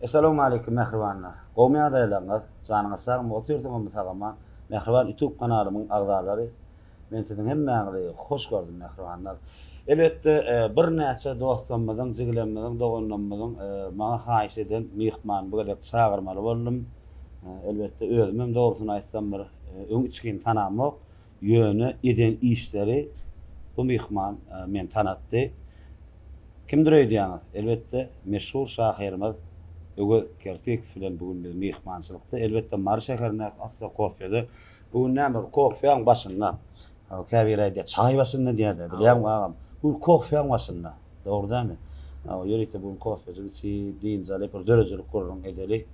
Essalawmaleýkim mähribanlar. Gowmy ýagdaýlaryňyz? Janyňyz sagmy? Otyrsyňyzmy sag-aman? Mähriban YouTube kanalymyň agzalary, men siziň hemmäňizi hoş gördüm mähribanlar. Elbetde birnäçe dostlarymyzyň, jigilerimiziň, doganlarymyzyň maňa haýyş eden myhmany bu gezek çagyrmaly boldum. Elbetde özümem dogrusyny aýtsam bir öň içgin tanamok. Ýöne eden işleri bu myhman meni tanatdy. Kimdir öýdýäňiz? Elbetde, meşhur şahyrymyz Öwez Kertikow bilen bu gün biz myhmançylykda. Elbetde, Mary şäherindäki Assa kofede. Bu gün näme bir kofýaň başynda. Käbiri aýdýar, çaý başynda diýýär-de, bilýäňmi agam? Bu gün kofýaň başynda. Dogry dälmi? Ýörite bu gün kofejik içip, dynç alyp, bir döredijilik gürrüň edeli.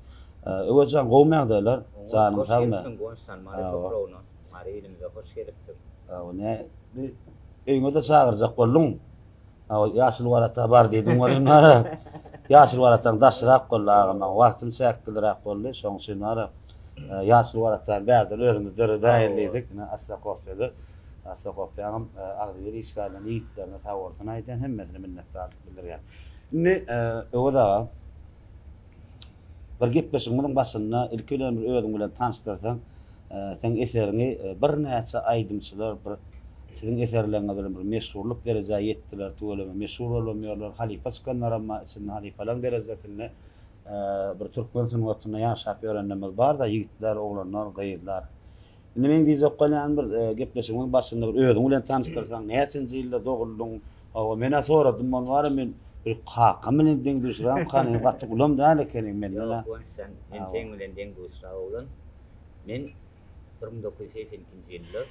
Öwez jan, gowumy ýagdaýlar? Janyň sagmy? Hoş gelipsiň, Guwançjan, Mary topragyna. Mary ilimize hoş gelipsiň. Hawa, ne, bir öýüňe-de çagyrjak bolduň. Hawa, Ýaşyl Warata bar diýdiň welin bara. Ýaşyl Warataň daşrak boldy agam, maňa wagtym çäkliräk boldy, şoň üçin bara Ýaşyl Waratany bärden özümiz döredäýeli diýdik. Ine, Assa kofede. Assa kofeňem agzybir işgärlerine, ýigitlerine sag bolsun aýdýan, hemmesine minnetdarlyk bildirýän. Indi Öwez aga, Bir gepleşigimiziň başynda ilki bilen bir özüň bilen tanyşdyrsaň, seň eseriňi birnäçe aýdymçylar bir siziň eserleriňiz bilen bir meşhurlyk derejä ýetdiler, tüweleme meşhur bolubam ýörler, halypa çykanlaram bar içinde, halypalaryň derejesinde bir türkmen sungatynda ýaşap ýörenlerimiz bar-da, ýigitler, oglanlar, gyzlar. Indi meň diýjek bolýanym bir gepleşigimiziň başynda bir özüň bilen tanyşdyrsaň, näçenji ýylda doguldyň? Hawa, men-ä soradym, ony bar-a men bir kakam bilen deň-duşram, hany gaty ulam däl ekeniň menden-ä. Ýok, Guwanç jan, men seň bilen deň-duşrak oglan. Men 1982-nji ýylda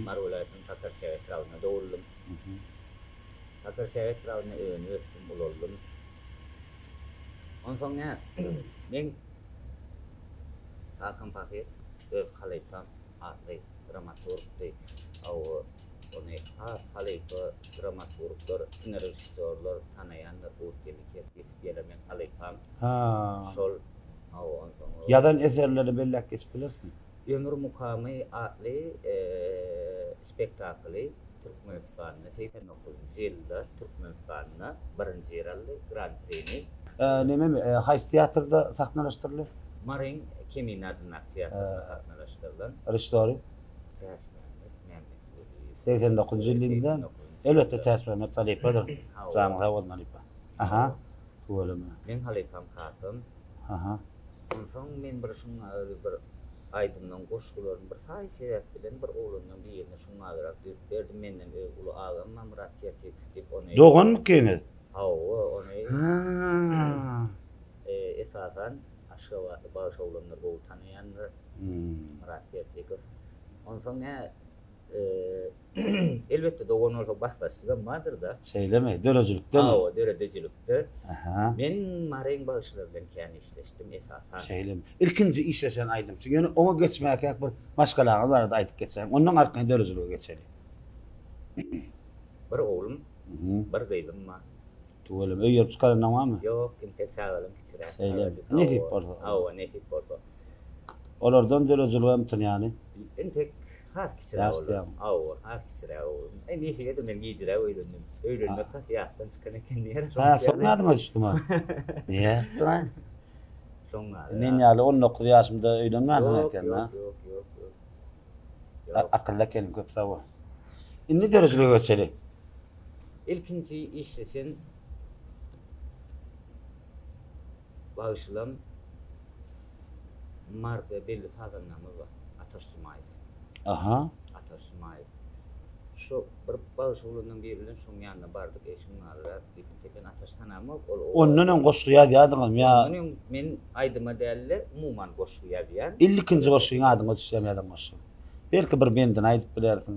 Mary welaýatynyň Sakarçäge etrabynda doguldym. Sakarçäge etrabynda önüp-ösdüm, ulaldym. Onsoň nä, meň Kakam pahyr öz halypam atly dramaturgdy. Hawa, ony has halypa dramaturglar, kinorežissýorlar tanaýandyr. Gurtgeldi Kertikow diýerler, meň halypam. Şol, hawa, onsoň. Ýazan eserlerini belläp geçip bilersiň. Ömür mukamy atly spektakly Türkmenistanda 89-njy ýylda Türkmenistanda birinji ýer aldy, Gran-prini. Nememi, haýsy teatrda sahnalaşdyryldy? Maryň Kemine adyndaky teatrynda sahnalaşdyrylan. Režissýory? Täçmämmet Mämmetweliýew. 89-njy ýyl diýdiňiz-ä? Elbetde, Täçmämmet halypadyr. Janyň sag bolsun, halypa. Aha, tüweleme. Meň halypam kakam. Aha. Onsoň men bir şuň bir aýdymlaň goşgularyny bir saý sebäp bilen bir oglandan birine şuňňalyrak düzüp berdim. Menden öz uly agam bar Myrat Kertikow diýip ony. Doganmykyňyz? Hawa, ony. Ha. Esasan aşgabatly bagşy oglanlar gowy tanaýandyr. Myrat Kertikow. Onsoň nä Elbetde dogan bolsa basdaşlygam bardyr-da. Şeýlemi? Döredijilikdemi? Hawa, döredijilikde. Aha. Men Maryň bagşylary bilen kän işleşdim esasan. Şeýlemi? Ilkinji işleşen aýdymçy. Ýöne oňa geçmäkäk bir maşgalaňyz barada aýdyp geçäýiň. Ondan arkaýyn döredijilige geçeli. Bir oglum, bir gyzym bar. Tüweleme. Öý ýerip çykaranyň barmy? Ýok, entek çagalym kiçiräk. Şeýlemi? Nesip bolsa. Hawa, nesip bolsa. Olardan döredijilige ymtylýany? Entek has kiçiräk olar. Hawa, has kiçiräk oglum. Eý, nesip men gijiräk öýlendim. Öýlenmek has ýatdan çykan eken diýer. Ha, soň ýadyňa düşdümi? Nätdiň? Soň ýaly. Men ýaly 19 ýaşymda öýlenmänsiň eken-dä? Ýok, ýok, ýok, ýok. Akylly ekeniň, köp sag bol. Indi döredijilige geçeli. Ilkinji işleşen bagşylam Maryda belli sazandamyz bar. Ataş Jumaýew. Aha. Ataş Jumaýew. Şo bir bagşy oglanlaryň biri bilen şoň ýanyna bardyk, eý şuň ýalyrak diýip, entek men Ataşy tanamok, ol Ondan öň goşgy ýazýardyňyzmy ýa? Ondan öň men aýdyma däl-de, umuman goşgy ýazýan. Ilkinji goşgyň adyňa düşýän ýazan goşgyň. Belki bir bendini aýdyp bilersiň,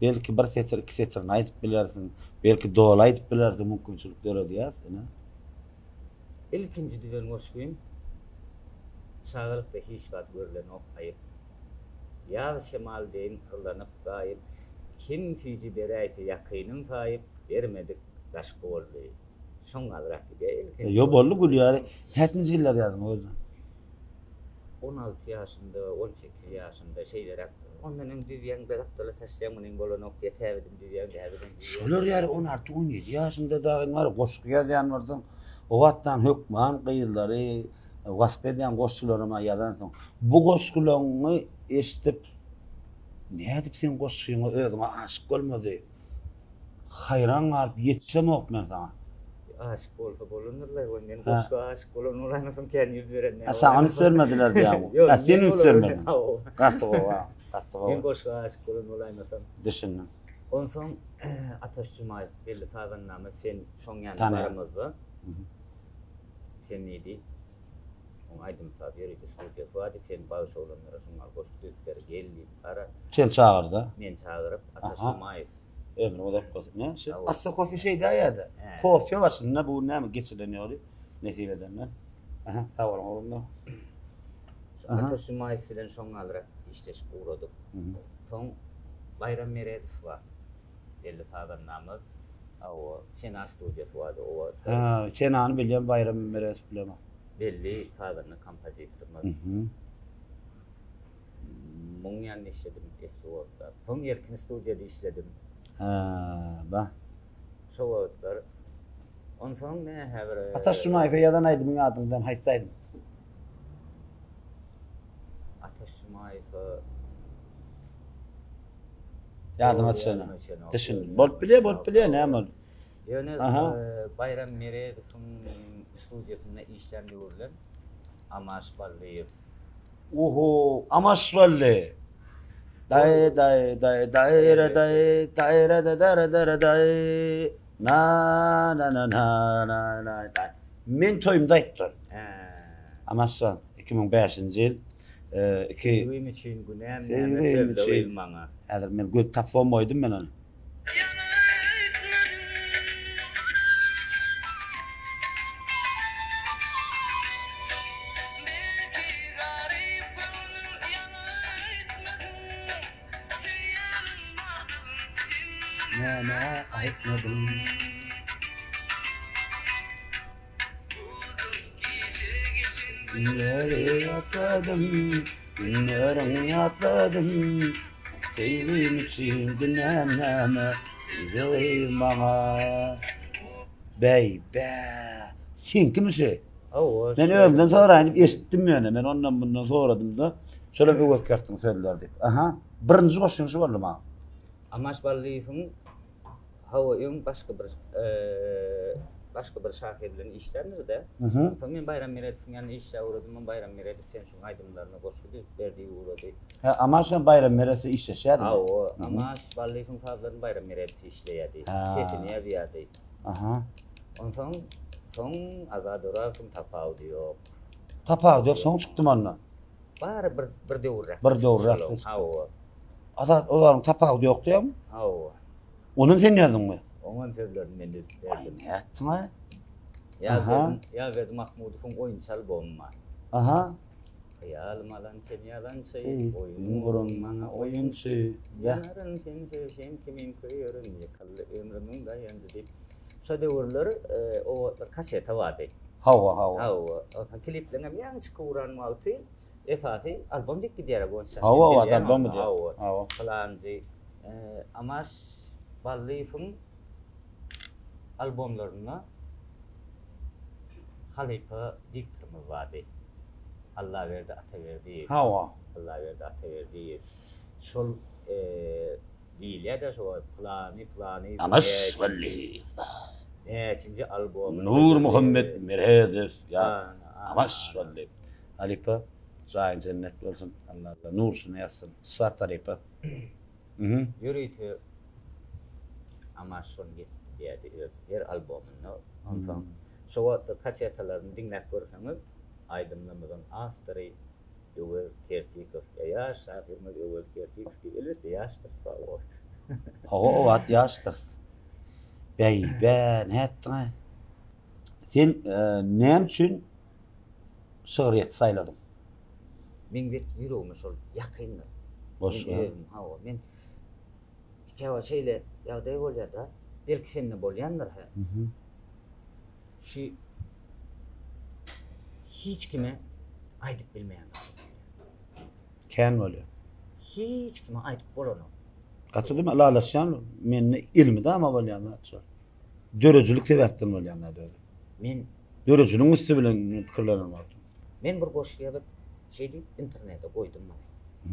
belki bir setir, iki setirini aýdyp bilersiň, belki doly aýdyp bilersiň, mümkinçilik döredýäs, ine. Ilkinji düzen goşgym Çagalykda hiç zat görlenok aýyp. Ýaz şemal deýin pyrlanyp gaýyp, Kim süýji beräýse ýakynym saýyp, Bermedik daşky boldy. Şoň galyrak gidýär ilkinji. Ýo boldy gülýär. Näçinji ýyllar ýazdyň özüň? 16 ýaşymda, 18 ýaşymda şeýleräk. Ondan öň düzýäň, bir gapdala taşlaýaň, munyň bolanok diýýär, täzeden düzýäň, täzeden düzýäň. Şolar ýaly 16-17 ýaşyňda dagy bar goşgy ýazýan bolsaň, o wagtdan hökman gyzlary. Wasp edýän goşgularyma ýazansyň. Bu goşgularyňy eşidip, nädip seň goşgyňa özüňe aşyk bolmady? Haýran galyp ýetişemok men saňa. Aşyk bolsa bolandyrlaý, ol men goşga aşyk bolan bolaýmasam kän ýüz beren näme. Saňa üns bermediler diýýäňmi? Ýok, sen üns bermediň. Gaty gowy, gaty gowy. Men goşga aşyk bolan bolaýmasam. Düşündim. Onsoň Ataş Jumaýew belli sazandamyz sen şoň ýanyna baramyzda. Sen diýdi, oň aýdym-saz ýörite studiýasy bardy, sen bagşy oglanlara şuň ýaly goşgy düzüp ber, gel diýip, gara. Seni çagyrdy? Meni çagyryp, Ataş Jumaýew. Ömrüň uzak bolsun. Näme şu? Assa kofe şeýdäýýär-de. Kofe başynda bu gün näme geçilen ýoly nesip edende. Aha, sag boluň oglanlar. Şu Ataş Jumaýew bilen şoň ýalyrak işleşip ugradyk. Soň Baýram Meredow bar. Belli sazandamyz. Hawa, Sena studiýasy bardy o wagtda. Ha, Senany bilýän, Baýram Meredow bilemok. Belli sazanda, kompozitorymyz. Mhm. Muň ýanynda işledim esli wagtlap. Soň Erkin studiýada işledim. Ha, ba. Şo wagtlar. Onsoň nähä bir Ataş Jumaýewe ýazan aýdymyň adyňdan haýsy aýdym? Ataş Jumaýewe Ýadyňa düşene. Düşündim. Bolup bilýär, bolup bilýär, näme ol? Ýöne Baýram Meredowyň studiýasynda işlän döwürler Amaş Ballyýew. Oho, Amaş Bally. Daý daý daý daý ra daý daý ra da da ra da ra daý na na na na na na daý. Men toýumda aýtdy. Amaş jan, 2005-nji ýyl. Iki. Söýgim üçin günäm näme sözle gyz maňa. Häzir men göz tapbam goýdum men ony. Näme aýtmadyň. Günleri ýatladym, günleriň ýatladym, Söýgim üçin günäm näme, söýgi maňa. Bäý, bä, seňkimi şu? Hawa. Men özümden soraýyn diýip eşitdim ýöne, men ondan bundan soradym-da, şolam Öwez Kertiň sözleri diýip. Aha, birinji goşgyň şu boldy maňa. Amaş Ballyýewiň Hawa öň başga bir başga bir şahyr bilen işländir-de. Soň men Baýram Meredowyň ýanyna işläp ugradym. Oň Baýram Meredow sen şuň aýdymlaryna goşgy düzüp ber diýip ugrady. Hä, Amaş bilen Baýram Meredow işleşýärdi? Hawa, Amaş Ballyýewiň sazlaryny Baýram Meredow işleýärdi. Sesini ýazýardy. Aha. Onsoň soň Azat Orazowyň tapawudy ýok. Tapawudy ýok, soň çykdym onda. Bary bir bir döwürräk. Bir döwürräk. Hawa. Azat olaryň tapawudy ýok diýýäňmi? Hawa. Onam sen ýazdyňmy? Oňam sözlerini men düzüp berdim. Aý, nätdiň-aý? Ýazberdi, Ýazberdi Mahmudowyň oýunçy albomy bar. Aha. Hyýalym alan sen ýalançy, oýun guran maňa oýunçy. Ýanaryn sen söýşen kimin köýerin, ýykyldy ömrümiň daýanjy diýip. Şo döwürler o wagtlar kaseta bardy. Hawa, hawa. Hawa. Onsoň klipleňem ýaňy çykyp ugran wagty esasy albom diýip gidýär Gonçjan. Hawa, o wagt albom gidýär. Hawa. Hawa. Pylanjy Amaş Ballyýewiň albomlarynda halypa diktorymyz bardy. Allaberdi Ataberdiýew. Hawa. Allaberdi Ataberdiýew. Şol diýilýär-de şo wagt pylany, pylany. Amaş Ballyýew. Näçinji albom. Nurmuhammet Meredow ýa Amaş Ballyýew. Halypa jaýyň jennet bolsun. Alla nur içinde ýatsyn. Ussat halypa. Ýörite Amaş şony getirýärdi öz her albomynda. Onsoň şo wagtda kasetalaryny diňläp görseňiz, aýdymlarymyzyň awtory Öwez Kertikow, ýa ýaş şahyrymyz Öwez Kertikow diýip, elbetde ýaşdyrys o wagt. Hawa, o wagt ýaşdyrys. Bäý, bä, nätdiň-aý? Sen näme üçin şygryýeti saýladyň? Meň bir ýüregime şol ýakyndyr. Goşgy. Men özüm, hawa, men käwagt şeýle ýagdaý bolýar-da, belki sende bolýandyr hä. Şu hiç kime aýdyp bilmeýän zadym bolýar. Kän bolýar. Hiç kime aýdyp bolanok. Gaty diýme, ylalaşýan, mende elmydama bolýan zat şol. Döredijilik sebäpden bolýan zat özi. Men döredijiligiň üsti bilen pikirlenen wagtym. Men bir goşgy ýazyp, şeý diýip internete goýdum muny.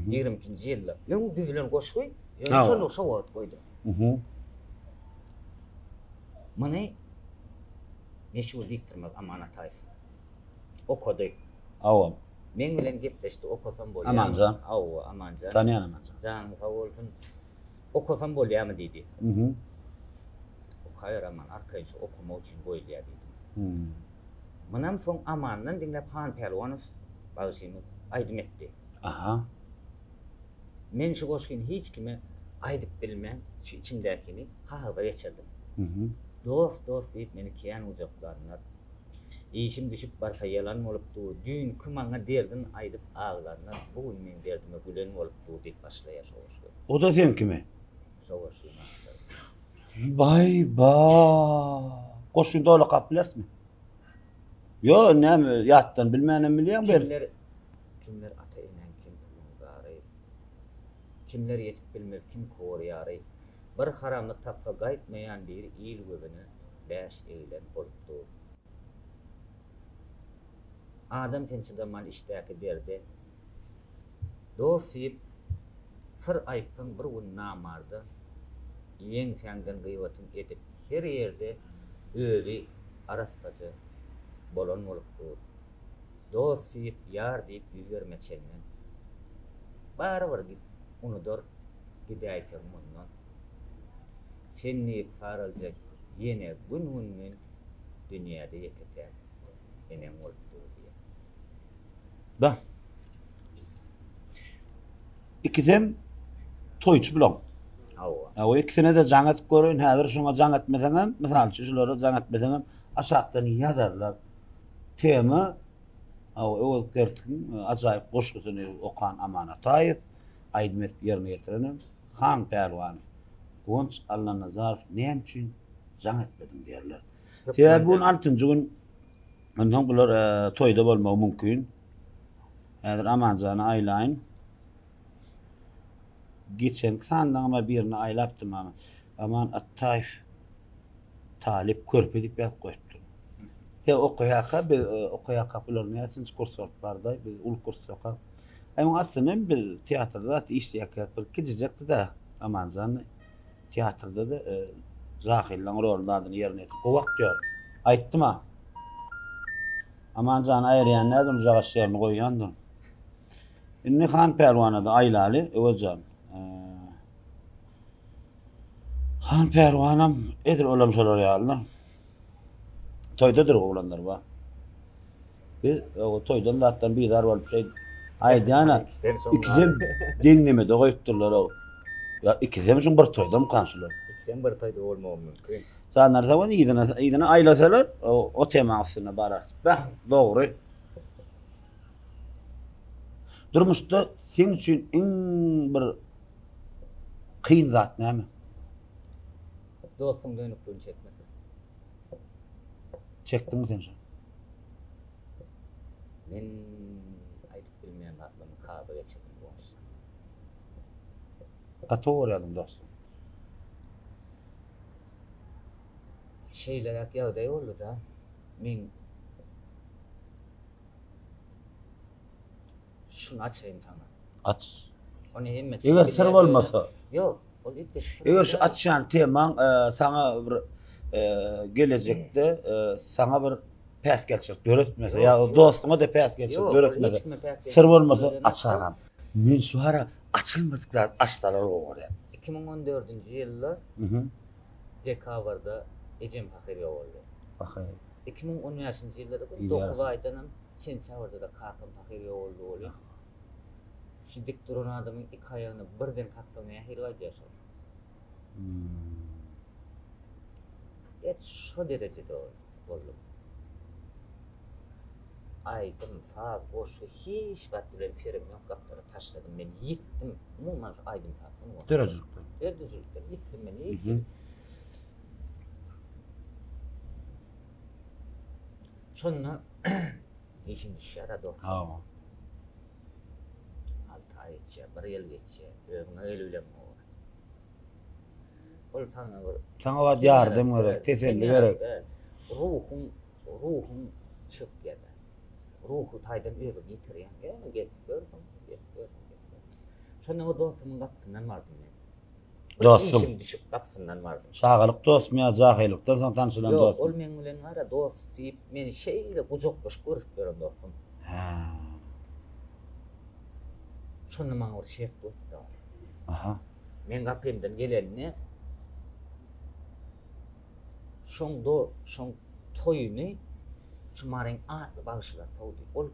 22-nji ýylda. Öň düzülen goşgy, ýöne şol şo wagt goýdum. Muny meşhur diktorymyz Aman Ataýew okady. Hawa. Meň bilen gepleşdi, okasam bolýarmy? Amanjan. Hawa, Amanjan. Tanýan Amanjan. Janyň sag bolsun. Okasam bolýarmy diýdi. Okaber Aman, arkaýyn şu okamak üçin goýulýar diýdim. Munam soň Amandan diňläp Han Pälwanow bagşymyz aýdym etdi. Aha. Men şu goşgyny hiç kime aýdyp bilmän, şu içimdäkini kagyza geçirdim. Dost, dost diýip meni kän gujaklanlar. Işim düşüp barsa ýalan bolup dur. Düýnki maňa derdin aýdyp aglanlar, bu gün meň derdime gülen bolup dur diýip başlaýar şo goşgy. O-da seňkimi? Şo goşgyny aýtdym. Baý ba. Goşgyny doly okap bilersmi? Ýo, näme, ýatdan bilmänem bilýäň bel. Kimler kimler ata-eneň kim puluň zary. Kimler ýetip bilmez kim kowar ýary. Bir haramlyk tapsa gaýtmaýan biri il gözüne bäş egilen bolup dur. Adam sen çydaman içdäki derde. Dost diýip syr aýtsaň bir gün namarda ýeňsäňden gyýbatyň edip her ýerde özi arassaja bolan bolup dur. Dost diýip ýar diýip ýüz berme çenden. Barybir unudar gidäýseň mundan. Sen diýip saraljak ýene gün-günden dünýäde ýeke-täk eneň bolup dur diýýär. Bah. Ikisem toýçy bulaň. Hawa. Hawa, ikisine-de jaň edip göreýin. Häzir şoňa jaň etmeseňem, mysal üçin şulara jaň etmeseňem aşakdan ýazarlar. Tema Hawa, Öwez Kertigiň e, ajaýyp goşgusyny okan Aman Ataýew, aýdym edip ýerine ýetirenem Han Pälwanow. Guwanç Allanazarow näme üçin jaň etmediň diýerler. Sebäbi bu gün altynjy gün Onsoň bular toýda bolmagy mümkin. Häzir Amanjany aýlaýyn. Geçenki sandaňam birini aýlapdym ama. Aman Atdaýew talyp körpe diýip ýazyp goýupdyr. He okaýarka biz okaýarka bular näçinji kurs bolup bardy? Biz uly kursdaka. Aý oň aslynda hem biz teatrda zat işleýärkäk bir kiçijekdi-de Amanjan. Teatrda-da jahyllaň roluny adyny ýerine ýetirip gowy aktýor. Aýtdym-a. Aman jany aýyrýan däl, ony jagaş ýerine goýýandyr. Indi Han Pälwana-da aýlaly, Öwez jan. Han Pälwanam edil olam şolar ýalydyr. Toýdadyr oglanlar bar. Biz o toýdan zatdan bizar bolup şeý aýdýana ikisem deňlemede goýupdyrlar o. Ýa ikisem şuň bir toýdamykan şular? Ikisem bir toýda bolmagy mümkin. Janlar sag bolsun yzyna yzyna aýlasalar o, o temaň üstünde bararys. Beh, dogry. Durmuşda seň üçin iň bir kyn zat näme? Dostuň dönükligini çekmek. Çekdiňmi sen şony? Men aýdyp bilmeýän zatlarymy kagyza geçirdim goňşy. Gaty görýärdim dostum. Şeýleräk ýagdaý boldy-da, men şuny açaýyn saňa. Aç. Ony hemme Eger syr bolmasa. Ýok, ol üýtgeşik syr. Eger şu açýan temaň e, saňa bir e, gelejekde e, saňa bir päsgelçilik döretmese, ýa dostuňa da päsgelçilik döretmese, syr bolmasa aç agam. Men şu ara açylmadyk zat açsalar gowy görýän. 2014-nji ýylda dekabrda ejem pahyr ýogaldy. Pahyr. 2015-nji ýylda-da bir 9 aýdanam sentýabrda-da kakam pahyr ýogaldy welin, şu dik duran adamyň iki aýagyna birden kaksaň nähili gaýdýar şol? Et şo derejede boldum. Aýdym, saz, goşgy hiç zat bilen serim ýok gapdala taşladym men ýitdim. Umuman şu aýdym saz sungaty. Döredijilikden. Döredijilikden ýitdim men hiç. Şonda işiň düşýär-ä dostum. Hawa. Alty aý geçýär, bir ýyl geçýär, özüňe gelibileňok. Ol saňa bir Saňa wagt ýardam gerek, teselli gerek. Ruhuň, ruhuň çökýär. Ruhy taýdan özüňi ýitirýäň. Ýöne gezip ýörsüň, gezip ýörsüň, gezip ýörsüň. Şonda bir dostumyň gapysyndan bardym men. Bir Dostuň? işim düşüp gapysyndan bardym. Çagalyk dostmy ýa jahylykdan soň tanşylan Ýok, dostmy? ol meň bilen bar-a dost diýip, meni şeýle gujaklaşyp görüşip ýören dostum. Hä. Şonda maňa bir şert goýupdy ol. Aha. Meň gapymdan gelenine Şoň do şoň toýuny şu Maryň atly bagşylar sowdy. Ol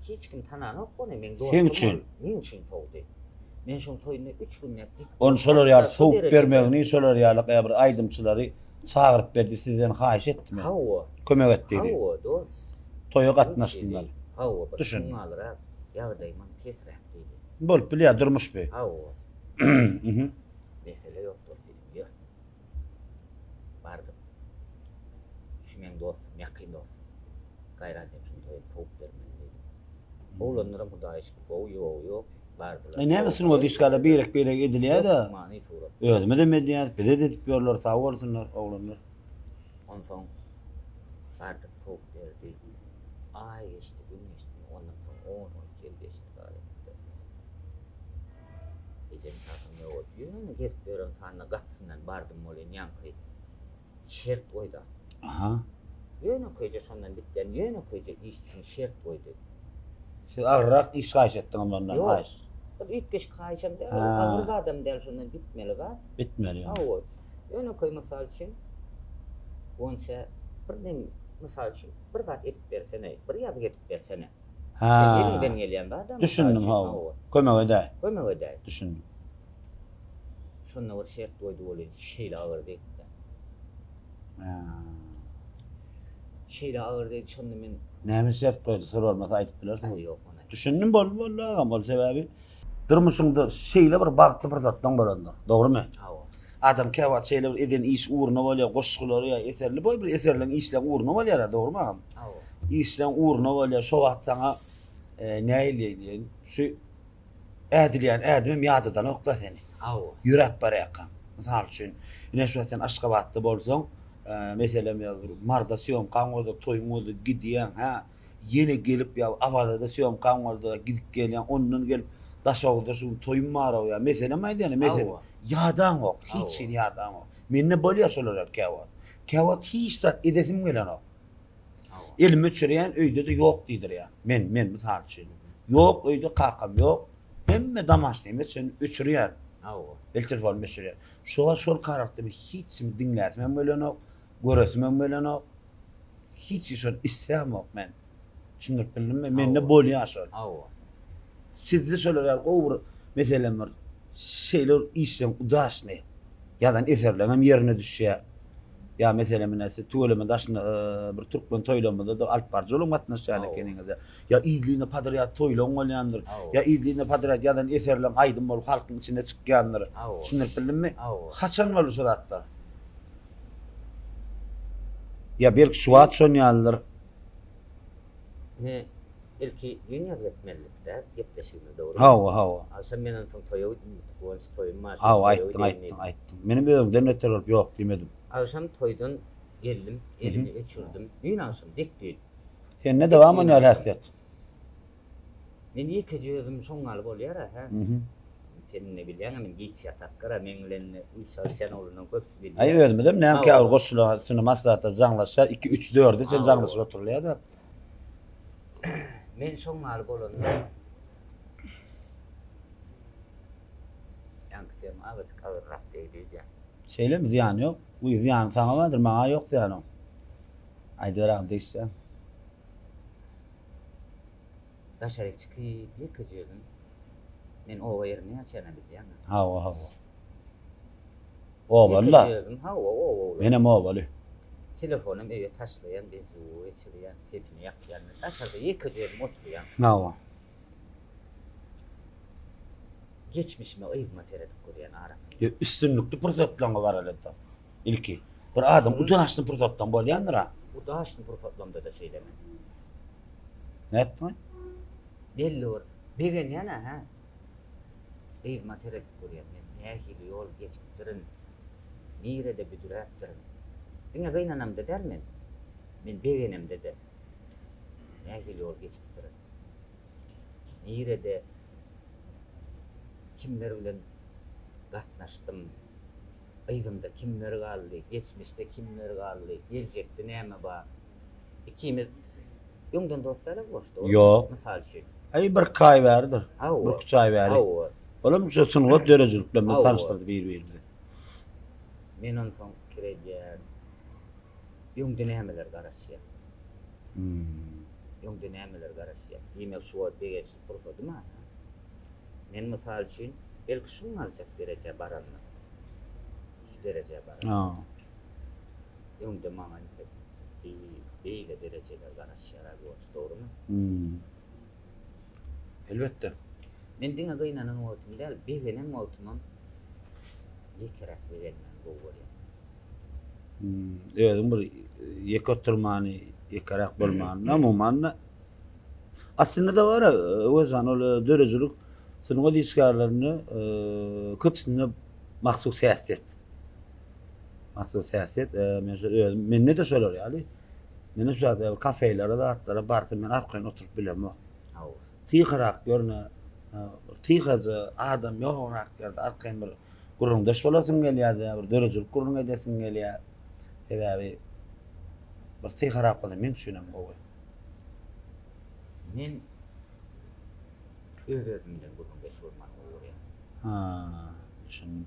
hiç kim tananok ony meň dostum. Seň üçin. Meň üçin sowdy. Men şoň toýunda üç günläp dik. Ony şolar ýaly sowup bermegini şolar ýaly bir aýdymçylary çagyryp berdi sizden haýyş etdimi? Hawa. Kömek et diýdi. Hawa dost. Toýa gatnaşsynlar. Hawa bir Düşündim. şuňalyrak ýagdaýymam pesräk diýdi. Bolup bilýär durmuş bu. Hawa. Mesele ýok dost diýdim ýör. Bardym. Şu meň dostum, ýakyn dostum. Gaýrat et, şuny toýuny sowup bermeli diýdim. Oglanlaram Hudaýa şükür gowy, ýogy ýok. Bardylar. E näme sungat işgärler birek-birek edilýär-de. Many surat. Özümizem edýäris, bize-de edip ýörler, sag bolsunlar oglanlar. Onsoň bardyk, sowup berdi. Aý geçdi, gün geçdi, ondan soň on-on iki ýyl geçdi galypdy. Ejem kakam ýok bolup, ýöne gezip ýören sanda gapysyndan bardym welin ýaňky şert goýda. Aha. Ýönekeýje şondan bitýän ýönekeýje iş üçin şert goýdy. Siz agyrrak iş haýyş etdiňiz ondan Ýok. haýyş. Bir üýtgeşik haýyşam däl, Ha. agyr zadam däl şondan bitmeli zat. Bitmeli ýa. Hawa. Ýönekeý mysal üçin Gonça bir dem mysal üçin bir zat edip bersene, bir ýazgy edip bersene. Ha. Sen eliňden gelýän zat-a. Düşündim, hawa. Kömek edäý. Kömek edäý. Düşündim. Şonda bir şert goýdy welin, şeýle agyr degdi-de. Ha. Şeýle agyr degdi, şonda men. Näme şert goýdy, syr bolmasa aýdyp bilersiňiz. Ýok, ony. Düşündim, boldy, boldy agam, ol sebäbi durmuşyňda şeýle bir bagtly pursatlaň bolandyr. Dogrumy? Hawa. Adam käwagt şeýle bir eden işi ugruna bolýar, goşgulary ýa eserli boý bir eserleň işleň ugruna bolýar-a, dogrumy agam? Hawa. Işleň ugruna bolýar, şo wagt saňa nähili diýeýin, şu ädilýän ädimem ýadadanok-da seni. Hawa. Ýöräp barýarkaň. Mysal üçin, ine şu wagt sen Aşgabatda bolsaň, meselem ýa bir Marda sýomkaň bolsa, toýuň bolsa gidýäň, hä? Ýene gelip ýa Awazada sýomkaň bolsa gidip gelýäň, ondan gelip Daşoguzda şu gün toýum bar-ow ýa meselem aýdýan, meselem. Ýadaňok, hiç hili ýadaňok. Mende bolýar şolar ýaly käwagt. Käwagt hiç zat edesim gelenok. Elimi öçürýän, öýde-de ýok diýdirýän. Men, men mysal üçin. Ýok öýde kakam ýok. Hemme domaşnymy çen öçürýän. Hawa. El telefonymy öçürýän. Şo wagt şol karakter men hiç kimi diňläsimem gelenok, göresimem gelenok. Hiç şol islämok men. Düşündirip bildimmi? Mende bolýar şol. Hawa. Sizde şolar ýaly gowy bir meselem bir şeýle bir işleň udaçny ýazan eserleň hem ýerine düşýär. Ýa meselem ine siz tüweleme daşyna bir türkmen toýlarymyzda-da alyp baryjy bolup gatnaşýan ekeniňiz. Ýa yzlyna podrýad toýlaň bolýandyr. Ýa yzlyna podrýad ýazan eserleň aýdym bolup halkyň içinde çykýandyr. Düşündirip bildimmi? Haçan boldy şo zatlar? Ýa belki şu wagt şon ýalydyr. Ine, ilki düýn ýazgy etmelidik-dä, gepleşigimiz dogrymy? Hawa, hawa. Agşam men onsoň toýa gitdim, Guwanç toýum bar, şol Hawa, toýa aýtdyň, gideýin aýtdyň, diýdim. aýtdyň. Menem özüňden beter bolup ýok diýmedim. Agşam toýdan geldim, elimi öçürdim. Düýn agşam, dek düýn. Sende-de barmy ol ýaly häsiýet? Men ýekeje özüm şoň ýaly bolýar-a, hä? Sen indi bilýäň-ä, men giç ýatakgyr-a, meň bilen iş salyşýan oglanlaryň köpüsi bilýär. Aý, özümizem näme käbir goşgularyň üstünde maslahatlar jaňlaşýar, iki, üç, dörde çenli jaňlaşyp oturylýar-da. Men şoň ýaly bolanda, ýaňky tema azajyk agyrrak degdi öýdýän. Şeýlemi, zyýany ýok. Wiý, zyýany saňa bardyr, maňa ýok zyýanyň. Aýdyber agam, degişýän. Daşaryk çykyp ýekeje özüm. Men oba ýerinde ýaşaýanam bilýäňä. Hawa, hawa. Obaly-la. Ýekeje özüm, hawa, oba oglan. Menem obaly. Telefonam öýe taşlaýan, bezzuwy geçirýän, sesini ýakýan. Daşarda ýekeje özüm oturýan. Hawa. Geçmişime, yzyma seredip görýän arasynda. Ýa üstünlikli pursatlaryňa baralada. Ilki. Bir adam udaşny pursatdan bolýandyr-a. Udaşny pursatlamda-da şeýle men. Nätdiň? Belli bir begenýän-ä, hä? Yzyma seredip görýän men, nähili ýol geçipdirin, nirede büdüräpdirin. Diňe gynanamda däl men, men begenemde-de. Nähili ýol geçipdirin? Nirede kimler bilen gatnaşdym? Yzymda kimler galdy? Geçmişde kimler galdy? Geljekde näme bar? Ikimiz öňden dost däl-ä goşda. Ýok. Mysal üçin. Aý bir iki aý bäridir. Hawa. Bir iki üç aý bäri. Hawa. Olam şu sungat döredijilik bilen bizi Hawa. tanyşdyrdy bir-birimizi. Men onsoň pikir edýän, öňde nämeler garaşýar? Hmm. Öňde nämeler garaşýar? Diýmek şu wagt begençli pursadym-a. Men mysal üçin, belki şuň aljak derejä barandyr. Şu derejä barandyr. Ha. Öňde maňa entek beýle derejeler garaşýar-a Guwanç, dogrumy? Hmm. Elbetde. Men diňe gynanan wagtym däl, begenen wagtymam ýekeräk begenmäni gowy görýän. Hmm. Özüň bir ýeke oturmany, ýekeräk bolmany, umuman-da Aslynda-da bar-a, Öwezhan, ol döredijilik sungat işgärlerinde köpüsinde mahsus häsiýet. Mahsus häsiýet. Men şu özüm, mende-de şolar ýaly. Men şu ýerde kafelere, zatlara barsam men arkaýyn oturyp bilemok. Hawa. Tyhyrak ýerine, tyhaja adam ýograk ýerde arkaýyn bir gürrüňdeş bolasyň gelýär-de, bir döredijilik gürrüň edesiň gelýär. Sebäbi bir tyhyrak bolsa meň üçin hem gowy. Men öz-özüm bilen gürrüňdeş bolmany gowy görýän. Ha, düşündim.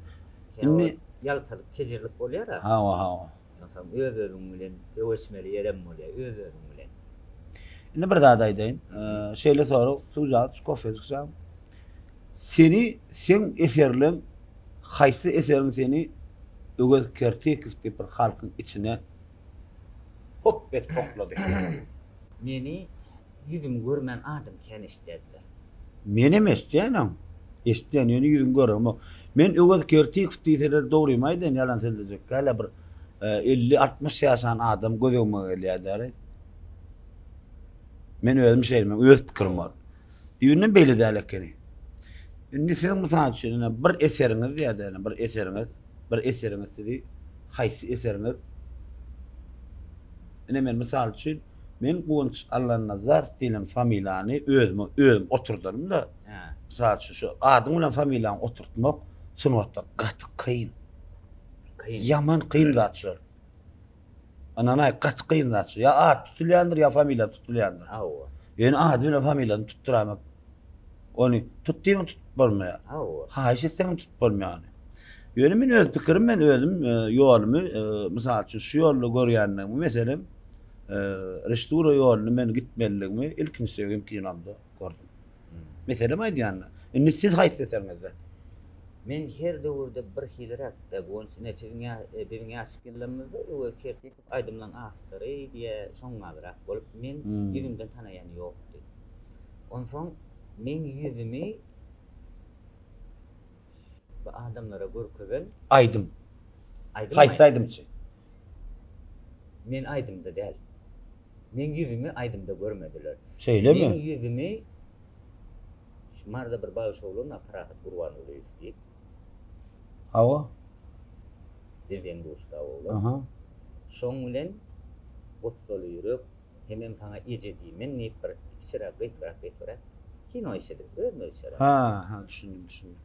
Indi ýaltalyk, kejirlik bolýar-a. Hawa, hawa. Ýogsam öz-özüň bilen söweşmeli ýerem bolýar, öz-özüň bilen. Indi bir zat aýdaýyn. Şeýle sorag, suwjak, kofe çykjak. Seni, seň eserleň, haýsy eseriň seni Öwez Kertikow diýip bir halkyň içine hop edip oklady. Meni ýüzümi görmän adam kän eşitýärdiler. Menem eşitýänem. Eşitýän, ýöne ýüzüňi göremok. Men Öwez Kertikow diýseler dogrymy aýdaýyn, ýalan sözlejek däl-ä bir 50-60 ýaşan adam göz öňüme gelýär däri. Men özüm şeýle, men öz pikirim bar. Düýbünden beýle däl ekeni. Indi siziň mysal üçin ine bir eseriňiz diýýär ine bir eseriňiz, bir eseriňiz sizi haýsy eseriňiz Ine men mysal üçin men Guwanç Allanazarow diýlen familiýany özüme özüm oturdarym-da. Mysal üçin şu adyň bilen familiýaňy oturtmak sungatda gaty kyn. Kyn. Ýaman kyn zat şol. Ynanaý gaty kyn zat şu. Ýa at tutulýandyr, ýa familiýa tutulýandyr. Hawa. Ýöne ady bilen familiýasyny tutduramak. Ony tut diýip tutup bolmaýar. Hawa. Haýyş etseň hem tutup bolmaýar ony. Ýöne men öz pikirim, men özüm e, ýolumy, e, mysal üçin şu ýolda görýänligimi, meselem, e, Reştura ýoluny men gitmeliligimi ilkinji söýgim kinomda gördüm. Hmm. Meselem aýdýan. Indi siz haýsy eseriňizde? Men her döwürde bir hiliräk-de, Guwanç ine siziň ýa biziň ýaşlyk ýyllarymyzda Öwez Kertikow aýdymlaň awtory diýe şoňňalyrak bolup men Hmm. ýüzümden tanaýan ýokdy. Onsoň meň ýüzümi bu adamlara görkezen Aýdym. Aýdym Haýsy aýdymçy? Men aýdymda däl. Meň ýüzümi aýdymda görmediler. Şeýlemi? Meň ýüzümi Şu Maryda bir bagşy oglan bar, Parahat Gurbangulyýew diýip. Hawa. Bir deň-duşrak oglan. Aha. Şoň bilen Gussaly ýürek, hemem saňa eje diýmen diýip bir kiçiräk, gysgarak, gysgarak kino işledik, özmezçeräk. Ha, ha, düşündim, düşündim.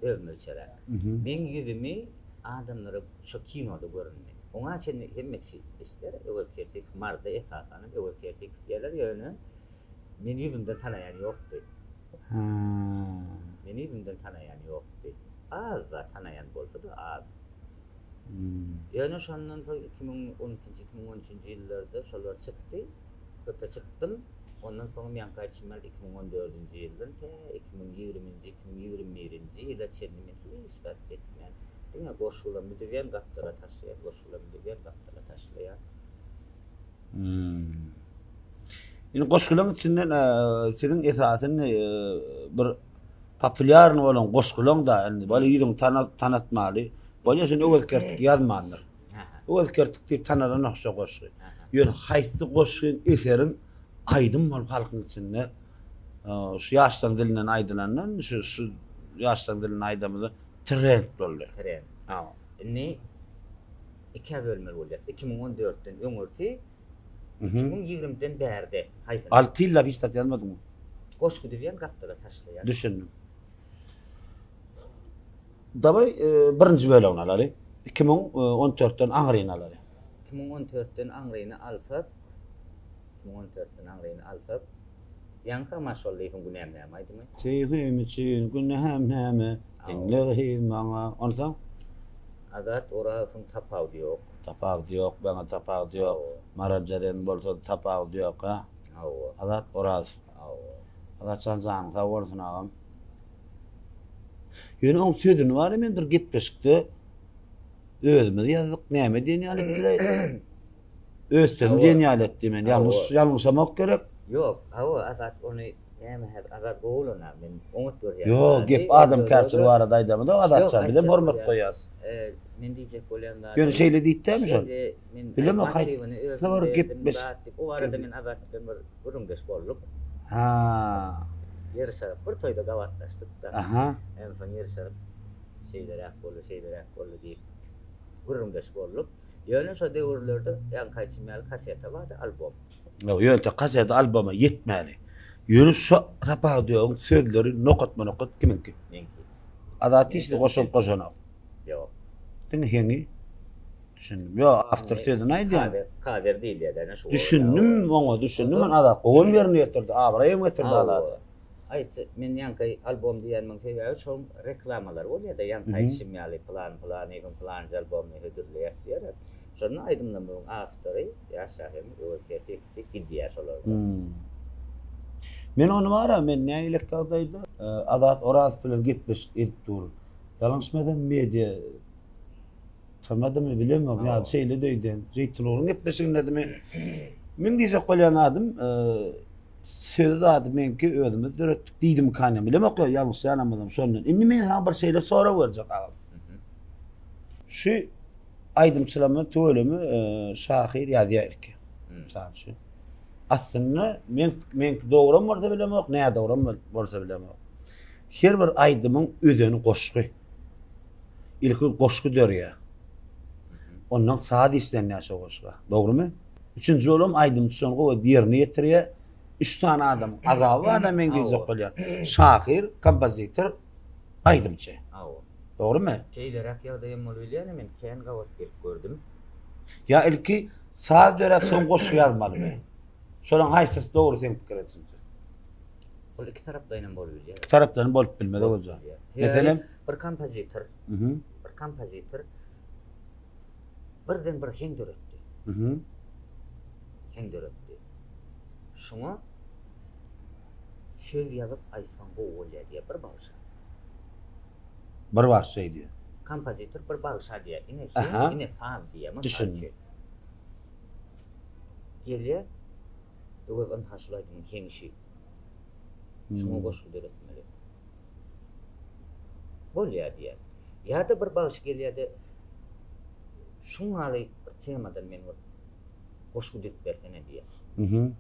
Özmezçeräk. Mhm. Meň ýüzümi adamlara şo kinoda göründi. Oňa çenli hemme kişi eşider, Öwez Kertikow Maryda esasanam Öwez Kertikow diýerler, ýöne Meni ýüzümden tanaýan ýokdy. Meni ýüzümden tanaýan ýokdy. Az-da tanaýan bolsa-da az. Ýöne şondan soň 2012-nji, 2013-nji ýyllarda şolar çykdy. Köpe çykdym. Ondan soňam ýaňky aýdyşym ýaly 2014-nji ýyldan tä 2020-nji, 2021-nji ýyla çenli men hiç zat etmän, diňe goşgularymy düzýän, gapdala taşlaýan, goşgularymy düzýän, gapdala taşlaýan. Indi goşgularyň içinden siziň esasy indi bir populýarny bolan goşgulaň da indi bol ýüzüň tanatmaly. Bolýa şony Öwez Kertik ýazmandyr. Öwez Kertik diýip tanalan şo goşgy. Ýöne haýsy goşgyň eseriň aýdym bolup halkyň içinde şu ýaşlaryň dilinden aýdylandan şu şu ýaşlaryň dilinden aýdamyzda trend boldy. Trend. Indi ikä bölmeli bolýar. 2014-den öňürti. 2020-den bärde haýsyny? Alty ýyllap hiç zat ýazmadyňmy? Goşgy düzýän gapdala taşlaýan. Düşündim. Dawaý birinji bölegini alaly. 2014-den aňryny alaly. 2014-den aňryny alsak, 2014-den aňryny alsak, ýaňky Amaşwallyýewiň Günäm näme aýdymy? Söýgim üçin günäm näme? Diňle gyz maňa. Onsoň? Azat Orazowyň Tapawudy ýok. Tapawudy ýok, maňa tapawudy ýok. Maral Jeren bolsa tapawudy ýok, ha? Hawa. Azat Orazow. Hawa. Azatjan janyň sag bolsun agam. Ýöne oň sözüni bar men bir gepleşikde özümiz ýazdyk, näme diýen ýaly etdiler. Öz sözüm diýen ýaly etdi men. Ýalňyş ýalňyşamak gerek. Ýok, hawa Azat ony näme häzir Azat gowy bolan men oňat görýän. Ýok, gep adamkärçilik barada aýdamyzok Azatjan, bizem hormat goýýas. Men diýjek bolýan zadym. Ýöne şeýle diýipdämi şol? Bilemok haýsy bir gepleşik. O barada men Azat bilen bir gürrüňdeş bolduk. Ha. Ýerşaryp bir toýda gabatlaşdyk-da. Aha. Onsoň ýerşaryp şeýleräk boldy, şeýleräk boldy diýip gürrüňdeş bolduk. Ýöne şo döwürlerde ýaňky aýtşym ýaly kaseta bardy, albom. Ýok, ýöne kaseta alboma ýetmäli. Ýöne şo Sapardyýowyň sözleri nokatma-nokat kimiňki? Meňki. Azat hiç goşant goşanok. Ýok. Diňe heňi. Düşündim. Ýok, awtor sözüni aýdýan. Kawer, kawer diýilýär ene şu. Düşündim oňa, düşündim. Men Azat gowam ýerine ýetirdi, abraýam getirdi Azada. Aýtsa, men ýaňky albom diýenimiň sebäbi şoň reklamalary bolýar-da, ýaňky aýdyşym ýaly pylan pylanyň pylanca albomyny hödürleýäs diýýärler. Şonda aýdymlamyň awtory ýaş şahyrymyz Öwez Kertiýew diýip gidýär şolarda. Men ony bar-a, men nägilek ýagdaýda Azat Orazow bilen gepleşik edip durun. Ýalňyşmasam media Tanadymy bilemok ýa şeýle öýden. Jeýtunuryň gepleşigindedimi? Men diýjek bolýan zadym, söz zady meňki özümiz döretdik diýdimikän bilemok ýa ýalňyşýanam bolsam şondan. Indi men saňa bir şeýle sorag berjek agam. Şu aýdymçylarymyz tüweleme şahyr ýazýar ilki. Mysal üçin. Aslynda men meňki dogram bolsa bilemok, nädogram bolsa bilemok. Her bir aýdymyň özeni goşgy. Ilki goşgy dörýär. Ondan saz işlenýär şo goşga. Dogrumy? Üçünji bolam aýdymçy şony gowy ýerine ýetirýär. Üç sany adam azaby bar da men diýjek bolýan. Şahyr, kompozitor, aýdymçy. Hawa. Dogrumy? Şeýleräk ýagdaýam bolup bilýär, men kän gabat gelip gördüm. Ýa ilki saz döräp soň goşgy ýazmalymy? Şolaň haýsysy dogry seň pikiriňçe? Ol iki taraplaýynam bolup bilýär. Iki taraplaýyn bolup bilmez Oguljan. Meselem, bir kompozitor, bir kompozitor birden bir heň döretdi. Heň döretdi. Şuňa söz ýazyp aýtsaň gowy bolýar diýýär bir bagşa. Bir bagşa diýýär. Kompozitor bir bagşa diýýär. Ine heň, ine saz diýýär. Düşündim. Gelýär. Öwez ynha şul aýdymyň heňi şi. Şuňa goşgy döretmeli. Bolýar diýýär. Ýa-da bir bagşy gelýär-de, şuň ýaly bir temadan men bir goşgy düzüp bersene diýýär. Mhm.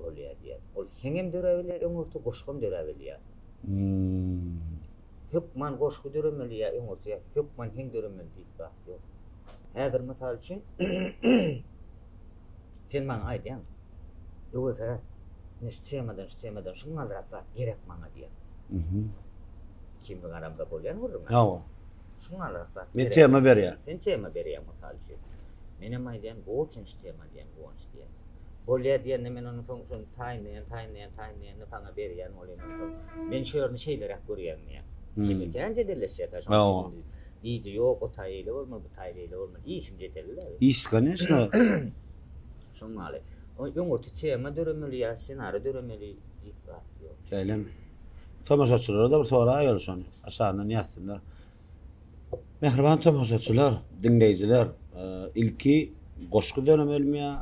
Bolýar diýýär. Ol heňem döräbilýär, öňürti goşgam döräbilýär. Hmm. Hökman goşgy döremeli ýa öňürti ýa hökman heň döremeli diýip zat ýok. Häzir mysal üçin Sen maňa aýdýaň, Öwez aga, ine şu temadan, şu temadan şuňňalrak zat gerek maňa diýýäň. Mhm. Ikimiziň aramyzda bolýan gürrüň. Hawa. Şuňňalrak zat Men tema berýän. Sen tema berýäň mysal üçin. Menem aýdýan, gowy eken şu tema diýýän, Guwanç diýýän. Bolýar diýende men ondan soň şony taýynlaýan, taýynlaýan, taýynlaýan-da saňa berýän bolýan onsoň. Men şu ýerini şeýleräk görýän diýýän. Kimi kän jedelleşýär şoň üçin. Gije ýok, o taý eýle bolmaly, bu taý beýle bolmaly. Işiň jedeli-dä. Iş, koneçno. Şoň ýaly. Öňürti tema döremeli ýa ssenariý döremeli diýip zat ýok. Şeýlemi? Tomaşaçylara-da bir soraýaly şony. Aşagyndan ýazsynlar. Mähriban tomaşaçylar, diňleýjiler, ilki goşgy döremelimi ýa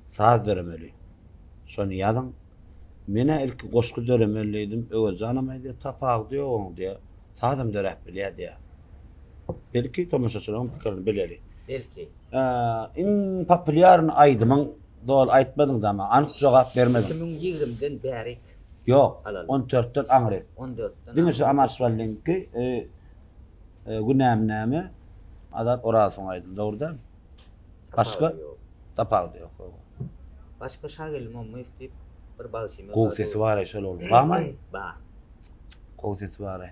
saz döremeli? Şony ýazyň. Men-ä ilki goşgy döremeli diýdim. Öwezjanam aýdýar, tapawudy ýok oň diýýär. Sazam döräp bilýär diýýär. Belki tomaşaçylaryň pikirini bileli. Belki. Iň populýarny aýdymyň doly aýtmadyň da maňa anyk jogap bermediň. 2020-den bärik. Ýok, on dörtden aňry. On dörtden. Diňe şu Amaşwallyňky Günäm näme? Azat Orazowyň aýdymy, dogry dälmi? Başga? Tapawudy ýok. Hawa. Başga Şageldi Mommaýew diýip bir bagşymyz Gowy sesi bar-aý şol ogluň. Barmy? Bar. Gowy sesi bar-aý.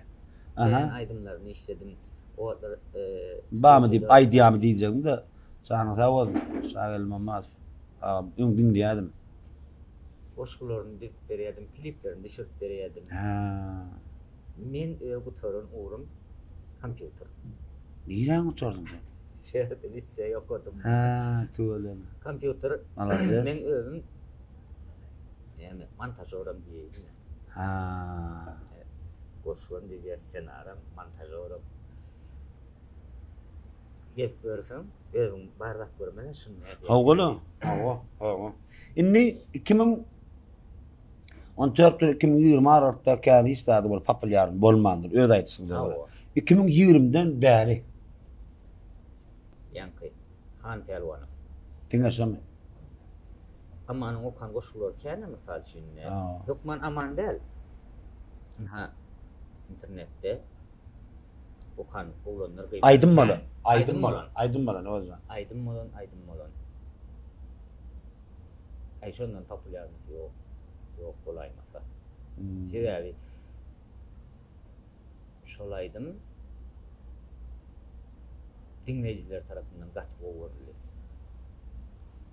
Aha. Men aýdymlaryny işledim. O wagtlar Barmy diýip aýdýarmy diýjegim-de. Janyň sag bolsun. Şageldi Mommadow. Agam öň diňleýärdim. Goşgularyny düzüp berýärdim, kliplerini düşürip berýärdim. Hä. Men öz gutaran ugrum kompýuter. Niräni gutardyň sen? Şäherde liseý okadym. Hä, tüweleme. Kompýuter. Malades. Men özüm näme, montažoram diýeýin. Hä. Goşgam düzýär, ssenaram, montažoram. Gezip görseň, özüň bar zat görmeli, şuny nädýär. Hawa-la, hawa, hawa. Indi 2014 bilen 2020 aralykda kän hiç zady bolup populýarny bolmandyr, öz aýdyşyňyza görä. 2020-den bäri. Ýaňky Han Pälwanow. Diňe şomy? Amanyň okan goşgulary kän-ä mysal üçin. Hökman Aman däl. Ynha, internetde okan oglanlar gyzlar. Aýdym bolan. Aýdym bolan. Aýdym bolan Öwezjan. Aýdym bolan, aýdym bolan. Aý şondan populýarnysy ýok. Ýok bolaýmasa. Hmm. Sebäbi şol aýdym diňleýjiler tarapyndan gaty gowy görüldi.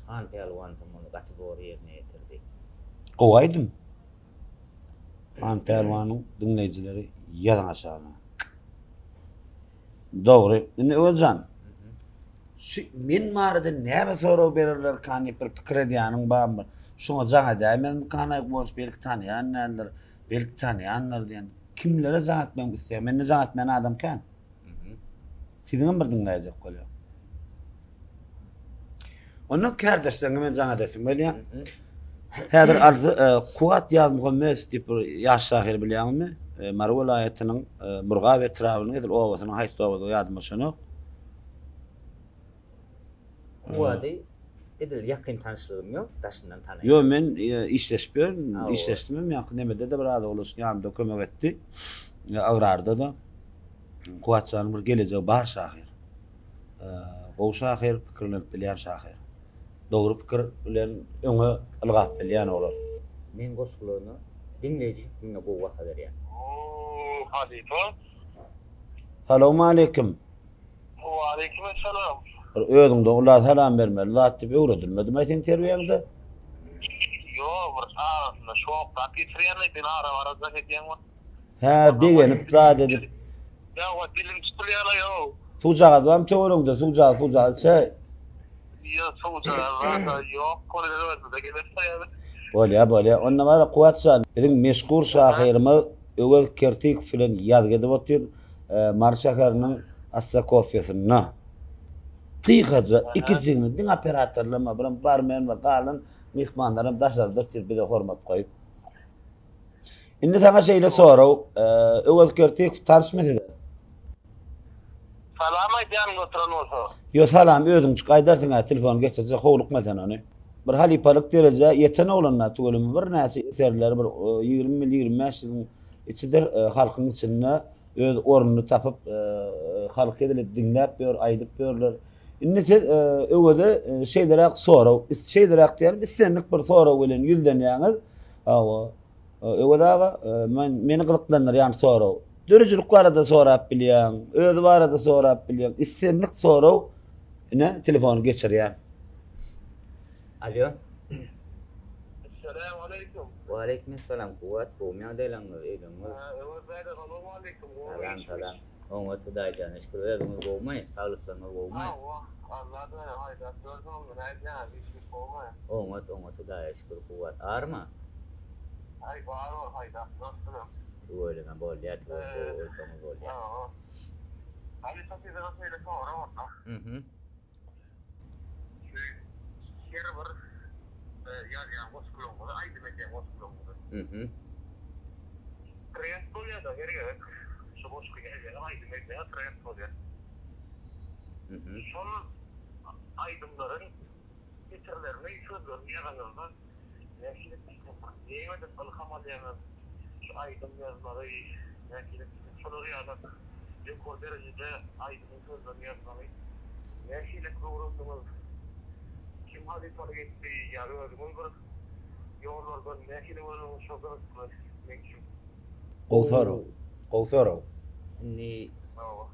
Han Pälwan hem ony gaty zor ýerine ýetirdi. Gowy aýdym. Han Pälwanyň diňleýjileri ýazyň aşagyna. Dogry. Indi Öwezjan. Şu men barada näme sorag bererlerkan diýip bir pikir edýäniň barmy? Şuňa jaň edäýmezmikan-aý Guwanç belki tanýan däldir, belki tanýandyr diýen. Kimlere jaň etmegiň isleýäň? Mende jaň etmeýän adam kän. Siziňem bir diňläýjek bolýar. Ondan kärdeşleriňe men jaň edesim gelýär. Häzir Arzy e, Kuwat Ýazmuhammedow diýip bir ýaş şahyr bilýäňizmi? E, Mary welaýatynyň e, Murgap etrabynyň edil obasynyň haýsy obadygy ýadyma düşenok. Kuwady edil ýakyn tanyşlygym ýok, daşyndan tanaýan. Ýok, men işleşip ýörün, işleşdim hem ýaňky nemede-de bir az oglanjyk ýanymda kömek etdi. Agrarda-da. Kuwat janyň bir gelejegi bar şahyr. Gowy şahyr, pikirlenip bilýän şahyr. Dogry pikir bilen öňe ylgap bilýän oglan. Men goşgularyna diňleýji hökmünde gowy baha berýän. Halypa. Salowmaleýkim. Waleýkim essalam. Bir özüňde ula salam bermeli zat diýip öwredilmedimi seň terbiýäňde? Ýok, bir arasynda şoklap geçirýänmi, sen ara-bara jaň edýäň. Hä, begenip zat edip. Ýa-wa dilim tutulýar-aý-ow. Suwjagaz barmy töweregiňde? Suwjagaz, suwjagaz içäý. Ýok, suwjagaz zat-a ýok. Bolýar özümize geler saýaly. Bolýar, bolýar. Onda bar, Kuwat jan, biziň meşhur şahyrymyz Öwez Kertikow bilen ýazgy edip otyr. Mary şäheriniň Assa kofesinde. Tyhaja ikijigimiz, diňe operatorlarym, biram barmen we galan myhmanlaram daşarda otyr bize hormat goýup. Indi saňa şeýle sorag, Öwez Kertikow tanyşmy size? Salam aýdýan oturan bolsa. Ýo salam özüňçik aýdarsyň-a telefon geçirjek howlukma sen ony. Bir halypalyk derejä ýeten oglan-da tüweleme birnäçe eserleri bir 20 ýyl 25 ýylyň içidir halkyň içinde öz ornuny tapyp halk edil diňläp ýör aýdyp ýörler. Indi siz Öweze şeýleräk sorag şeýleräk diýelim islendik bir sorag bilen ýüzlenýäňiz. Hawa. Öwez aga, men meni gyzyklandyrýan sorag. Döredijilik barada sorap bilýäň, özi barada sorap bilýäň. Islendik sorag ine telefony geçirýän. Alo. Essalawmaleýkum. Waleýkim essalam Kuwwat gowmy ýagdaýlaryňyz öýleriňiz. Öwez däde salowmaleýkum. Salam salam. Oňat Hudaýjana şükür özüňiz gowmy? Saglyklaryňyz gowmy? Hawa, Alla jana haýdap ýörsüňizmi nädýäňiz işiňiz gowmy? Oňat oňat Hudaýa şükür Kuwwat arma? Aý bar bol haýdap ýörsüňem. Tüweleme bolýa tüweleme gowy bolsaňyz bolýa. Hawa. Halypa size bir şeýle sorag bolsa. Mhm. Şu her bir ýazýan goşgularyňyzy, aýdym edýän goşgularyňyzy. Mhm. Trend bolýar-da her gezek şu goşgy ýazýaň, aýdym edýäň, trend bolýar. Mhm. Şol aýdymlaryň setirlerini, sözlerini ýazanyňyzda nähili nämeden ylham alýaňyz? Şu aýdym ýazmagy nähili şolar ýaly ýokary derejede aýdymyň sözlerini ýazmagy nähili öwrendiňiz? Kim halypalyk etdi ýa özüňiz bir ýollardan nähili bolandygyny şo gyzykly meň üçin. Gowy sorag. Gowy sorag. Indi Hawa.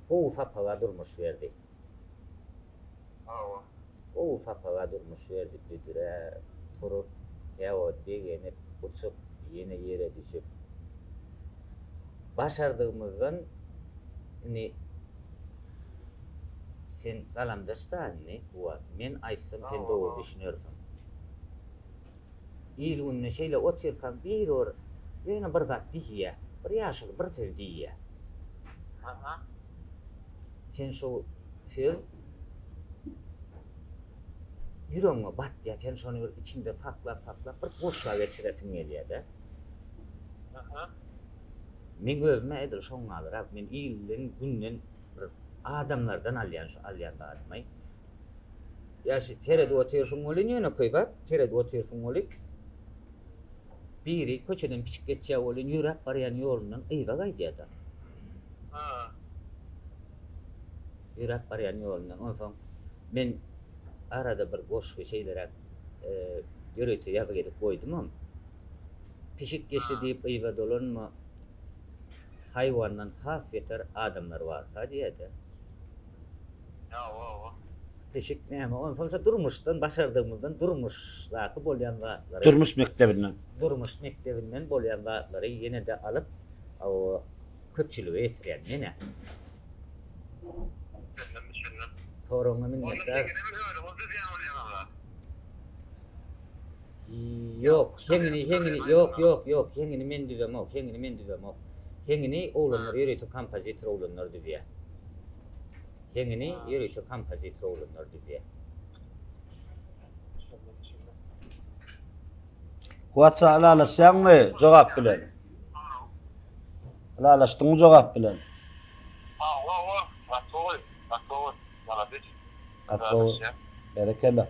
Gowy sapaga durmuş berdi. Hawa. Gowy sapaga durmuş berdi büdräp, turup, käwagt begenip, uçup, ýene ýere düşüp. Başardygymyzdan indi sen galamdaş-da indi bu wagt. Men aýtsam sen dogry düşünersiň. Il-günde şeýle otyrkaň biri bir ýöne bir zat diýýä. Bir ýaşuly bir söz diýýä. Aha. Sen şo söz ýüregiňe batýa, sen şony bir içiňde saklap-saklap bir goşga geçiresiň gelýä-de. Aha. Meň özüm-ä edil şoň ýalyrak. Men ilden, günden bir adamlardan alýan şu alýan zadymy. Ýa şu seredip otyrsyň welin ýönekeý zat, seredip otyrsyň welin biri köçeden pişik geçýär welin ýöräp barýan ýolundan yza gaýdýar-da. Ha. Ýöräp barýan ýolundan. Onsoň men arada bir goşgy şeýleräk ýörite ýazgy edip goýdumam. Pişik geçdi diýip yza dolanma, haýwandan has beter adamlar barka diýýär-de. Hawa, hawa. Pişik näme? Onsoň şo durmuşdan başardygymyzdan durmuşdaky bolýan zatlary. Durmuş mekdebinden. Durmuş mekdebinden bolýan zatlary ýene-de alyp, hawa, köpçülige ýetirýän men-ä. Düşündim, düşündim. Soragyňa minnetdar. Onda heňinem özüňiz düzýän bolýaňyz-a? Ýok, heňini, heňini, ýok, ýok, ýok, heňini men düzemok, heňini men düzemok. Heňini oglanlar ýörite kompozitor oglanlar düzýär. Heňini ýörite kompozitor oglanlar düzýär. Kuwatja ylalaşýaňmy jogap bilen? Ylalaşdyňmy jogap bilen? Hawa, hawa, gaty gowy, gaty gowy, malades. Gaty gowy. Berekella.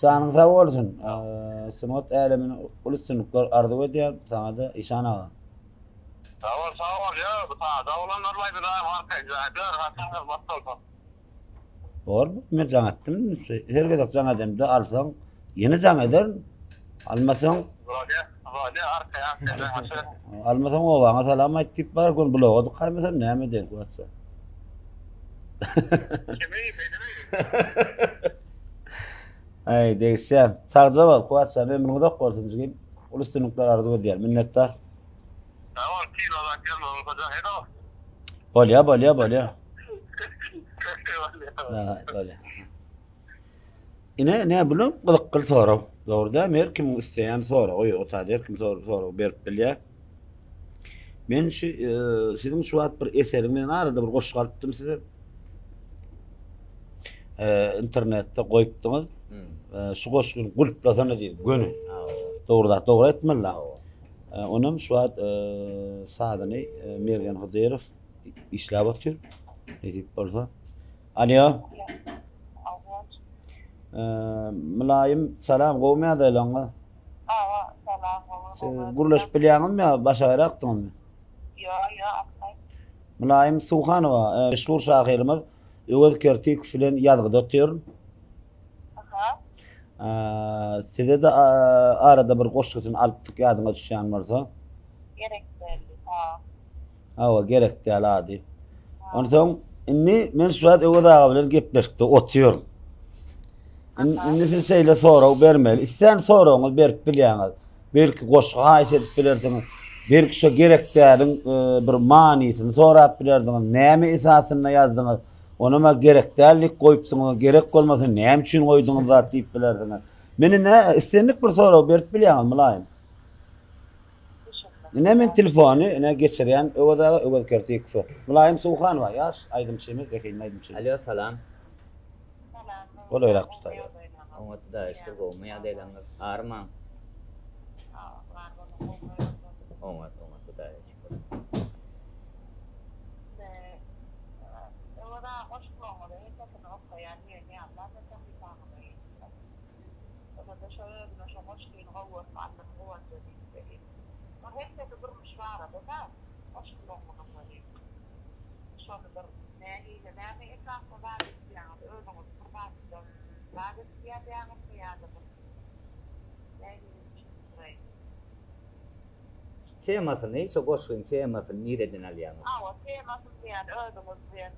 Janyň sag bolsun. Sungat älemine uly üstünlikler arzuw edýän saňa-da Işan aga. Sag bol, sag bol. Ýo, bu sada oglanlar baý biz aýam arkaýyn jaýdar, haçan hyzmat bolsa. Bor, men jaň etdim. Her gezek jaň edemde alsaň, ýene jaň ederin. Almasaň, Bolýa, bolýa, arkaýyn, arkaýyn jaň açar. Almasaň obaňa salam aýt diýip bar, gün bloga dykaýmasam näme edeýin Kuwatja. Kimi, menimi? Aý, degişýän. Sagja bol, Kuwat jan, ömrüň uzak bolsun jigim. Uly üstünlikler arzuw edýän. Minnetdar. Sag bol, kino zat gelme bolsa jaň et o. Bolýa, bolýa, bolýa. Bolýa. Bolýa. Ine, ne bulam gyzykly sorag. Dogry dämi? Her kimiň isleýän soragy, o taýda her kim sorag berip bilýär. Men şu e, siziň şu wagt bir eseriň men arada bir goşgy alypdym size. E, internetde goýupdyňyz. Hmm. E, şu goşgyny gulplasana diýip göni. Dogry zat dogry aýtmaly. E, onam şu wagt e, sazyny e, Mergen Hydyrow işläp otyr. Nesip bolsa. Alo. E, Mylaýym salam gowmy ýagdaýlaryňyz? Hawa, salam, gowy, Siz gowy. gürleşip bilýäňizmi ýa başagaýrakdyňyzmy? Ýo, ýo, aksaý. Mylaýym Suhanowa, e, meşhur şahyrymyz Öwez Kertikow bilen ýazgyda otyryn. Aha. E, Size-de e, arada bir goşgusyny alypdyk ýadyňa düşýän bolsa. Gerek däldi, ha. Hawa, gerek däl ady. Onsoň indi men şu wagt Öwez aga bilen gepleşikde otyryn. Indi siz şeýle sorag bermeli. Islän soragyňyzy berip bilýäňiz. Belki goşgy haýyş edip bilersiňiz. Belki şo gerek däliň e, bir manysyny sorap bilersiňiz. Näme esasynda ýazdyňyz? Onam gerek däl diýip goýupsyňyz. Gerek bolmasa näme üçin goýduňyz zat diýip bilersiňiz. Men indi islendik bir sorag berip bilýäňiz mylaýym. Ine men telefony ine geçirýän Öwez aga Öwez Kertikowa. Mylaýym Suwhanowa ýaş aýdymçymyz, zehinli aýdymçymyz. Alo salam. Salam. Golaýrak tutaýar. Oňat Hudaýa şükür gowumy ýagdaýlaryňyz? Armaň. Bar boluň gowumy ýagdaýlaryňyz? Oňat oňat Hudaýa şükür. Öwez aga goşgularyňyzy hemmesini okaýan diýen ýaly men sahypaňyza girdim. Onda-da şo özüme şo goşgyny gowy görüp aldym Guwanja diýip welin. Şo hemmesi durmuş barada-da goşgularyňyzyň welin. Şony bir nähili näme esasda zat etýäňiz özüňiz bir zatdan zat edip ýazýaňyzmy ýa-da bir nähili düşündireýin. Temasyny şo goşgyň temasyny nireden alýaňyz? Hawa temasyny diýýän özüňiz diýen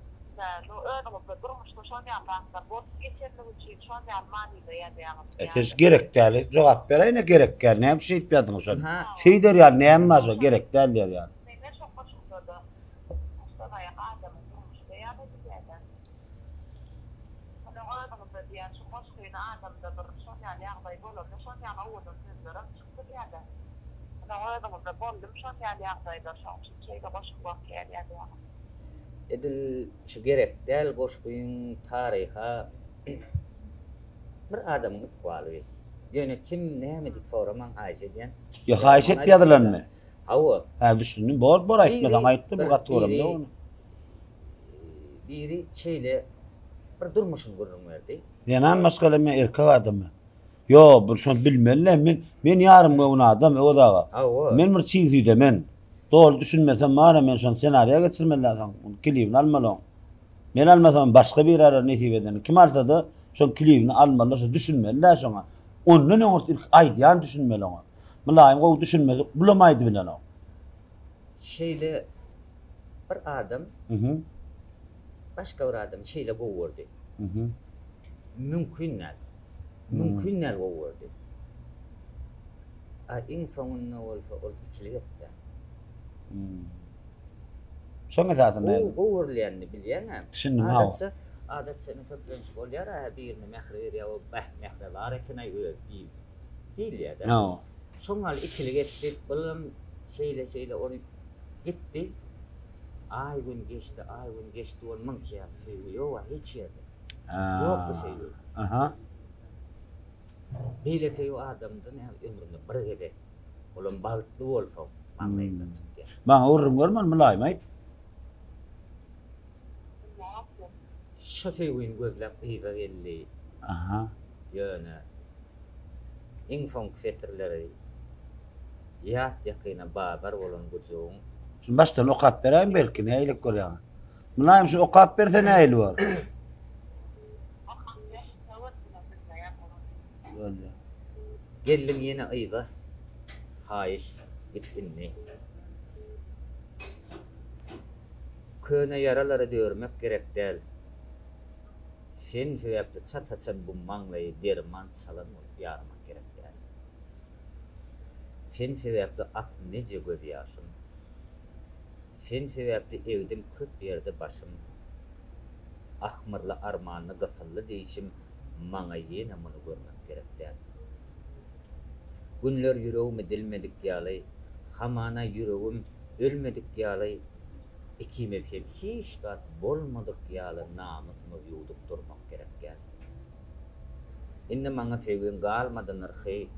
özüňizde durmuşda şon ýaly zatlar bolup geçenligi üçin şon ýaly manyda ýazýaňyz. E sen şu gerek däl jogap beräýne gerek däl näme üçin şeýdip ýazdyň şony? Şeýder ýaly näme bar şo gerek däl diýer ýaly. Mende şo goşguda-da Başdan aýak adamyň durmuşy beýan edilýär-dä. Onuň özüňizde diýýän şu goşgyny adamda bir şon ýaly ýagdaý bolanda şon ýaly owadan sözlerem çykyp bilýär-dä. Onuň özüňizde boldumy şon ýaly ýagdaýlar şoň üçin şeýle goşgy bolup gelýär diýýäňiz. Edil şu gerek däl goşgyň taryha bir adamyň ykbaly. Ýöne kim näme diýip soramaň haýyş edýän. Ýa haýyş edip ýazylanmy? Hawa. Hä düşündim. Bor bor aýtmasaň aýtdy bu gaty göremde ony. Biri şeýle bir durmuşyny gürrüň berdi. Zenan maşgalamy erkek adammy? Ýo, bu şony bilmeli men men ýarym göwün adam Öwez aga. Hawa. Men bir çig süýde men. Doly düşünmesem bara men şony ssenariýa geçirmeli soň klibini almaly oň. Men almasam başga biri alar nesip edeni. Kim alsada şoň klibini almaly şo düşünmeli-dä şoňa. Ondan öňürt ilk aýdýan düşünmeli oňa. Mylaýym gowy düşünmedik bulam aýdybilenok. Şeýle bir adam başga bir adamy şeýle gowy gördi. Mümkin däl. Mümkin däl gowy gördi. A iň soňunda bolsa ol ikilik etdi. Şoň esasynda. Gowy gowy görülýänini bilýäň-ä. Düşündim hawa. Adatça adatça indi köplenç bolýar-a birine mähir berýär o bäh mähre bar eken-aý özi diýip. Diýilýär-dä. Şoň ýaly ikilik etdi. Bulam şeýle-şeýle ony gitdi. Aý-gün geçdi, aý-gün geçdi, ol muňky ýaly söýgi ýog-a hiç ýerde. Ýok bu söýgi. Aha. Beýle söýgi adamda näme ömründe bir gezek, olam bagtly bolsaň, maňlaýyňdan çykýar. Maňa gürrüň berme, ony Mylaýyma aýt. Şo söýgini gözläp yza geldi. Aha. Ýöne iň soňky setirleri Ýat ýakyna bazar bolan gujagyň. Şuny başdan okap beräýiň belki nähili görýäňiz. Mylaýym şuny okap berse nähili bor? Bolýar. Geldiň ýene yza. Haýyş, git indi. Köne ýaralary dörmek gerek däl. Sen sebäpli çat açan bu maňlaýy derman çalan bolup ýarmak gerek däl. Sen sebäpli akdy nije gözýaşym. Sen sebäpli egdim köp ýerde başym. Ahmyrly armanly gysyldy diýşim maňa ýene muny görmek gerek däl. Günler ýüregimi dilmedik ýaly, hamana ýüregim ölmedik ýaly Ikimiz hem hiç zat bolmadyk ýaly namysymyz ýuwdup durmak gerekýär. Indi maňa söýgiň galmady nyrhy,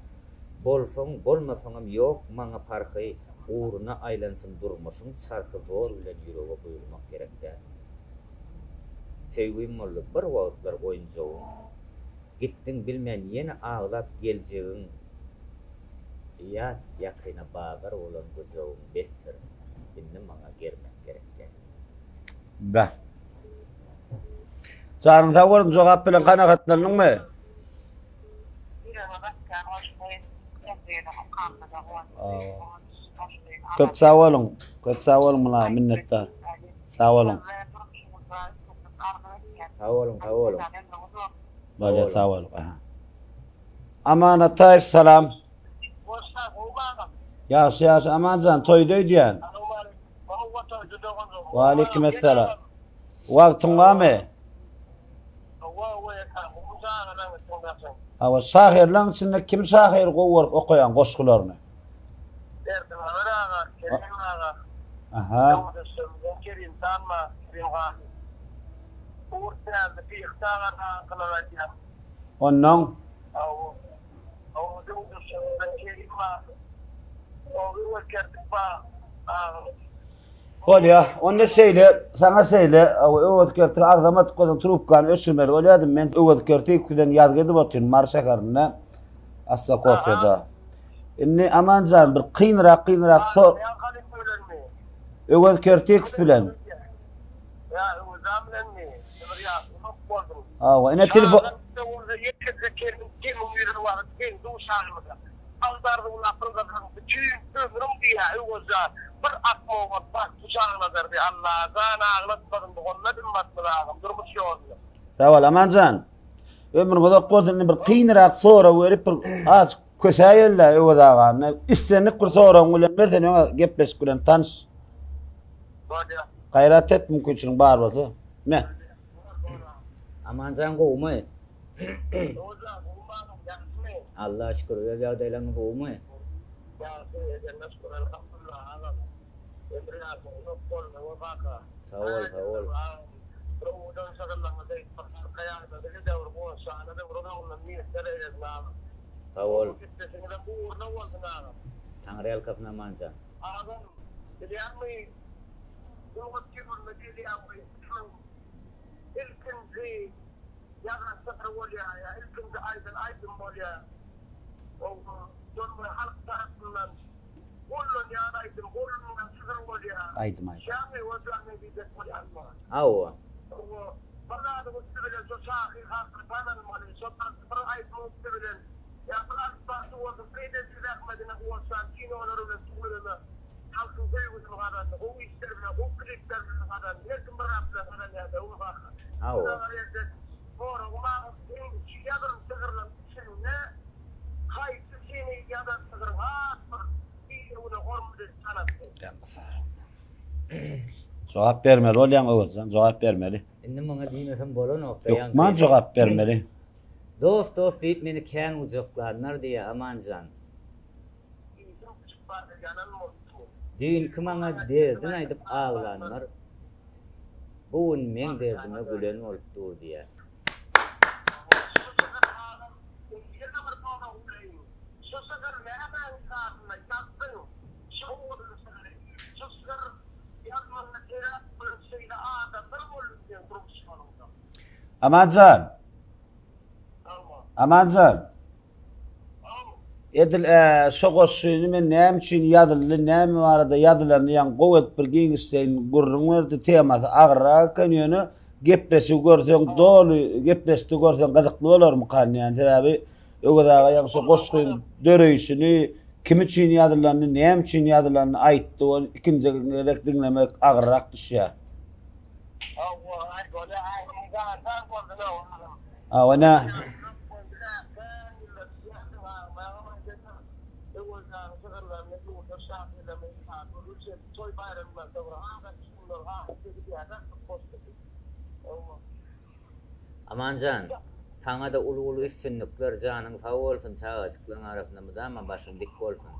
Bolsaň, bolmasaňam ýok maňa parhy, Ugruna aýlansyn durmuşyň çarhy zor bilen ýürege buýurmak gerek däl. Söýgim boldy bir wagtlar oýunjagyň, Gitdiň bilmän ýene aglap geljegiň, Ýat ýakyna bazar bolan gujagyň besdir, indi maňa germek gerek däl. Beh. Janyň sag bolsun, jogap bilen kanagatlandyňmy? Ýürege batýan goşgy, Ýazgyny okamda-da guwançly goşgy. Köp sag boluň. Köp sag boluň Mylaýym, minnetdar. Sag boluň. Sag boluň, sag boluň. Bolýar, sag boluň. Aha. Aman Ataýew salam. Goşlar gowy agam. Ýagşy ýagşy Amanjan toýda öýdýän. Hawa toýda doganjygym. Waleýkim esselam. Wagtyň barmy? Hawa hawa ýa gowy janyň üçin. Hawa şahyrlaň içinde kim şahyry gowy görüp okaýaň goşgularyny? Berdinazar aga, Kerim aga. Aha. Döwürdeşlerimizden Kerim Sanma, Kerim Gasym. Ugur Täze, Pyhta aga dagyňkylar aýdýar. Onnoň? Hawa. Hawa, döwürdeşlerimizden Kerim bar. Ogry we Kertik bar. Aga. Bolýa. Onda şeýle, saňa şeýle, Öwez Kertik agzamadyk bolsaň trubkany öçürmeli bolýadym. Men Öwez Kertik bilen ýazgy edip otyryn Mary şäherinde. Assa kofeda. Indi Amanjan bir kynrak kynrak sor. Öwez Kertikow bilen. Ýa Öwezan bilenmi? Bir ýaş uzak bolduň. Hawa, ine telefon. Çagalykda bolsa ýekeje kemiň kemiň ýüzüni baryp deň-duş halymyza. Agdardygyny apyldadyň bütin ömrüň diýýä Öwezjan. Bir akmogal bagtly çagladardy Allajan aglatmasyn bu golda ymmatmyz agam durmuş ýolunda. Sag bol Amanjan. Ömrüň uzak bolsun indi bir kynrak sorag berip bir azjyk kösäýeli Öwez agany. Islendik bir soragyň bilen ber sen öňe gepleşik bilen tanyş. Bolýar. Gaýrat et mümkinçiligiň bar bolsa. Me. Amanjan gowumy? Öwezjan gowumy agam ýagşymy? Allaha şükür öz ýagdaýlaryňyz gowumy? Ýagşy ejenine şükür elhamdulillah agam. Ömür ýaşyň uzak bolsun Öwez kaka. Sag bol sag bol. Bir owadan şygyrlaryňyzy eýtip bir halka ýaňladygy döwür goşana döwür uzagyndan miýesser eylesin agam. Sag bol. Gepleşigiňizem ugruna bolsun agam. Taňry ýalkasyn Amanjan. Agam bilýäňmi sungat döwründe gelýän şol ilkinji ýazan şygry bolýar ýa ilkinji aýdan aýdym bolýar. Ol şol bir halk tarapyndan gollanýan aýdym, gollanýan şygyr bolýar. Aýdym aýdym. Şämi hoja men diýjek bolýanym. Hawa. Hawa. Bir zadyň üsti bilen şo şahyr halka tanalmaly. Şo bir aýdymyň üsti bilen ýa bir alyp barşy bolsun, prezident zähmedine guwançan kinolary bilen tüweleme halkyň söýgüsini gazandy. Gowy işler bilen, gowy klipler bilen gazandy. Her kim bir zat bilen gazanýar-da Öwez kaka. Hawa. Saňa berjek soragym agam, seň şu ýazan şygyrlaryň içinde haýsy seni ýazan şygryň has bir il-güne hormat edip tanatdy? Jogap bermeli bolýaň Öwezjan, jogap bermeli. Indi muňa diýmesem bolanok-da ýaňky. Hökman jogap bermeli. Dost dost diýip meni kän gujaklanlar diýýä Amanjan. Düýnki maňa derdin aýdyp aglanlar bu gün meň derdime gülen bolup dur diýýä. Amanjan. Amanjan. Edil şo goşgyny men näme üçin ýazyldy, näme barada ýazylanyny ýaňy gowy edip bir giňişleýin gürrüň berdi. Temasy agyrrak eken ýöne gepleşigi görseň doly gepleşikde görseň gyzykly bolarmykan diýýän. Sebäbi Öwez aga ýaňy şo goşgyň döreýşini, kim üçin ýazylanyny, näme üçin ýazylanyny aýtdy. Ony ikinji gezek diňlemek agyrrak düşýär. Hawa, aý bolýa, agymyň jany sag bolsun, agam. Hawa, nä? Amanjan, saňa-da uly-uly üstünlikler, janyň sag bolsun, çagajyklaryň arasynda mydama başyň dik bolsun.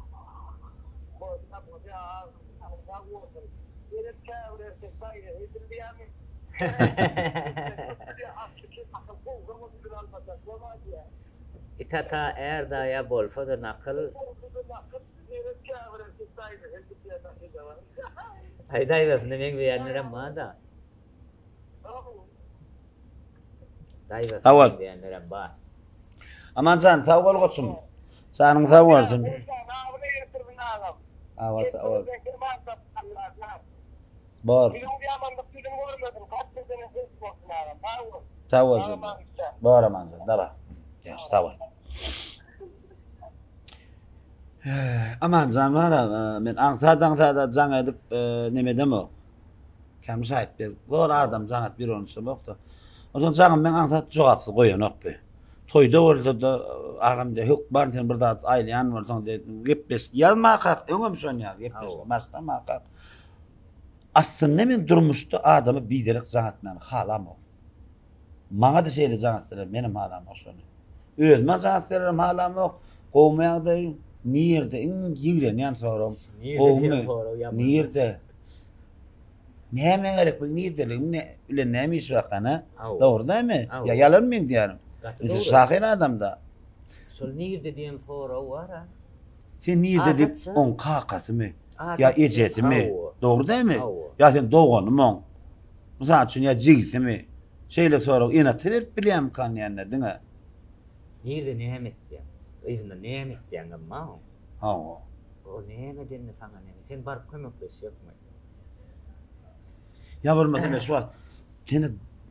It ata, är daýa bolsa-da nakyl. Aýdaýbersin-de, meňzeýänlerem bar-da. Sag bol. Amanjan sag bol goçum. Janyň sag bolsun. Awa sag bol. Bor. Sag bol. Bor Amanjan. Daba. Ýagşy sag bol. Amanjan bar, men aňsat aňsat jaň edip neme edemok. Kämiş aýyp ber. Zor adam jaň edip ýüregini çyzmok-da. Onsoň jaňym meň aňsat jogapsyz goýanok bi. Toýda bolsa-da agam diýýär, hökman sen bir zat aýlaýan bolsaň diýýär, gepleşik ýazmakak, öňem şon ýaly gepleşik başlamakak. Aslynda men durmuşda adama biderek jaň etmäni halamok. Maňa-da şeýle jaň etseler menem halamok şony. Özüme jaň etselerem halamok. Gowumy ýagdaýyň? Nirde? Iň ýigrenýän soragym. Gowumy? Nirde? Näme gerek bu nirdeligim ne bilen näme iş bar kana? Dogry dämi? Ýa ýalan meň diýýänim. Biz şahyr adamda. Şol nirde diýen sorag bar ha. Sen nirde diýip oň kakasymy? Ýa ejesimi? Dogry dämi? Ýa sen doganymy oň? Mysal üçin ýa jigisimi? Şeýle sorag ene-ata berip bilýärmikan diýende diňe. Nirde näme etýäň? Yzynda näme etýäňem bar oň. Hawa. O näme edende saňa näme? Sen baryp kömekleşjekmi? Ýa bolmasa men şu wagt seni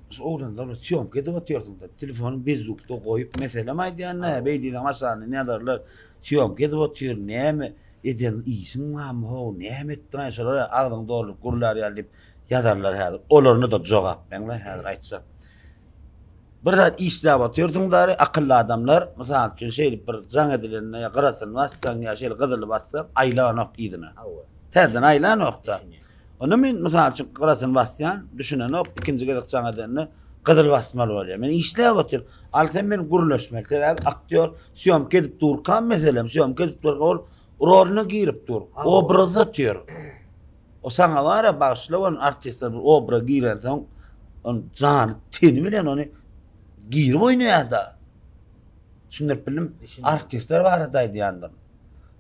şu oglanlar bilen sýomka edip otyrsyň-da, telefony bezzukda goýup, meselem aýdýan-da, beý diýseň aşagyny näzarlar, sýomka edip otyr, näme eden işiň barmy how, näme etdiň-aý şolar agzyňy dolduryp gürlär ýaly diýip ýazarlar häzir. Olaryna-da jogap meň-le häzir aýtjak. Bir zat işläp otyrsyň dary, akylly adamlar, mysal üçin, şeýdip bir jaň edilende ýa gyrasyny bassaň ýa şeýle gyzyly bassaň, aýlanok yzyna. Täzeden aýlanok-da. Onda men, mysal üçin, gyrasyny basýan, düşünenok, ikinji gezek jaň edende gyzyl basmaly bolýar. Men işläp otyryn. Al sen men gürleşmeli. Sebäbi aktýor sýomka edip durkam, meselem, sýomka edip durka ol roluna girip dur. Obrazda otyr. O saňa bar-a, bagyşla ony artistler bir obra girensoň, ony jany teni bilen ony girip oýnaýar-da. Düşündirip bildim. Artistler barada aýdýandyryn.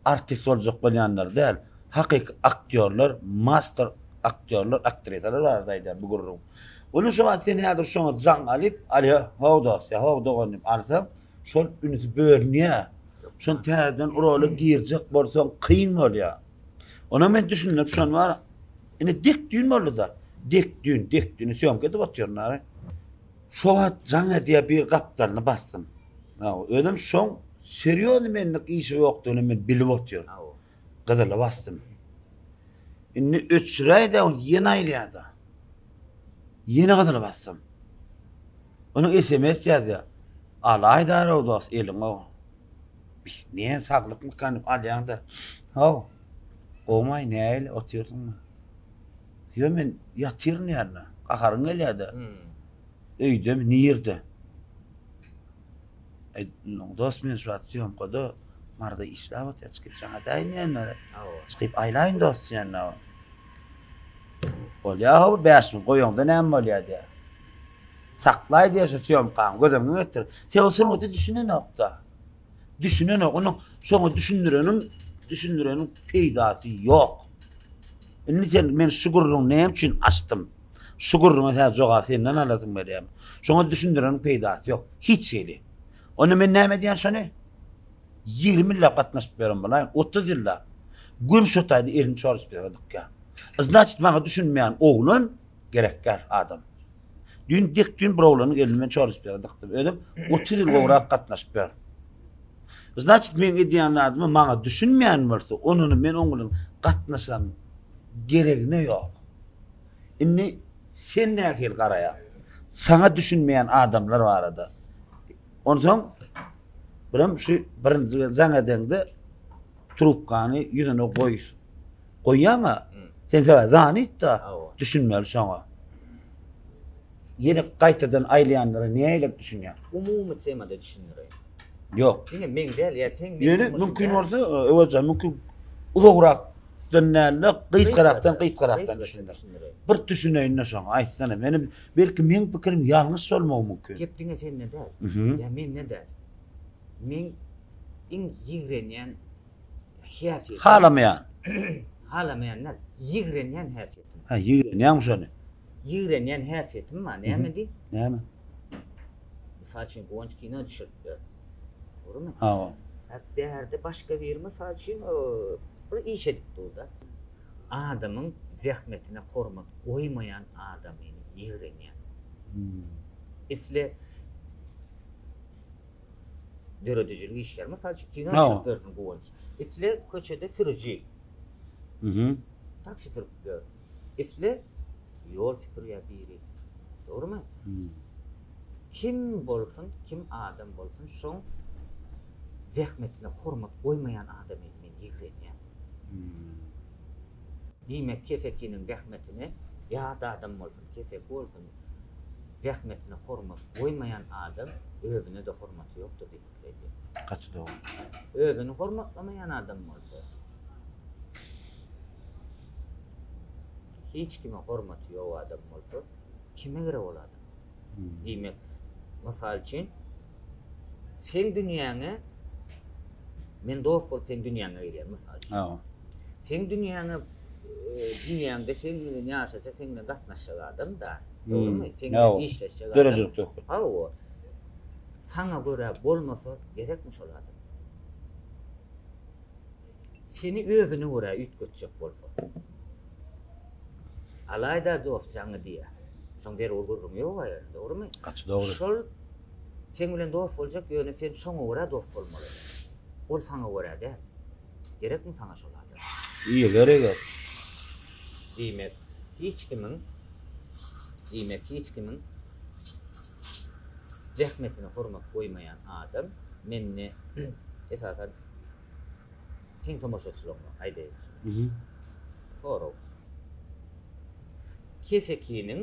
Artist boljak bolýanlar däl. Hakyky aktýorlar, master aktýorlar, aktrisalar barada aýdýan bu gürrüň. Ony şu wagt sen häzir şoňa jaň alyp, alýa, how dost, ýa how dogan diýip alsaň, şol ünsi bölünýär. Şony täzeden rola girjek bolsaň kyn bolýar. Ona men düşündirip şony bar. Ine dek düýn boldy-da. Dek düýn, dek düýn sýomka edip otyryn ary. Şo wagt jaň edýär bir gapdalyny basdym. Özem şoň serýozny menlik işi ýokdugyny men bilip otyryn. Gyzyly basdym. Indi öçüräý-de ýene aýylýar-da. Ýene gyzyly basdym. Onuň SMS ýazýar. Alaý darow dost eliňe. Bih, näme saglykmykan diýip alýaň-da. Haw, gowmaý, nähili otyrsyňmy? Ýo, men ýatyryn ýa-da. Gaharyň gelýär-de. Öýdemi, nirde? Aý, dost, men şu wagt sýomkada Maryda işläp otyryn, çykyp jaň edäýin diýende. Çykyp aýlaýyn dost diýende. Bolýa-how, 5000 goýaňda näme bolýar diýýär. Saklaý diýýär şu sýomkaňy, göz öňüňe getir. Sen o sungata düşünenok-da. Düşünenok. Onuň şoňa düşündireniň, düşündireniň peýdasy ýok. Indi sen men şu gürrüňi näme üçin açdym? Şu gürrüňe sen jogap senden alasym gelýär. Şoňa düşündireniň peýdasy ýok. Hiç hili. Onda men näme edýän şony? 20 ýyllap gatnaşyp ýören bolaýyn, 30 ýyllap. Gün şu taýda elini çorus bilen dykýar. Znaçit maňa düşünmeýän oglan gerekgär adam. Düýn dek düýn bir oglanyň elini men çorus bilen dykdym. Özüm 30 ýyl gowrak gatnaşyp ýör. Znaçit meň edýän zadyma maňa düşünmeýän bolsa, onuny men oň bilen gatnaşan geregine ýok. Indi sen nähili garaýaň? Saňa düşünmeýän adamlar barada. Onsoň birem şu birinji jaň edeňde trubkany ýüzüne goý. Goýýaň-a. Sen sebäbi zanit-da düşünmeli şoňa. Ýene gaýtadan aýlaýanlara nähili düşünýäň? Umumy temada düşündireýin. Ýok. Diňe meň däl, ýa seň meň Ýöne mümkin bolsa, Öwezjan, mümkin uzagrakdan däl-de, gysgarakdan, gysgarakdan düşündir. Bir düşüneýin-de şoňa, aýtsana. Meni belki meň pikirim ýalňyş bolmagy mümkin. Gep diňe sende däl. Ýa mende däl. Meň iň ýigrenýän häsiýetim. Halamaýan. Halamaýan däl, ýigrenýän häsiýetim. Hä, ýigrenýäňmi şony? Ýigrenýän häsiýetim bar. Näme diý? Näme? Mysal üçin, Guwanç kino düşüripdir. Dogrumy? Hawa. Hä, bärde başga biri mysal üçin bir iş edip dur-da. Adamyň zähmetine hormat goýmaýan adamyny ýigrenýän. Isle döredijilik işgäri, mysal üçin, kino düşürip ýörsün Guwanç. Isle köçede sürüji. Taksi sürüp ýör. Isle ýol süpürýär biri. Dogrumy? Kim bolsun, kim adam bolsun, şoň zähmetine hormat goýmaýan adamy men ýigrenýän. Diýmek, kesekiniň zähmetine, ýat adam bolsun, keseki bolsun, zähmetine hormat goýmaýan adam özüne-de hormaty ýokdur diýip pikir edýän. Gaty dogry. Özüni hormatlamaýan adam bolsa, Hiç kime hormaty ýok adam bolsa, kime gerek ol adam? Diýmek, mysal üçin, seň dünýäňe men dost bolup seň dünýäňe girýän, mysal üçin. Hawa. Seň dünýäňe dünýäňde seň bilen ýaşajak, seň bilen gatnaşjak adam da. Dogrumy? Seň bilen işleşjek adam. Döredijilik söhbet. Hawa. Saňa görä bolmasa gerekmi şol adam? Seni özüne görä üýtgetjek bolsa. Alaý-da dost jaňy diýýär. Şoň zerur gürrüňi ýog-a ýöne, dogrumy? Gaty dogry. Şol seň bilen dost boljak, ýöne sen şoňa görä dost bolmaly. Ol saňa görä däl. Gerekmi saňa şol adam? Iýiler eger. Diýmek, hiç kimiň, diýmek, hiç kimiň zähmetine hormat goýmaýan adam, mende esasan seň tomaşaçylygyňa aýdaýyn şuny. Sorag. Kesekiniň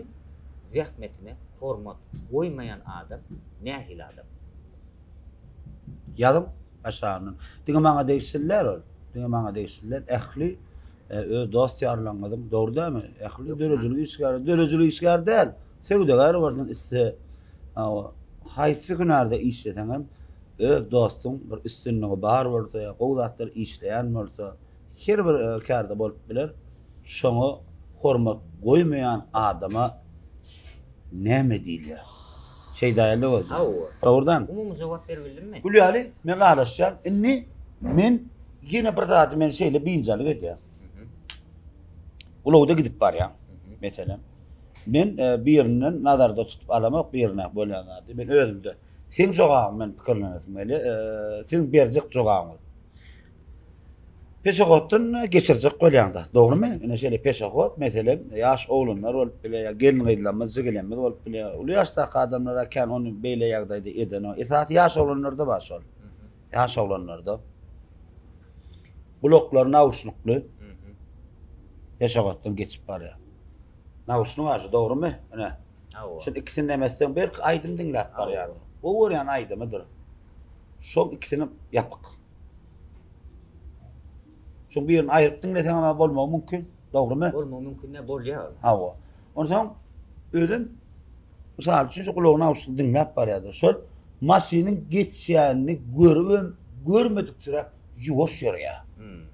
zähmetine hormat goýmaýan adam nähili adam? Ýazyň aşagyndan. Diňe maňa degişli däl ol. Diňe maňa degişli däl. Ähli e, öz dost-ýarlaryňyzyň, dogry dälmi? Ähli döredijilik işgäri, döredijilik işgäri däl. Söwdagär bolsun iste, haýsy hünärde işleseň hem öz dostuň bir üstünligi bar bolsa ýa gowy zatlar işleýän bolsa, her bir e, kärde bolup biler. Şoňa hormat goýmaýan adama näme diýilýär? Şeýdaýaly bolsa. Hawa. Dogrudan. Umumy jogap beribildimmi? Gül ýaly men ylalaşýan. Indi men ýene bir zady men şeýle biynjalyk edýän. Ulagda gidip barýan. Meselem, men e, birinden nazarda tutup alamok birine bolýan zady. Men özümde seň jogabyň men pikirlenesim gelýär. E, siziň berjek jogabyňyz. Peşehoddan geçirjek bolýaňda, dogrumy? Ine şeýle peşehod, meselem, ýaş oglanlar bolup bilýär, ýa gelin-gyzlarymyz, jigilerimiz bolup bilýär. Uly ýaşdaky adamlar-a kän ony beýle ýagdaýda edenok. Esasy ýaş oglanlarda bar şol. Ýaş oglanlarda. Gulaklary nauşnikli. Peşehoddan geçip barýar. Nauşnik bar şu, dogrumy? Ine. Şol ikisini näme etseň, belki aýdym diňläp barýardyr. Gowy görýän aýdymydyr. Şol ikisini ýapyk. Şoň birini aýryp diňleseň hem bolmagy mümkin. Dogrumy? Bolmagy mümkin däl, bolýar ol. Hawa. Onsoň özüm mysal üçin şu gulagyny awuşdyryp diňläp barýardy. Şol maşynyň geçýänini görübem görmediksiräp ýuwaş ýörýär. Hmm.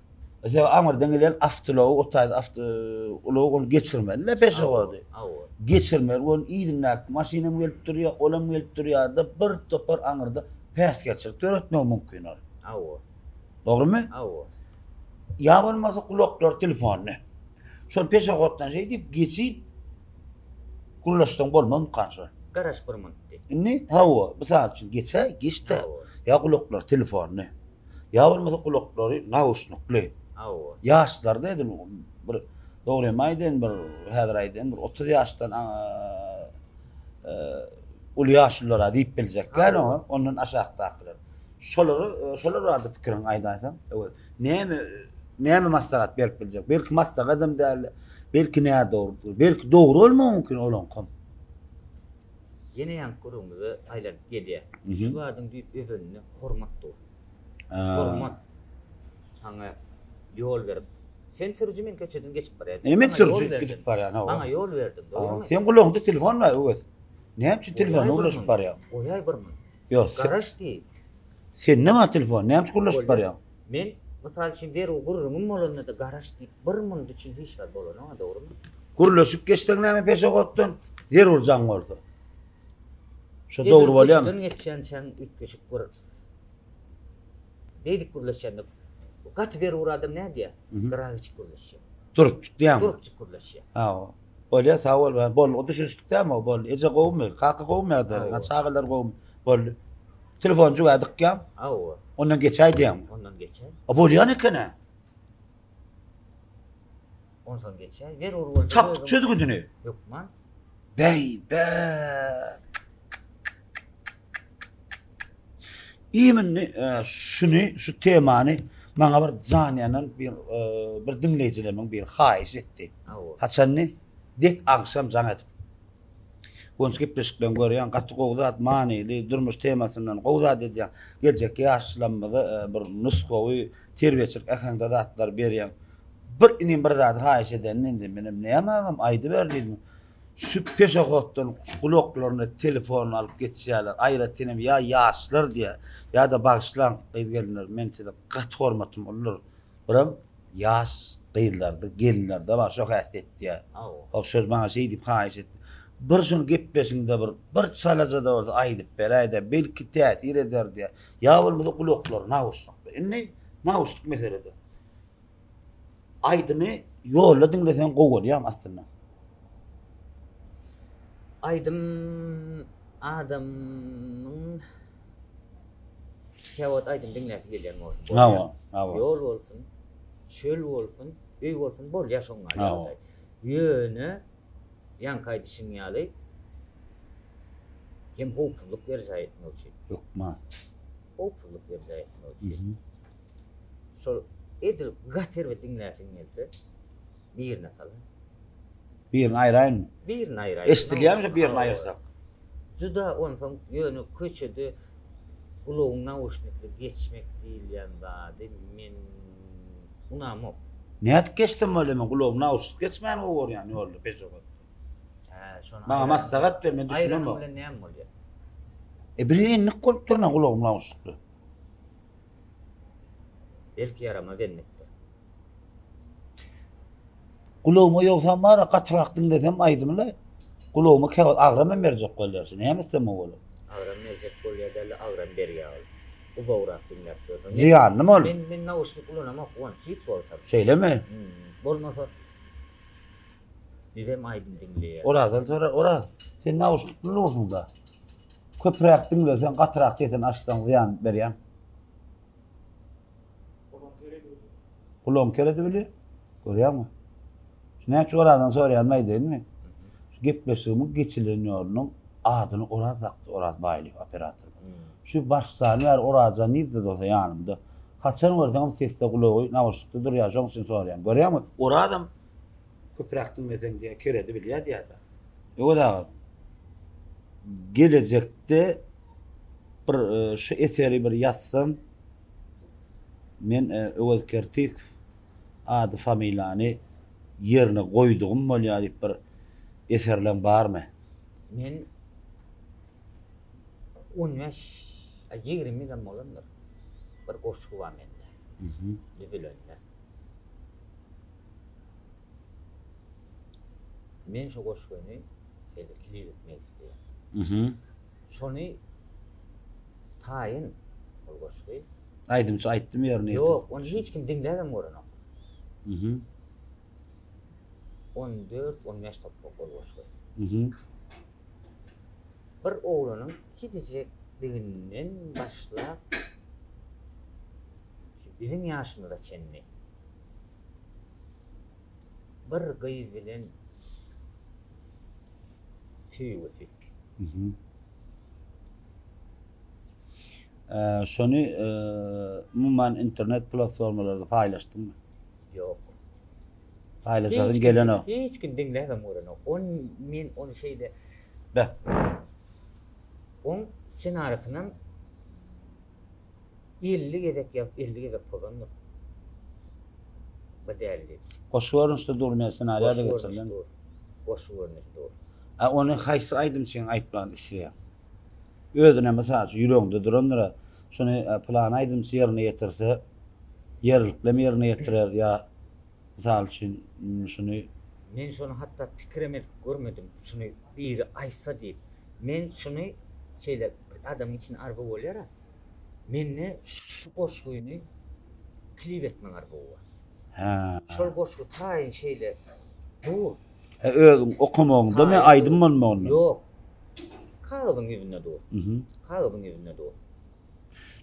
Sebäbi aňyrdan gelen awtoulagy o taýda awto ulag ony geçirmeli-de peşehody. Hawa. Geçirmeli. Onuň yzyndaky maşynam gelip durýar, olam gelip durýar-da bir topar aňyrda päsgelçilik döretmegi mümkin ol. Hawa. Dogrumy? Hawa. Ýa bolmasa gulaklar telefonly. Şol peşehoddan şeý diýip geçip gürleşseň bolmazmykan şol? Garaş bir minut diýip. Indi hawa, mysal üçin geçäý, geç-de. Ýa gulaklar telefonly. Ýa bolmasa gulaklary nauşnikli. Hawa. Ýaşlarda edil bir dogrymy aýdaýyn bir häzir aýdaýyn bir 30 ýaşdan uly ýaşululara diýip biljek däl oňa, ondan aşakdakylar. Şolary şolar barada pikiriňi aýdaýsaň, öwez. Näme näme maslahat berip biljek? Belki maslahatam däl, belki nädogrydyr, belki dogry bolmagy mümkin olaňkam. Ýene ýaňky gürrüňimize aýlanyp gelýäs. Şu zadyň düýp özeninde hormat dur. Hormat saňa ýol berip, sen sürüji men köçeden geçip barýan. Ine men sürüji gidip barýan. Maňa ýol berdiň, dogrumy? Seň gulagyňda telefon bar, Öwez. Näme üçin telefonda gürleşip barýaň? Goýaý bir muny. Ýok. Garaş diý. Sende bar telefon, näme üçin gürleşip barýaň? Men, mysal üçin, zerur gürrüňim bolanda-da garaş diýip bir munt üçin hiç zat bolanok-a, dogrumy? Gürleşip geçseň näme peşehoddan, zerur jaň bolsa. Şo dogry bolýarmy? Edil köçeden geçýänçäň üýtgeşik bir beýdip gürleşýände gaty zerur adam nädýär? Gyra geçip gürleşýär. Durupjyk diýýäňmi? Durupjyk gürleşýär. Hawa. Bolýar, sag bol. Boldy, düşünişdik dämi o? Boldy. Eje gowumy? Kaka gowumy ýagdaýlar? Çagalar gowumy? Boldy. Telefon jübä dykýaň. Hawa. Ondan geçäý diýýäň. Ondan geçäý. A bolýan eken-ä. Ondan geçäý. Zerur bolsa. Tapdyk çözgüdini. Hökman. Bäý, bä. Imindi e, şuny, şu temany maňa bir jan ýanan bir e, bir diňleýjilerimiň biri haýyş etdi. Haçanny? Dek agşam jaň edip. Goňşy gepleşiklerini görýän, gaty gowy zat, manyly, durmuş temasyndan gowy zat edýän. Geljekki ýaşlarymyza e, bir nusgawy terbiýeçilik äheňde zatlar berýän. Bir inim bir zady haýyş edenini indi menem näme agam aýdyber diýdim. Şu peşehoddan gulaklaryna telefon alyp geçýärler. Aýratyn hem ýa ýaşlar diýýär, ýa-da bagyşlaň gyz-gelinler, men size gaty hormatym uludyr. Birem ýaş gyzlarda, gelinlerde bar şo häsiýet diýýär. Hok şol maňa şeý diýip haýyş etdi. Bir şuny gepleşiňde bir bir çalaja-da bolsa aýdyp beräý-dä, belki täsir eder diýýär. Ýa bolmasa gulaklary nauşnikde. Indi nauşnik meselede. Aýdymy ýolda diňleseň gowy bolýarmy aslynda? Aýdym adamyň käwagt aýdym diňläsi gelýän bolsa. Hawa, hawa. Ýol bolsun, çöl bolsun, öý bolsun bolýar şoň ýaly ýagdaý. Ýöne ýaňky aýdyşyň ýaly hem howpsuzlyk berjaý etmek üçin. Hökman. Howpsuzlyk berjaý etmek üçin. Şol edil gaty erbet diňläsiň gelse birine salaý. Birini aýraýynmy? Birini aýraýyn. Eşidilýärmi şo birini aýyrsak? Juda onsoň ýöne köçede gulagyň nauşnikli geçmek diýilýän zady men unamok. Nädip geçsem bolýar men gulagym nauşnik geçmäni gowy görýän ýolda peşehodda. Hä şony Maňa maslahat ber men düşünemok. Aýranyň bilen näme bolýar? E bir endik bolup durna gulagym nauşnikli. Belki ýaramaz endikdir. Gulagyma ýogsam bar-a gatyrak diňlesem aýdymy-la, gulagyma käwagt agram hem berjek bolýar. Şu näme etsem gowy bolar? Agram berjek bolýar däl-de, agram berýär ol. Uzagrak diňläp ýörseň. Zyýanlymy ol? Men men nauşnik ulanamok onça hiç wagtam. Şeýlemi? Bolmasa bizem aýdym diňleýäs. Orazdan sora, Oraz, sen nauşnikli dursuň-da. Köpräk diňleseň, gatyrak sesini açsaň zyýan berýämi? Gulagyň ker edip bilýär. Görýäňmi? Şu näçe Orazdan soraýanymy aýdaýynmy? Şu gepleşigimiň geçilen ýolunyň adyny Oraz dakdy, Oraz Baýlyýew operator. Şu başlany bäri Orazjan nirde bolsa ýanymda. Haçan görseňem sesde gulagy nauşnikde durýar, şoň üçin soraýan. Görýäňmi? Orazam köpräk diňleseň diýýär, ker edip bilýär diýýär-de. Öwez aga, gelejekde bir şu eseri bir ýazsam, men Öwez Kertikow ady familiýany ýerine goýdugym bolýar diýip bir eserleň barmy? Men 15, 20 ýylam bolandyr. Bir goşgy bar mende. Düzülende. Men şu goşgyny şeýle klip etmek isleýän. Mhm. Şony taýyn ol goşgy. Aýdymçy aýtdymy ýerine ýetirip? Ýok, ony hiç kim diňläbem görenok. Mhm. 14, 15 topbak ol goşgy. Mhm. Bir oglanyň kiçijekliginden başlap şu biziň ýaşymyza çenli bir gyz bilen söýgüsi. Şony umuman internet platformalarda paýlaşdyňmy? Ýok. Paýlaşasyň gelenok. Hiç kim diňläbem görenok. On men ony şeýle Beh. Oň ssenarisinem 50 gezek ýazyp, 50 gezek pozandyr. Bu däl diýip. Goşgy görnüşde dur, men ssenariýa-da geçirilen. Goşgy görnüşi dur. Goşgy görnüşi dur. A ony haýsy aýdymçyň aýtmagyny isleýäň? Özüne mysal üçin ýüregiňde durandyr-a. Şony pylany aýdymçy ýerine ýetirse, ýerliklem ýerine ýetirer ýa mysal üçin şuny. Men şony hatda pikirem edip görmedim, şuny biri aýtsa diýip. Men şuny şeýle bir adamyň içinde arzuw bolýar-a. Mende şu goşgyny klip etmek arzuwy bar. Hä. Şol goşgy taýyn şeýle dur. Hä özüň okamagyňda men aýdym bolmagynda? Ýok. Kagyzyň ýüzünde dur. Kagyzyň ýüzünde dur.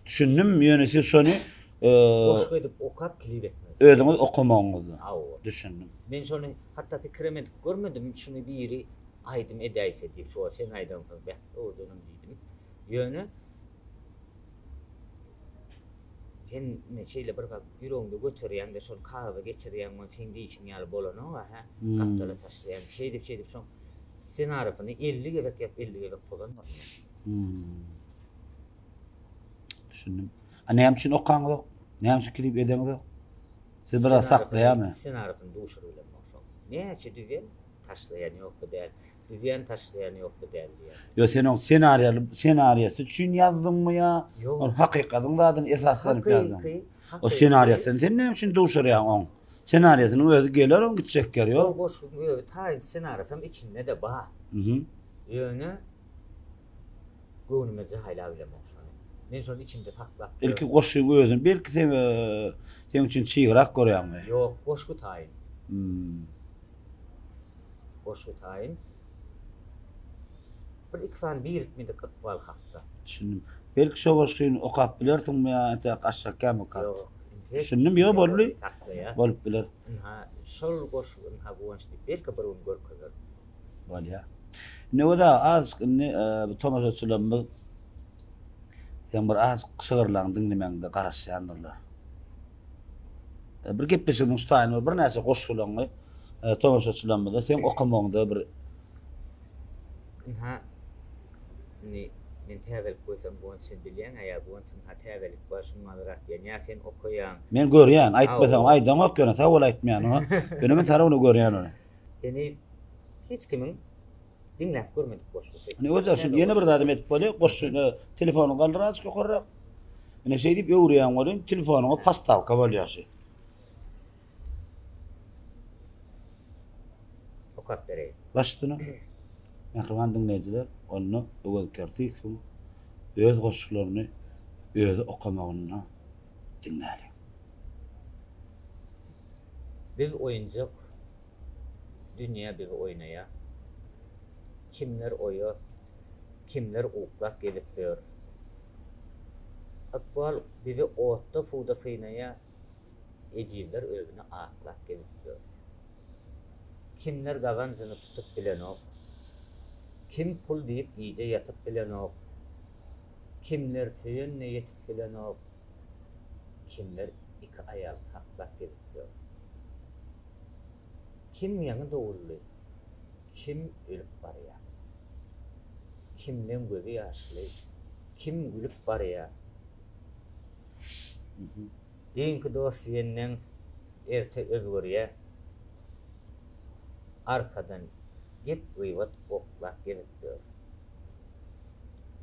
Düşündim, ýöne siz şony goşgy edip okap klip etmek. Özüňiz okamagyňyzda. Hawa. Düşündim. Men şony hatda pikirem edip görmedim, şuny biri aýdym edäýse diýip, şo sen aýdansoň beh, dogrudanam diýdim. Ýöne Sen ine şeýle bir zat ýüregiňde göterýäň-de, şony kagyza geçirýäň, ony seň diýşiň ýaly bolanok-a, hä? Gapdala taşlaýaň. Şeýdip-şeýdip şoň ssenarisyny 50 gezek ýazyp, 50 gezek pozan bolsun. Düşündim. A näme üçin okaňyzok? Näme üçin klip edeňizok? Siz biraz saklaýarmy? Ssenarisyny duşuryp bilemok şoň. Näçe düzýän, taşlaýan ýok bu däl. Düzýän taşlaýan ýok bu däl diýýän. Ýo sen oň ssenariýaly ssenariýasy üçin ýazdyňmy ýa ol hakykatyň zadyny esaslanyp ýazdyň? Hakyky, O ssenariýasyny sen näme üçin duşurýaň oň? Ssenariýasynyň özi geler oň gitjek ýeri ýok. Ol goşgyň özi taýyn ssenariýasam içinde-de bar. Ýöne göwnüme jaýlap bilemok şony. Men şony içimde saklap ýörün. Ilki goşgyň özüni belki sen seň üçin çygrak görýäňmi? Ýok, goşgy taýyn. Goşgy taýyn. Bir iki sany birikmedik ykbal hakda. Düşündim. Belki şo goşgyny okap bilersiňmi ýa entäk aşakýamy okap? Ýok. Entek Düşündim, ýo boldy. Saklaýar. Bolup biler. Ynha, şol goşgy ynha Guwanç diýip, belki bir gün görkezerin. Bolýar. Indi o da azajyk indi bu tomaşaçylarymyz seň bir azajyk şygyrlaryňy diňlemegiňde garaşýandyrlar. Bir gepleşigimiň şu taýyny birnäçe goşgularyňy tomaşaçylarymyza seň okamagyňda bir Ynha, indi men täzelik goýsam Guwanç sen bilýäň-ä ýa Guwanç ynha täzelik bar şuňňalyrak diýen ýa sen okaýaň. Men görýän, aýtmasaň aýdaňok ýöne sag bol aýtmaýanyňa. Ýöne men sarawuny görýän ony. Heniz hiç kimiň diňläp görmedik goşgusy. Ine özä şuny ýene bir zadam edip bolýar. Goşgyny telefonyňy galdyr azajyk ýokarrak. Ine şeýdip öwürýäň welin telefonyňa postawka bolýar şu. Okap bereýin. Baş üstüne. Mähriban diňleýjiler, onda Öwez Kertiýewiň öz goşgularyny özi okamagynda diňläliň. Biz oýunjak, dünýä bizi oýnaýar. Kimler oýa, kimler uklap gezip ýör. Ykbal bizi otda-suwda synaýar, ejizler özüni aklap gezip ýör. Kimler gazanjyny tutup bilenok, kim pul diýip gije ýatyp bilenok, kimler söýenine ýetip bilenok, Kimler iki aýal saklap gezip ýör. Kim ýaňy doguldy, kim ölüp barýar. Kimleň gözi ýaşly, kim gülüp barýar. Düýnki dost diýenleň erte özgerýär. Arkadan gep-gybat oklap gezip ýör.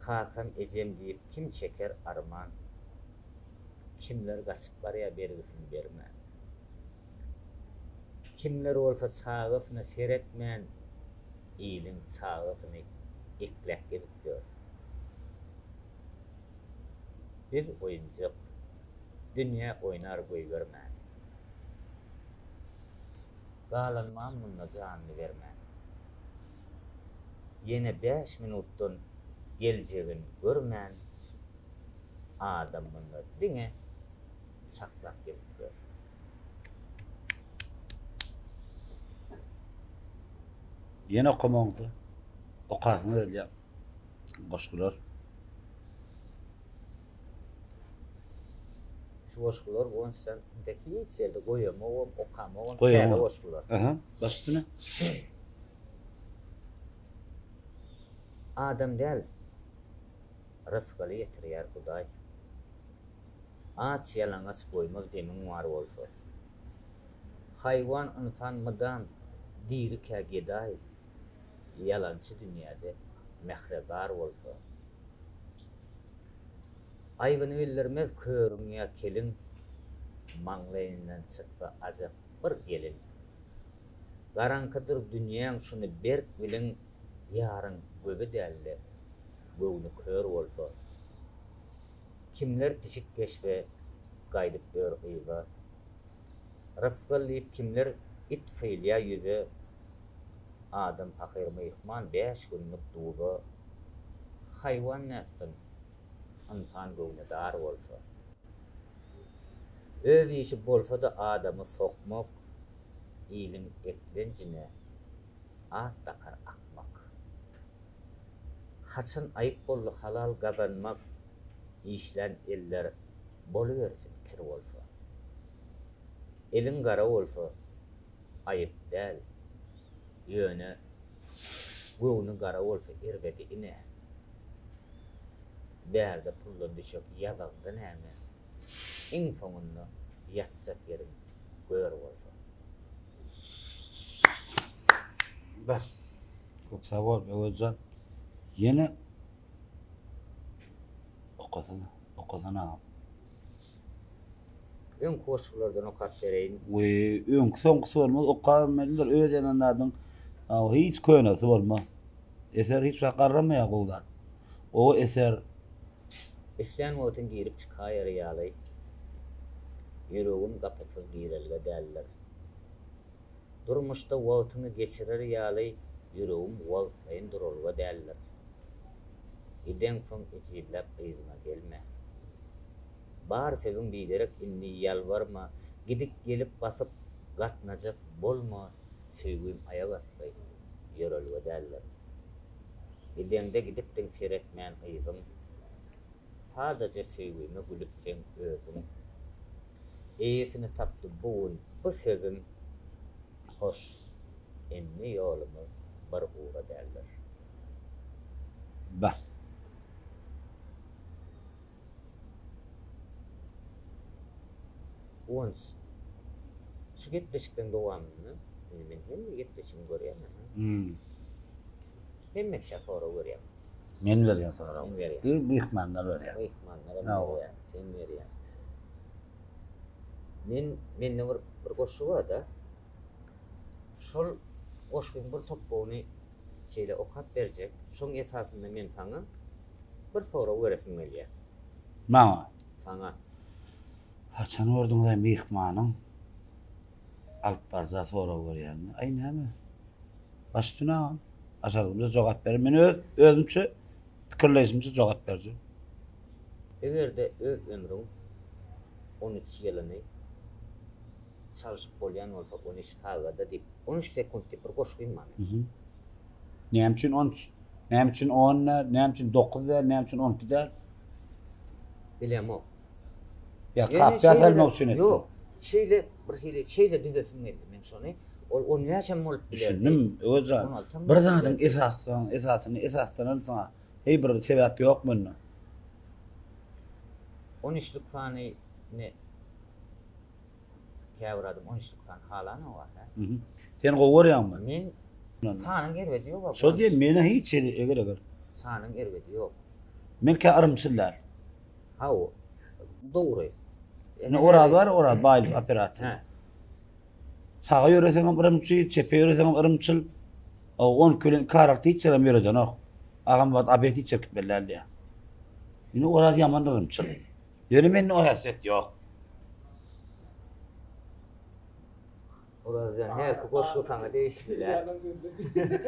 Kakam, ejem diýip kim çeker arman. Kimler gaçyp barýar bergisini bermän. Kimler bolsa çagasyna seretmän, iliň çagasyny ekläp gezip ýör. Biz oýunjak, dünýä oýnar goýbermän. Galanmam munda janyny bermän. Ýene bäş minutdan geljegin görmän, adam munda diňe çaklap gezip ýör. Ýene okamagyňda okasyňyz gelýär goşgular. Şu goşgular boýunça entek hiç ýerde goýamogam, okamogam täze goşgular. Aha, baş üstüne. Adam däl, rysgaly ýetirýär Hudaý. Aç ýalaňaç goýmaz demiň bar bolsa. Haýwan ynsan mydam dirikä gedaý, ýalançy dünýäde mähre zar bolsa. Aýbyny bildirmez körüň ýa keliň, Maňlaýyndan çyksa ajap bir gelin. Garaňkydyr dünýäň şuny berk biliň, Ýaryň gözi däl-de, göwni kör bolsa. Kimler pişik geçse, gaýdyp ýör yza. Rysgal diýip kimler it sylýa ýüze. Adam pahyr myhman bäş günlük duza. Haýwan nätsin, ynsan göwni dar bolsa. Öz işi bolsa-da adamy sokmak, iliň eklenjine at dakar akmak. Haçan aýyp boldy halal gazanmak, işlän eller bolubersin kir bolsa. Eliň gara bolsa aýyp däl, ýöne göwni gara bolsa erbedi ine. Bärde puldan düşek ýazaňda näme, iň soňunda ýatjak ýeriň gör bolsa. Bar. Köp sag bol Öwezjan. Ýene okasana, okasana agam. Öňki goşgulardan okap bereýin. Weý, öňki soňkusy bolmaz, okabermelidir. Öz ýanan zadyň hiç könesi bolmaz. Eser hiç wagt garramaýar gowy zat. Gowy eser. Islän wagtyň girip çykaýar ýaly, ýüregim gapysyz girelge däldir. Durmuşda wagtyňy geçirer ýaly, ýüregim wagtlaýyn duralga däldir. Gideňsoň ejizläp yzyma gelme. Bar sözüň biderek indi ýalbarma, Gidip gelip basyp gatnajak bolma, Söýgim aýak asty ýörelge däldir. Gideňde gidipdiň seretmän yzyň, Sadaja söýgime gülüp seň özüň. Eýesini tapdy bu gün bu sözüm, Hoş, indi ýolumyz bir ugra däldir. Bah. Guwanç, şu gepleşikleň dowamynda, indi men hemme gepleşigiňi görýän, aha. Hemme kişä sorag berýäň. Men berýän sorag. Men berýän. I myhmanlar berýär. Myhmanlar hem berýär, sen berýäň. Men mende bir bir goşgy bar-da. Şol goşgyň bir topbagyny şeýle okap berjek. Şoň esasynda men saňa bir sorag beresim gelýär. Maňa? Saňa. Haçan gördüňiz-aý myhmanyň alyp barja sorag berýänini? Aý näme? Baş üstüne agam. Başardygymça jogap bererin. Men öz özümçe pikirleýşimçe jogap berjek. Eger-de öz ömrüň 13 ýylyny çalşyp bolýan bolsa 13 sagada diýip, 13 sekunt diýip bir goşgym bar meniň. Näme üçin 13? Näme üçin 10 däl? Näme üçin 9 däl? Näme üçin 12 däl? Bilemok. Ýa kapýa salmak üçin etdim. Ýok. Şeýle bir hili şeýle düzesim geldi men şony. Ol 15 hem bolup bilerdi. Düşündim, Öwezjan. Bir zadyň esasdan, esasyny esasdan alsaň, heý bir sebäp ýok munda. 13-lük sany ne käbir adam 13-lük sany halanok hä. Sen gowy görýäňmi? Men sanyň erbedi ýok. Şo diýen meni hiç eger eger. Sanyň erbedi ýok. Men kä yrymçyl däl. Hawa. Dogry. Ine Oraz bar, Oraz Baýlyýew operator. Hä. Saga ýöreseňem yrymçy, çepe ýöreseňem yrymçyl. O 12 bilen 2 aralykda hiç ýerem ýöredenok. Agam wagt obed hiç çekip däl diýýär. Ine Oraz ýaman yrymçyl. Ýöne mende o häsiýet ýok. Orazjan herki goşgy saňa degişli-dä.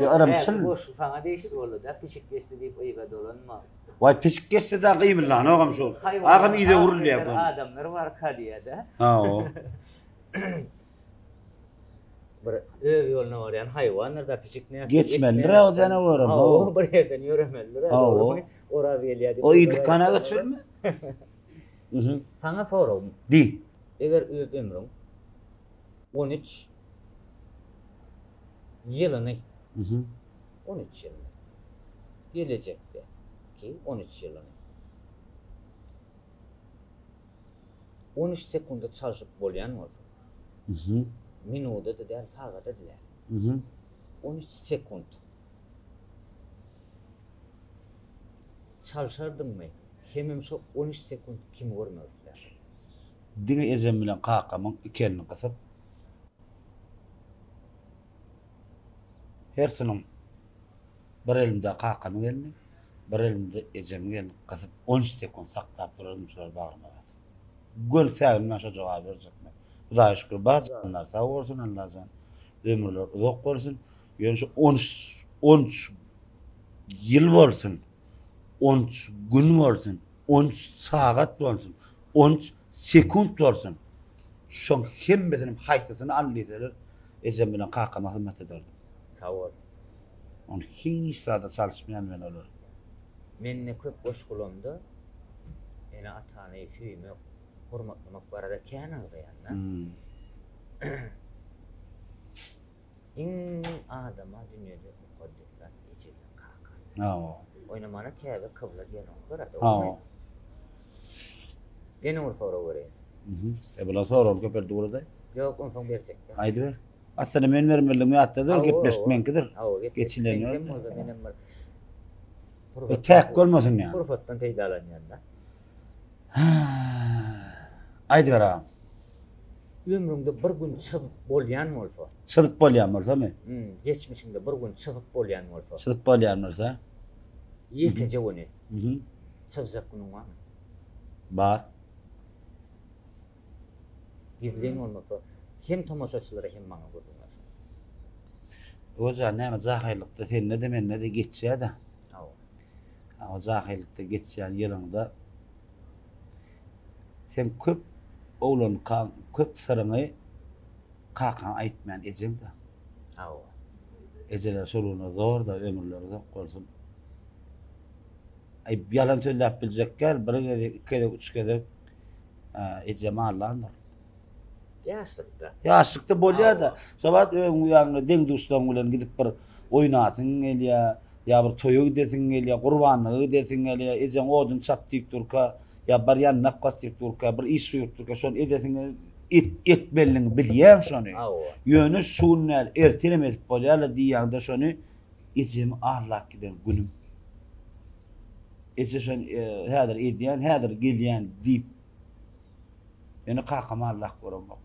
Ýa yrymçyl. Herki goşgy saňa degişli boldy-da, pişik geçdi diýip yza dolanma. Waý pişik geçse-de gymyldanogam şol. Agam yza öwrülýär bu. Adamlar barka diýýär-de. Hawa. Bir öz ýoluna barýan haýwandyr-da pişik näme? Geçmelidir-ä o janawaram. Hawa, bir ýerden ýöremelidir-ä. Hawa. Oraz gelýär diýip. O ýylyk gana geçbilme. Saňa soragym. Diý. Eger öz ömrüň 13 ýylyny 13 ýylyny gelejekde ki 13 ýylyny 13 sekunda çalşyp bolýan bolsa minuda-da däl, sagada-da däl. 13 sekunt çalşardyňmy? Hemem şo 13 sekunt kimi görmek islärdiň? Diňe ejem bilen kakamyň iki elini gysyp, hersiniň bir elimde kakamyň elini, bir elimde ejemiň elini gysyp, 13 sekunt saklap durardym şulary bagryma basyp. Göni säginmän şo jogaby berjek men. Hudaýa şükür, bar janlary sag bolsun, Allajan ömürleri uzak bolsun. Ýöne şu 13 13 ýyl bolsun, 13 gün bolsun, 13 sagat bolsun, 13 sekunt bolsun. Şoň hemmesiniň haýsysyny al diýseler, ejem bilen kakama hyzmat ederdim. Sag bol. Ony hiç zada çalyşmaýan men olary. Mende köp goşgulamda ene-atany söýmek, hormatlamak barada kän agzaýan-da. Iň adama dünýede mukaddes zat eje bilen kaka. Hawa. Oýnamana käbe kybla diýenoklar-a, dogrymy? Hawa. Ýene bir sorag bereýin. Mhm. E bular soragyny köpeldi gurady. Ýok, onsoň berjek-dä. Aýdyber. Aslynda men bermelidigim ýatda dur, gepleşik meňkidir. Hawa, gepleşik Geçilen meňkem ýok. bolsa menem bir E, täk bolmasyn ýa. Pursatdan peýdalanýan-da. Aýdyber agam. Ömrüňde bir gün çyzyp bolýan bolsa. Çyzyp bolýan bolsamy? Hmm, geçmişiňde bir gün çyzyp bolýan bolsa. Çyzyp bolýan bolsa. Ýekeje güni. Mhm. Çyzjak günüň barmy? Bar. Gizlin bolmasa, hem tomaşaçylara hem maňa gürrüň ber. Öwezjan näme jahylykda sende-de mende-de geçýär-de. Hawa. O jahylykda geçýän ýylyňda sen köp oglankaň köp syryňy kakaňa aýtmaýan ejeň-dä. Hawa. Ejeler şol güne zor-da, ömürleri uzak bolsun. Aý, ýalan sözläp biljek däl, bir gezek, iki gezek, üç gezek ejemi aldandyr. Ýaşlykda. Ýaşlykda bolýar-da. Şo wagt özüň ýanyňda deň-duşlaryň bilen gidip bir oýnasyň gelýär, ýa bir toýa gidesiň gelýär, gurbanlyga gidesiň gelýär, ejeň odun çap diýip durka, ýa bar ýandak bas diýip durka, bir iş buýrup durka, şony edesiň et, etmelidigiňi bilýäň şony. Ýöne şu gün däl, ertirem edip bolýar-la diýýäň-de şony ejemi aldap giden günüm. Eje şony häzir edýän, häzir gelýän diýip Ýöne kakamy allap göremok.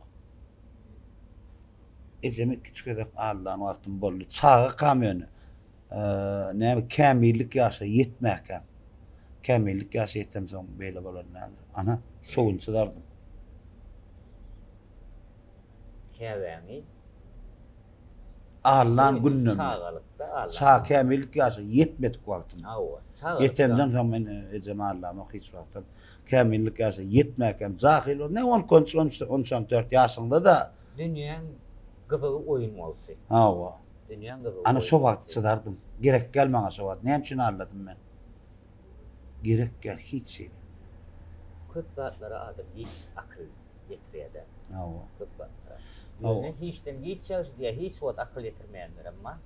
Ejemi iki-üç gezek allan wagtym boldy. Çagakam ýöne. Näme kämillik ýaşa ýetmäkäm. Kämillik ýaşa ýetemsoň beýle bolan däldir. Ana, şo gün çydardym. Käbäňi Allan günden. Çagalykda allan. Çaga kämillik ýaşa ýetmedik wagtym. Hawa, çagalykda. Ýetemden soň men ejemi allamok hiç wagtam. Kämillik ýaşa ýetmäkäm jahyl bol. Ne on iki, on üç, on üç, on üç, on dört ýaşyňda-da. Dünýäň gyzygy oýun wagty. Hawa. Dünýäň gyzygy. Ana şo wagt çydardym. Gerek däl maňa şo wagt. Näme üçin alladym men? Gerek däl hiç hili. Köp zatlara adam giç akyl ýetirýär-dä. Hawa. Köp zatlara. Ýöne hiçden giç ýagşy diýýär. Hiç wagt akyl ýetirmeýänlerem bar.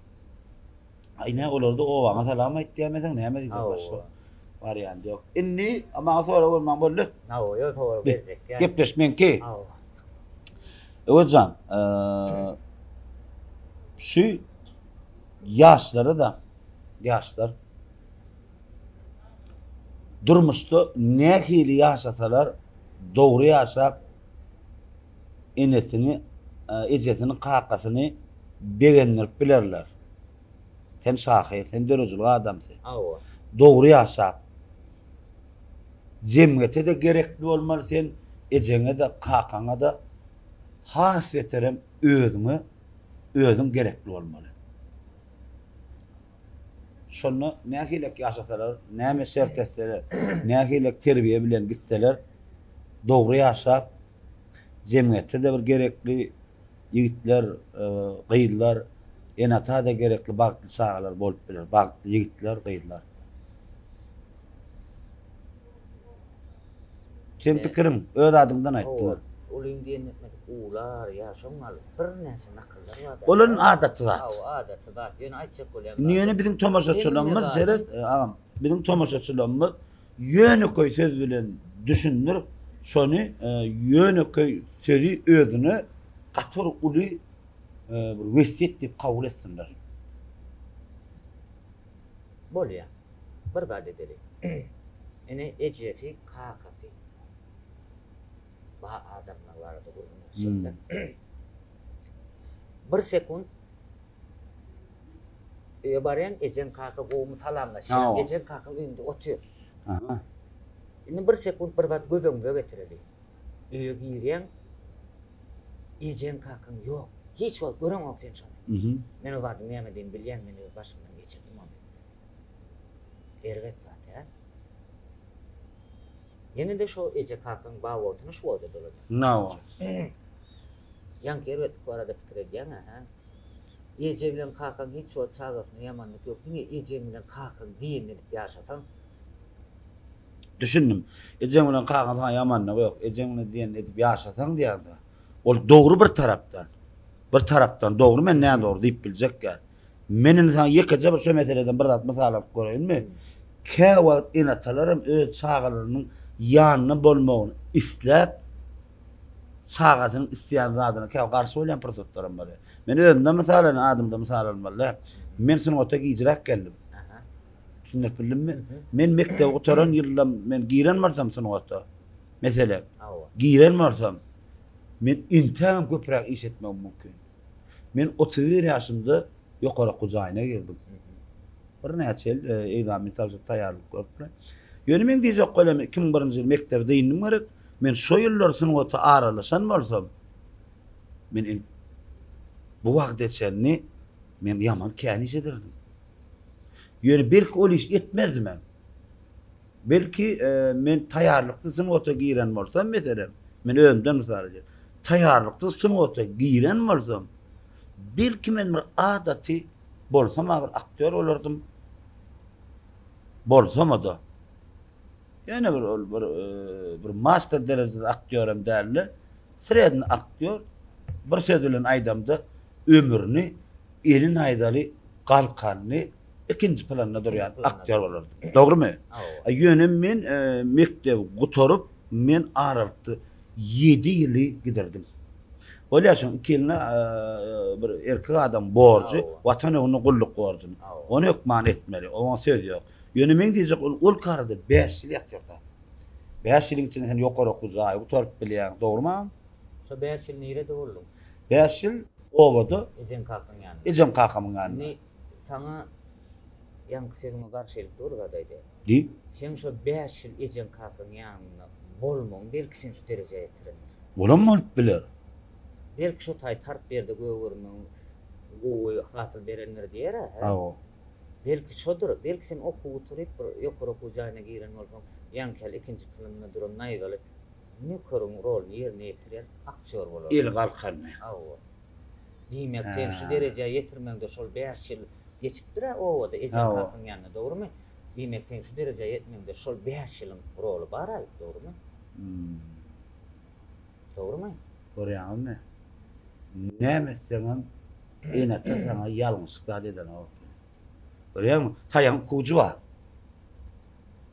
Ine olarda obaňa salam aýt diýmeseň näme diýjek başga wariant ýok. Indi maňa sorag bermäň boldy. Hawa, ýok sorag berjek ýa. Gepleş meňki. Hawa. Öwezjan, şu ýaşlara da ýaşlar durmuşda nähili ýaşasalar dogry ýaşap enesini, ejesini, kakasyny begendirip bilerler. Sen şahyr, sen döredijilik adamsy. Hawa. Dogry ýaşap, jemgyýete-de gerekli bolmaly sen, ejeňe-de, kakaňa-da, has beterem özüňe özüň gerekli bolmaly. Şonda nähilek ýaşasalar, näme şert etseler, nähilek terbiýe bilen gitseler, dogry ýaşap, jemgyýetde-de bir gerekli ýigitler, gyzlar, ene-ata-da gerekli bagtly çagalar bolup biler. Bagtly ýigitler, gyzlar. Seň pikiriň, öz adyňdan aýt diňe. Ulyň diýenini etmedik uwlar, ýa şoň ýaly birnäçe nakyllar bar. Olar adaty zat. Hawa, adaty zat. Ýöne aýtjak bolýan zadym. Indi ýöne biziň tomaşaçylarymyz, seret, agam, biziň tomaşaçylarymyz ýönekeý söz bilen düşündir, şony ýönekeý sözi özüne gaty bir uly bir wesýet diýip kabul etsinler. Bolýa. Bir zat edeli. Ene ejesi, kakasy ba adamlar barada gürrüň berşekler. Bir sekunt öýe barýaň, ejeň kaka gowumy salamlaşýaň, ejeň kakaň öýünde otyr. Aha. Indi bir sekunt bir zat göz öňüňize getireli. Öýe girýäň, ejeň kakaň ýok. Hiç wagt göreňok sen şony. Men o zadyň nämedigini bilýän, men öz başymdan geçirdim ony. Erbet zat, hä? Ýene-de şo eje kakaň bar wagtyna şu wagta dolanýar. Nawa. Ýaňky erbetlik barada pikir edýäň-ä, hä? Eje bilen kakaň hiç wagt çagasyna ýamanlyk ýok, diňe ejeň bilen kakaň diýenini edip ýaşasaň. Düşündim. Ejeň bilen kakaň saňa ýamanlygy ýok, ejeň bilen diýenini edip ýaşasaň diýýäň-dä. Ol dogry bir tarapdan. Bir tarapdan dogry, men nädogry diýip biljek däl. Men indi saňa ýekeje bir şo meseleden bir zat mysal alyp göreýinmi? Käwagt ene-atalaram öz çagalarynyň ýanynda bolmagyny isläp, çagasynyň isleýän zadyna käwagt garşy bolýan pursatlaram bolýar. Men özümden mysal alaýyn, adymdan mysal almaly däl. Men sungata gijräk geldim. Düşündirip bildimmi? Men mekdebi gutaran ýylda men giren bolsam sungata, meselem, giren bolsam, men entägem köpräk iş etmegim mümkin. Men 31 ýaşymda ýokary okuw jaýyna girdim. Birnäçe ýyl ekzamen tabşyryp taýýarlyk görüp. Ýöne meň diýjek bolýanym 2001-nji ýyl mekdebi dyndym gerek. Men şo ýyllar sungata aralaşan bolsam, men bu wagta çenli men ýaman kän iş ederdim. Ýöne belki ol iş etmezdimem. Belki men taýýarlyksyz sungata giren bolsam, meselem, men özümden mysal edýän. Taýýarlyksyz sungata giren bolsam, belki men bir adaty bolsam-a bir aktýor bolardym. Bolsam-da. Ýöne bir ol bir bir master derejede aktýor hem däldi. Sredni aktýor. Bir söz bilen aýdamda ömrüni eli naýzaly galkanly ikinji planda durýan aktýor bolardy. Dogrumy? Ýöne men mekdebi gutaryp men aralykda ýedi ýyly gidirdim. Bolýar şoň iki ýylyna bir erkek adam borjy, watan öňünde gulluk borjuny. Ony hökman etmeli. Oňa söz ýok. Ýöne meň diýjek ol ol karada 5 ýyl ýatyrda. 5 ýylyň içinde sen ýokary okuw jaýy gutaryp bilýäň, dogrumy agam? Şo 5 ýyl nirede bolduň? 5 ýyl obada. Ejeň kakaň ýanynda. Ejem kakamyň ýanynda. Indi saňa ýaňky sözüňe garşylyk dur zat aýdaýyn. Diý. Seň şo 5 ýyl ejeň kakaň ýanynda bolmagyň belki seni şu derejä ýetirendir. Olam bolup biler. Belki şo taý tarp ýerde gögermegiň gowy hasyl berendir diýer-ä, hä? Hawa. Belki şodur. Belki sen okuw gutaryp bir ýokary okuw jaýyna giren bolsaň, ýaňky ýaly ikinji planda duran naýzaly nökeriň roluny ýerine ýetirýän aktýor bolardyň. Eli galkanly. Hawa. Diýmek, sen şu derejä ýetirmegiňde şol bäş ýyl geçipdir-ä obada ejeň-kakaň ýanynda, dogrumy? Diýmek, sen şu derejä ýetmegiňde şol bäş ýylyň roly bar-aý, dogrumy? Dogrumy? Görýäňizmi? Näme etseňem ene-ata saňa ýalňyş zat edenok ekeni. Görýäňmi? Taýagyň iki ujy bar.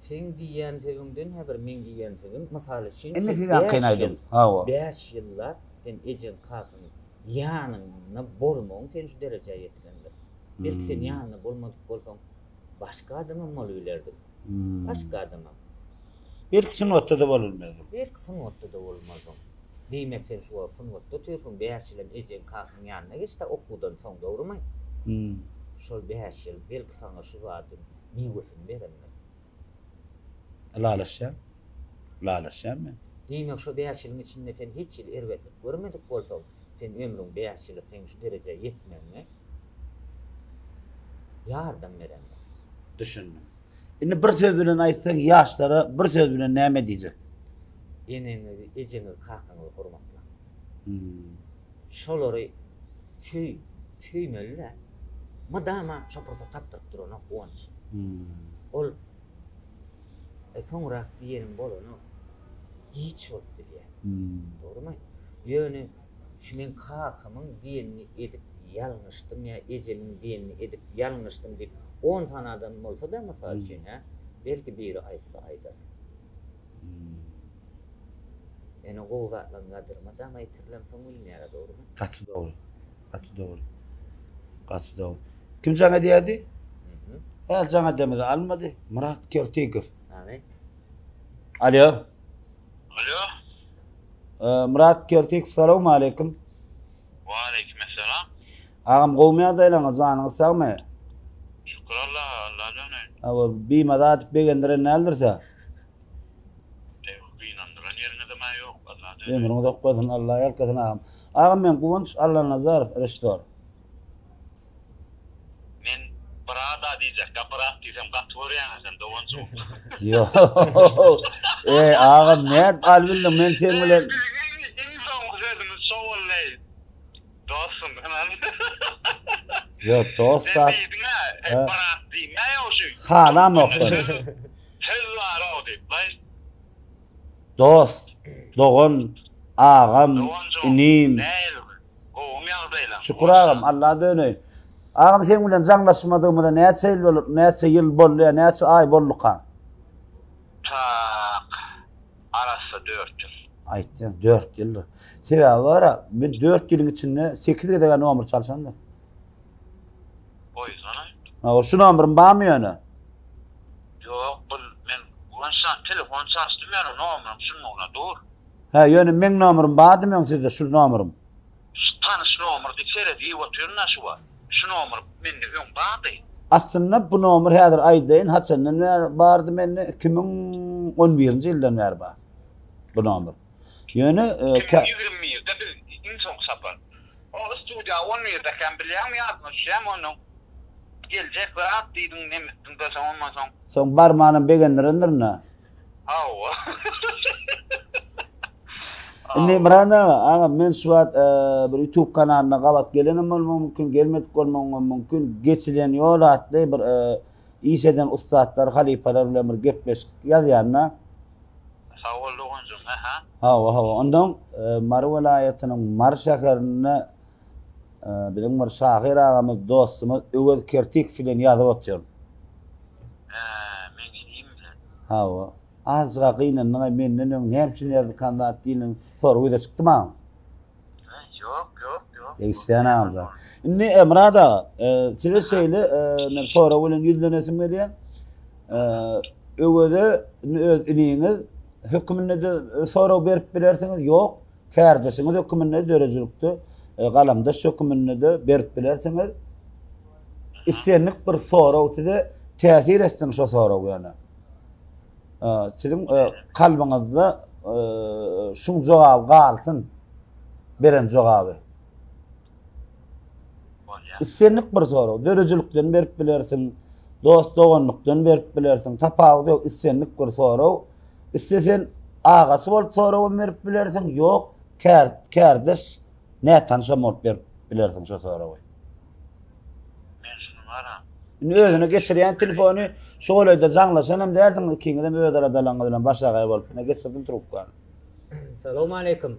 Seň diýýän sözüňden häzir meň diýýän sözüm, mysal üçin, Indi şu siz ýaňkyny bäş aýdyň. ýyl, Hawa. bäş ýyllap sen ejeň kakaň ýanynda bolmagyň seni şu derejä ýetirendir. Belki sen ýanynda bolmadyk bolsaň, başga adamam bolubilerdiň. Başga adamam. Belki sungatda-da bolulmazdyň. Belki sungatda-da bolmazdyň. Diýmek sen şu wagt sungatda otyrsyň, bäş ýylam ejeň kakaň ýanyna geçdä okuwdan soň, dogrumy? Şol bäş ýyl belki saňa şu zadyň miwesini berendir. Ylalaşýan. Ylalaşýan men. Diýmek şo bäş ýylyň içinde sen hiç hili erbetlik görmedik bolsaň, sen ömrüň bäş ýyly seň şu derejä ýetmegiňe ýardam berendir. Düşündim. Indi bir söz bilen aýtsaň ýaşlara bir söz bilen näme diýjek? Eneňizi, ejeňizi, kakaňyzy hormatlaň. Şolary söý, söýmeli-dä. Mydama şo pursat tapdyryp duranok guwanç. Ol e, soňrak diýeniň bolanok. Giç bolup bilýär. Dogrumy? Ýöne şu meň kakamyň diýenini edip ýalňyşdym ýa ejemiň diýenini edip ýalňyşdym diýip on sany adam bolsa-da mysal üçin hä, belki biri aýtsa aýdar. Ýöne gowy zatlaryň gadyry mydama ýitirilensoň bilinýär-ä dogrumy? Gaty dogry. Gaty dogry. Gaty dogry. Kim jaň edýärdi? Häli jaň edemizde almady. Myrat Kertikow. Hany? Alo. Alo. Myrat Kertikow salowmaleýkim. Waleýkim essalam. Agam gowmy ýagdaýlaryňyz janyňyz sagmy? Şükür Allaha, Alla döneýin. Hawa, bimaza atyp begendiren däldirse? Ýok, gynandyran ýeriňizem-ä ýok, Alla döneýin. Ömrüňiz uzak bolsun, Alla ýalkasyn agam. Agam men Guwanç Allanazarow, režissýor. Men brada diýjekkä brat diýsem gaty görýäňä sen doganjygym. Ýok. Eý agam nädip alybildiň men seň bilen. Iň soňky sözümiz şo boldy. Dostum ynam. Ýok dost Sen diýdiň-ä, brat diýme ýok şu. Halamok şony. Söz bar-ow diýip. Dost, dogan, agam, inim. Nähili? Gowumy ýagdaýlaň? Şükür agam, Alla döneýin. Agam seň bilen jaňlaşmadygymyza näçe ýyl bolup, näçe ýyl boldy ýa näçe aý bolduka? Tak, arassa dört ýyl. Aýtýan, dört ýyldyr. Sebäbi bar-a, men dört ýylyň içinde sekiz gezeg-ä nomer çalşandyr. Goýsana. Hawa, şu nomerim barmy ýöne? Ýok, bul men Guwançjan telefon çalyşdym ýöne nomerim şunlugyna dur. Hä, ýöne meň nomerim bardy meň sizde şu nomerim. Şu tanyş nomer diýip seredip otyryn-a şu wagt. Şu nomer mende öň bardy. Aslynda bu nomer häzir aýdaýyn haçandan bäri bardy mende 2011-nji ýyldan bäri bar bu nomer. Ýöne 2021-de biz iň soňky sapar. O studiýa on birdekäm bilýäňmi ýadyma düşýämi onuň? Geljek zat diýdiň nemetdiňde soň ondan soň. Soň barmanam begendirendirin-dä. Hawa. Indi Myrat aga, agam men şu wagt bir YouTube kanalyna gabat gelenem bolmagym mümkin, gelmedik bolmagym mümkin. Geçilen ýol atly bir iş eden ussatlar, halypalar bilen bir gepleşik ýazýan-da. Sag bol doganjygym, ähä. Hawa, hawa. Ondan Mary welaýatynyň Mary şäherinde biziň bir şahyr agamyz, dostumyz Öwez Kertikow bilen ýazyp otyryn. Hä, meň inim sen. Hawa. Azjyga gynandyň-aý, menden öň näme üçin ýazdykan zat diýlen sorag ýüze çykdy maňa. Ýok, ýok, ýok. Degişýän agamjan. Indi Myrat aga, size şeýle men sorag bilen ýüzlenesim gelýär. Öweze indi öz iniňiz höküminde-de sorag berip bilersiňiz, ýok, kärdeşiňiz höküminde döredijilikde galamdaş höküminde-de berip bilersiňiz. Islendik bir sorag size täsir etsin şo sorag ýöne. Siziň kalbyňyzda şuň jogaby galsyn beren jogaby. Islendik bir sorag döredijilikden berip bilersiň, dost doganlykdan berip bilersiň, tapawudy ýok islendik bir sorag. Isle sen agasy bolup soragam berip bilersiň, ýok kär kärdeş nätanyşam bolup berip bilersiň şo soragy. Men şuny garam. Indi özüne geçirýän telefony şu golaýda jaňlaşanam dälsiňiz ikiňizem öz aladalaryňyz bilen başagaý bolup. Ine geçirdim trubkany. Salowmaleýkim.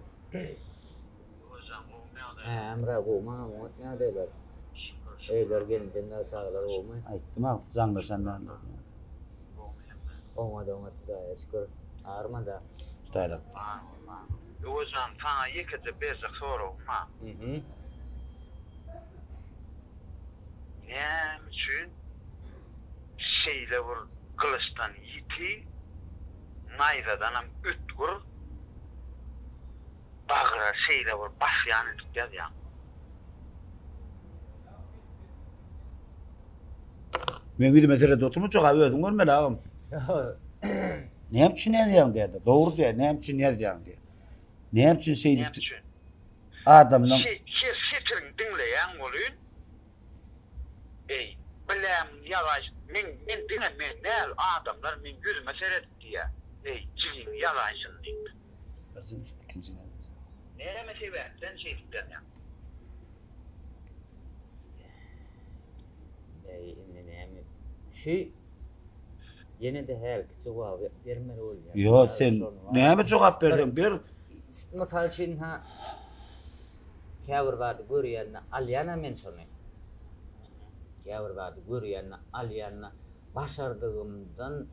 Hä, Emre gowmy agam oňat ýagdaýlar? Öýler gelinjeňler çagalar gowmy? Aýtdym a jaňlaşan däldir. Oňat oňat Hudaýa şükür. Agyrmada. Hudaýlyk. Öwezjan saňa ýekeje berjek soragym bar. Näme üçin şeýle bir gylyçdan ýiti, naýzadanam ötgür, bagra şeýle bir basýan edip ýazýaň? Meň ýüzüme seredip oturma jogaby özüň bermeli agam. Näme üçin ýazýaň diýýär. Dogry diýýär. Näme üçin ýazýaň diýýär. Näme üçin şeýdip Näme üçin? Adamlaň. Her setiriňi diňleýäň welin, eý, biläm ýazaý, men, men diňe men däl, adamlar meň ýüzüme seredip diýýär, eý, jigiň ýazaýsyn diýip. Birinji, ikinji näme? Sebäpden şeýdip ýazýaň? Eý, indi näme? Şu ýene-de hälki jogaby bermeli bolýar. Ýok, sen näme jogap berseň ber. Mysal üçin, ha käbir zady görýände alýan-a men şony. Käbir zady görýände alýan-da başardygymdan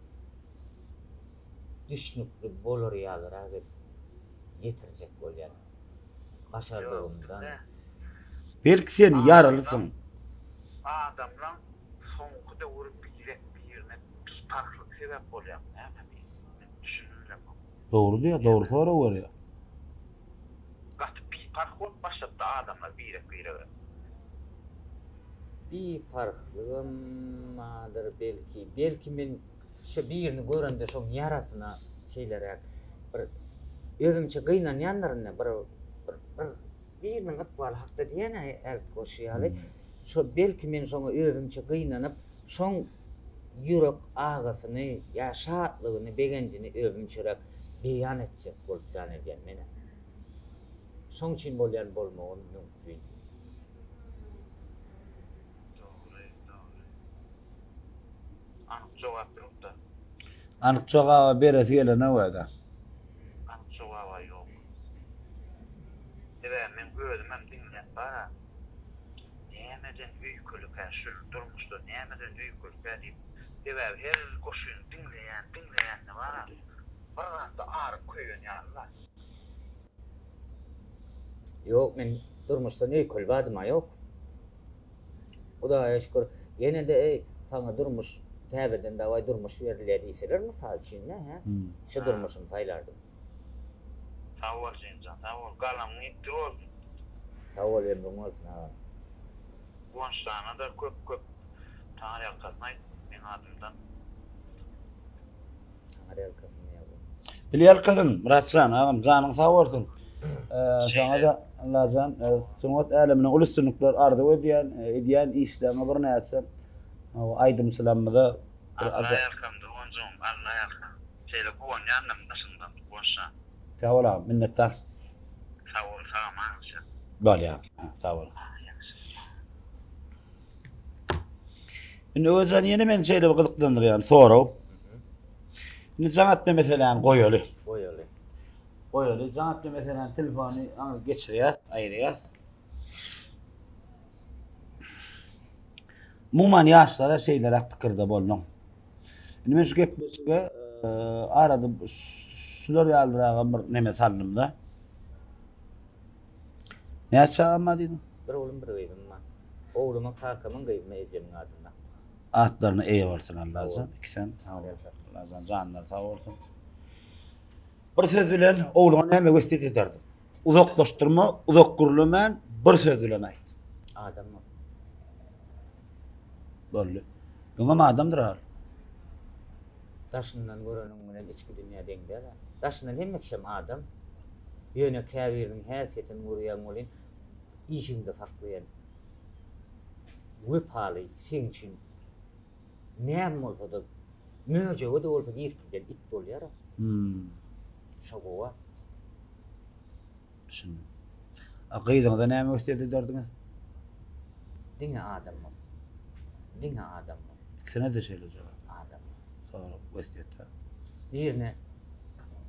düşnükli bolar ýalyrak edip ýetirjek bolýan. Başardygymdan. Belki sen ýaralysyň. Adamlaň soňky döwür birek birine biparhlyk sebäp bolýarmy näme men düşünip bilemok. Dogry diýýär, dogry sorag berýär. Gaty biparh bolup başlapdy adamlar birek birege. Biparhlygam bardyr belki. Belki men şo birini görende şoň ýarasyna şeýleräk bir özümçe gynanýandyryn-da bir bir bir biriniň ykbaly hakda diýýän-ä hälki goşgy ýaly. Şo belki men şoňa özümçe gynanyp şoň ýürek agysyny ýa şatlygyny begenjini özümçeräk beýan etjek bolup jan edýän men-ä. Şoň üçin bolýan bolmagam mümkin. Dogry, dogry. Anyk jogap ýok-da. Anyk jogaba beresi gelenok özä. Anyk jogaba ýok. Sebäbi meň özümem diňläp bar-a. Nämeden öýkelikä şul durmuşda nämeden öýkelikä diýip. Sebäbi her goşgyny diňleýän, diňleýände bar-a, bir zatda arym köýen ýaly-la. Ýok, men durmuşdan öýkeli badym-a ýok. Hudaýa şükür, ýene-de eý, saňa durmuş, täzeden dawaý durmuş berilýär diýseler, mysal üçin-dä, hä? Şu durmuşymy saýlardym. Sag bol Jemjan, sag bol. Galamyň ýitdi bolsun. Sag bol, ömrüň bolsun agam. Guwançjana-da köp-köp Taňryýalkasyn aýt meň adymdan. Taňryýalkasyn diýýär bu. Bilýalkasyn, Myratjan agam, janyň sag bolsun. Saňa-da Allajan sungat äleminde uly üstünlikler arzuw edýän, edýän işleriňe birnäçe. Aýdymçylarymyza bir Alla ýalkasyn doganjygym, Alla ýalkasyn. Şeýle guwanýandym daşyňdan Guwançjan. Sag bol agam, minnetdar. Sag bol, sag aman ýaşa. Bolýar, sag bol. Indi Öwezjan ýene meni şeýle bir gyzyklandyrýan sorag. Indi jaň etme meseläni goýaly. Goýaly. Goýaly, jaň etme meseläni telefony aňry geçirýäs, aýyrýas. Umuman ýaşlara şeýleräk pikirde bolduň. Indi men şu gepleşige e, arada şular ýalyragam bir neme saldym-da. Näçe çagam bar diýdiň? Bir oglum, bir gyzym bar. Ogluma kakamyň, gyzyma ejemiň adyny dakdym. Atlaryna eýe bolsun Allajan. Ikisem sag bolsun. Allajan janlary sag bolsun. Bir söz bilen ogluňa näme wesýet ederdiň? Uzaklaşdyrma, uzak gürlemän bir söz bilen aýt. Adam bol. Boldy. Öňem adamdyr al. Daşyndan göreniň bilen içki dünýä deň däl. Daşyndan hemme kişem adam. Ýöne käbiriniň häsiýetini görýäň welin işiňde saklaýan wepaly seň üçin näme bolsa-da möjege-de bolsa girip gidýän it bolýar-a. Hmm. Şo gowy. Düşündim. A gyzyňyza näme wesýet ederdiňiz? Diňe adam bol. Diňe adam bol. Ikisine-de şeýle jogap. Adam. Sorag wesýet. Birine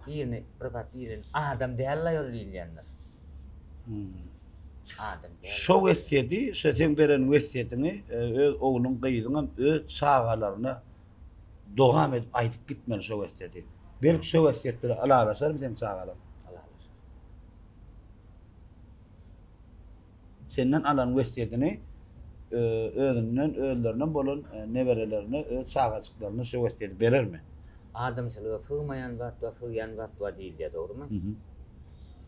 birine bir zat diýlen adam däl-la ol diýilýändir. Hmm. Adam däl. Şo wesýeti, şo seň beren wesýetiňi e, öz ogluň, gyzyňam öz çagalaryna dowam edip aýdyp gitmeli şo wesýeti. Belki şo wesýet bilen ylalaşarmy seň çagalaň? Ylalaşar. Senden alan wesýetini özünden, özlerinden bolan neberelerine, öz çagajyklaryna şo wesýeti berermi? Adamçylyga sygmaýan zat bar, sygýan zat bar diýilýär, dogrumy?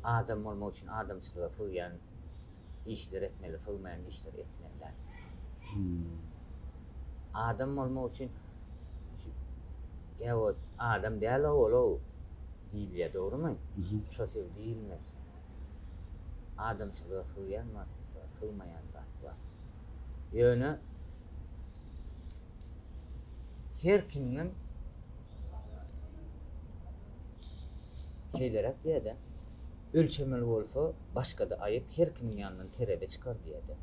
Adam bolmak üçin adamçylyga sygýan işleri etmeli, sygmaýan işleri etmeli däl. Adam bolmak üçin şu käwagt adam däl-ow ol-ow diýilýär, dogrumy? Şo söz diýilmez. Adamçylyga sygýan zat bar, sygmaýan zat bar. Ýöne her kimiňem şeýleräk diýýär-de, ölçemeli bolsa başga-da aýyp, her kimiň ýanyndan terezi çykar diýýär-de.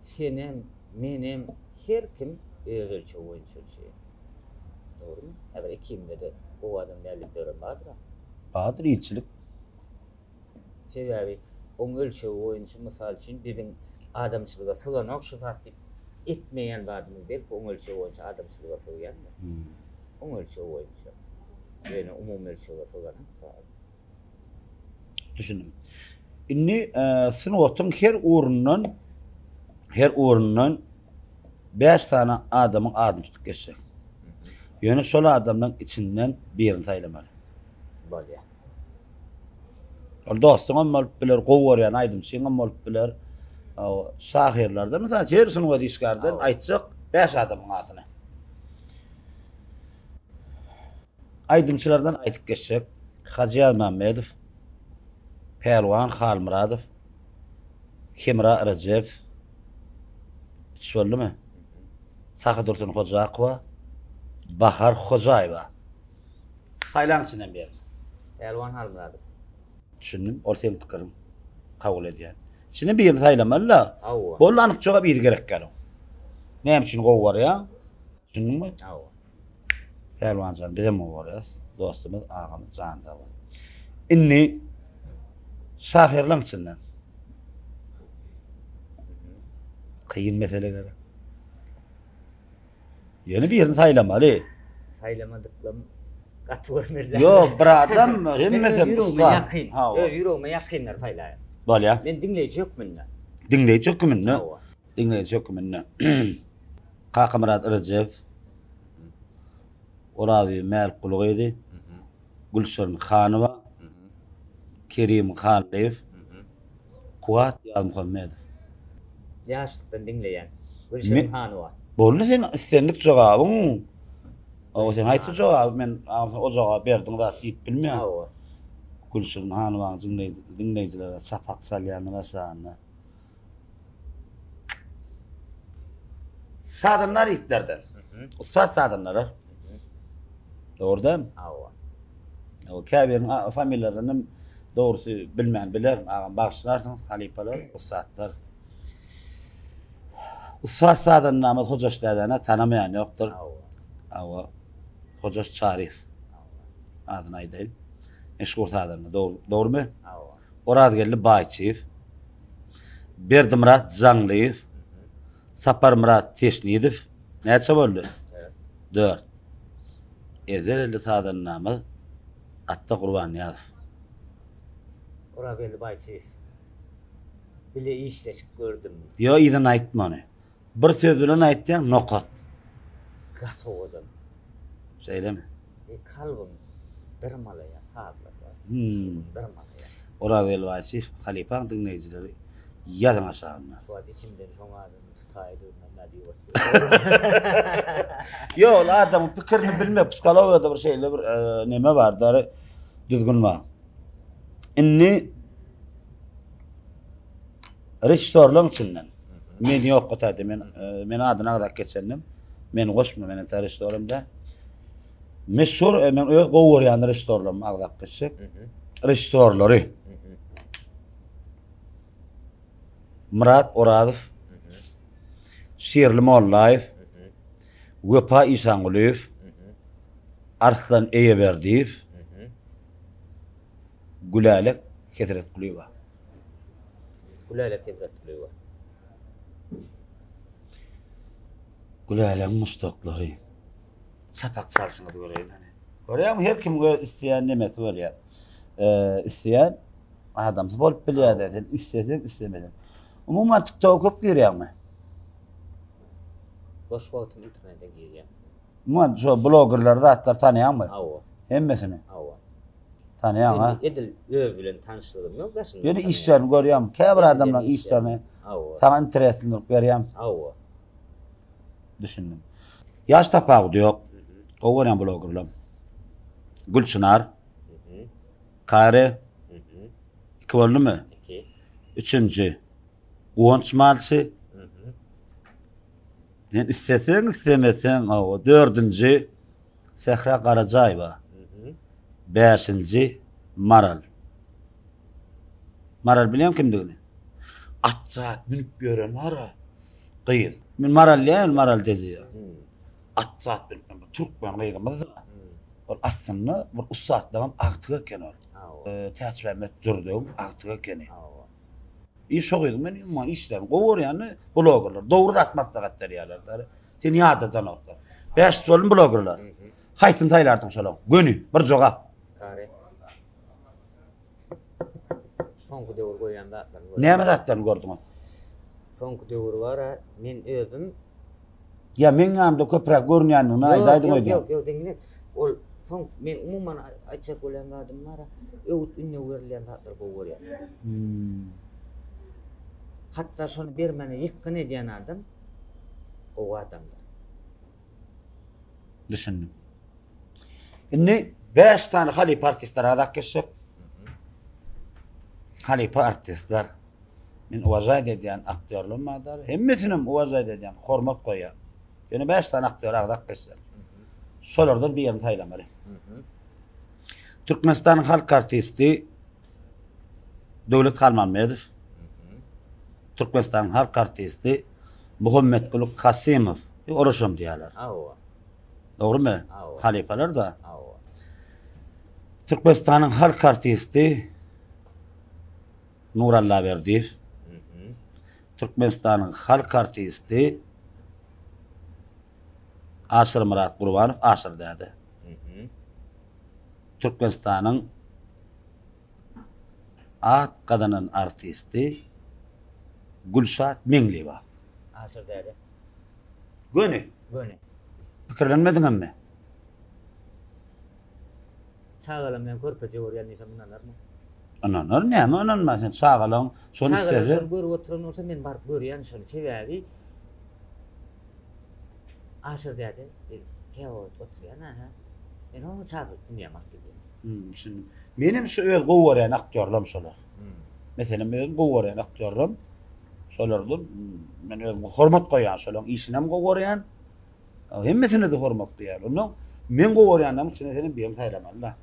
Senem, menem, her kim öz ölçegi boýunça ölçeýär. Dogrumy? Häzir ikimizde-de gowy adam däl diýip ýören bardyr-a. Bardyr ilçilik. Sebäbi oň ölçegi boýunça mysal üçin biziň adamçylyga syganok şu zat diýip etmeýän zadymyz belki oň ölçegi boýunça adamçylyga sygýandyr. Oň ölçegi boýunça. Ýöne umumy ölçege syganok da. Düşündim. Indi sungatyň her ugrundan her ugrundan 5 sany adamyň adyny tutup geçjek. Ýöne şol adamlaryň içinden birini saýlamaly. Bolýar. Ol dostuňam bolup biler, gowy görýän aýdymçyňam bolup biler. Şahyrlardan, mysal üçin, her sungat işgärden aýtjak 5 adamyň adyny. Aýdymçylardan aýdyp geçjek Hajy Ýazmämmedow, Pälwan Halmyradow, Hemra Rejebow, üç boldumy? Sahydursun Hojakowa, Bahar Hojaýewa. Saýlaň içinden birini. Pälwan Halmyradow. Düşündim. Ol seň pikiriň. Kabul edýän. İçinden birini saýlamaly-da. Hawa. Boldy anyk jogap yzy gerek däl oň. Näme üçin gowy barýaň? Düşündiňmi? Hawa. Pälwanjan bizem gowy görýäs. Dostumyz, agamyz jany sag bolsun. Indi şahyrlaň içinden. Kyn mesele gerek. Ýöne birini saýlamaly. Saýlamadyklam gaty görmeli. Ýok, bir adam hemmesi ýüregime ýakyn. Öz ýüregime ýakynlary saýlaýan. Bolýar. Men diňleýji hökmünde. Diňleýji hökmünde. Diňleýji hökmünde. Kakamyrat Rejep. Orazbibi Mälikguly gyzy. Gülşirin Hanowa. Kerim Hallyýew. Kuwat Ýazmuhammedow. Ýaşlykdan diňleýän. Gülşirin Hanowa. Boldy sen islendik jogabyň. O sen haýsy jogaby men o jogaby berdiň zat diýip bilmeýän. Hawa. Gülşirin Hanowaň diňleýjilere çapak çalýandyr aşagynda. Sazandar ýigitlerden. Ussat sazandalar. Dogry dälmi? Hawa. O käbiriniň familiýalaryny hem dogrusy bilmän bilerin. Agam bagyşlarsyň, halypalar, ussatlar. Ussat sazandamyz Hojaş dädäni tanamaýan ýokdur. Hawa. Hawa. Hojaş Çaryýew. Adyny aýdaýyn. Meşhur sazanda, dogrumy? Hawa. Orazgeldi Baýçyýew. Berdimyrat Jaňlyýew. Saparmyrat Teşnidow. Näçe boldy? Dört. Ezer elli sazandamyz Atda Gurbannyýazow. Orazgeldi Baýçyýew. Bile işleşip gördüm. Ýok yzyny aýtma ony. Bir söz bilen aýtýaň nokat. Gaty owadan. Şeýlemi? E kalbym dyrmalaýar sazlar bar. Hmm. Dyrmalaýar. Orazgeldi Baýçyýew halypaň diňleýjileri ýazyň aşagynda. Şu wagt içimden şoň adyny tutaýdygyndan nä diýip otyryn. Ýok ol adamyň pikirini bilmek psihologiýada bir şeýle bir e, neme bar dary düzgün bar. Indi režissýorlaryň içinden men ýok o taýda men e, men adyny agzap geçendim. Meni goşma men entä režissýoram däl. Meşhur e, men öz gowy görýän režissýorlarymy agzap geçjek. Režissýorlary. Myrat Orazow, Şirli Mollaýew, Wepa Işangulyýew, Arslan Eýeberdiýew, Gülälek Hezretgulyýewa. Gülälek Hezretgulyýewa. Gülälegiň muşdaklary. Çapak çalşyňyzy göreýin hany. Görýäňmi her kimiň öz isleýän nemesi bolýar. Isleýän adamsy bolup bilýär-de sen isleseň islemeseň. Umuman TikToka köp girýäňmi? Boş wagtym internete girýän. Umuman şo blogerleri zatlar tanaýaňmy? Hawa. Hemmesini? Hawa. Tanaýaň ha? Edil öz bilen tanyşlygym ýok daşyndan. Ýöne işlerini görýäňmi? Käbir adamlaryň işlerini Hawa. saňa intereslilik berýämi? Hawa. Düşündim. Ýaş tapawudy ýok. Gowy görýän blogerler. Gülçynar. Kare. Iki boldumy? Iki. Üçünji. Guwanç malçy. Sen isleseň, islemeseň, hawa. Dördünji Sähra Garajaýewa. Bäşinji Maral. Maral bilýäňmi kimdigini? At zat münüp ýören bar-a. Gyz. Men Maral diýýän, Maral Deziýa. At zat münüp ýören bir türkmen gyzymyz. Ol aslynda bir ussatlygyň agtygy eken ol. Täçmämmet Jürdegiň agtygy ekeni. I şo gyzyň men umuman işlerini gowy görýän blogerler. Dogry zat maslahat berýärler. Seni ýadadanoklar. Bäş bolun blogerler. Haýsyny saýlardyň şolaň? Göni bir jogap. Kare. Soňky döwür goýan zatlaryny gördüm. Näme zatlaryny gördüňiz? Soňky döwür bar-a, men özüm Ýa meň ýanymda köpräk görünýändigini aýdaýdyň Ýok, öýdýän. ýok, ýok, diňle. Ol soň men umuman aýtjak bolýan zadym bar-a, öwüt ündew berilýän zatlary gowy görýän. Hmm. Hatda şony bermäne ýykgyn edýän adam gowy adamdyr. Düşündim. Indi 5 sany halypa artistler azak geçsek. Halypa artistler. Men uwažaýt edýän aktýorlarym bar. Hemmesinem uwažaýt edýän, hormat goýýan. Ýöne 5 sany aktýor agzap geçsek. Şolardan birini saýlamaly. Türkmenistanyň halk artisti Döwlet Halmammedow. Türkmenistanyň halk artisti Muhammetguly Kasymow. Oraşam diýýärler. Hawa. Dogrumy? Hawa. Halypalar-da. Hawa. Türkmenistanyň halk artisti Nur Allaberdiýew. Türkmenistanyň halk artisti Aşyrmyrat Gurbanow, Aşyr däde. Türkmenistanyň at gazanan artisti Gülşat Meňliýewa. Aşyr däde. Göni. Göni. Pikirlenmediňemmi? Çagalam men körpeje görýän diýsem ynanarmy? Ynanar, näme ynanmaz sen çagalaň şony Çagalar islese. şony görüp oturan bolsa men baryp görýän şony sebäbi Aşyr däde käwagt oturýan aha. Men oňa çagyryp dünýämi alyp gidýän. Hmm, düşündim. Menem şu öz gowy görýän aktýorlarym şolar. Meselem özüm gowy görýän aktýorlarym. Şolardan men özüm hormat goýýan, şolaryň işini hem gowy görýän. Hemmesine-de hormat goýýan. Ondan men gowy görýänleriň içinde senem birini saýlamaly-da.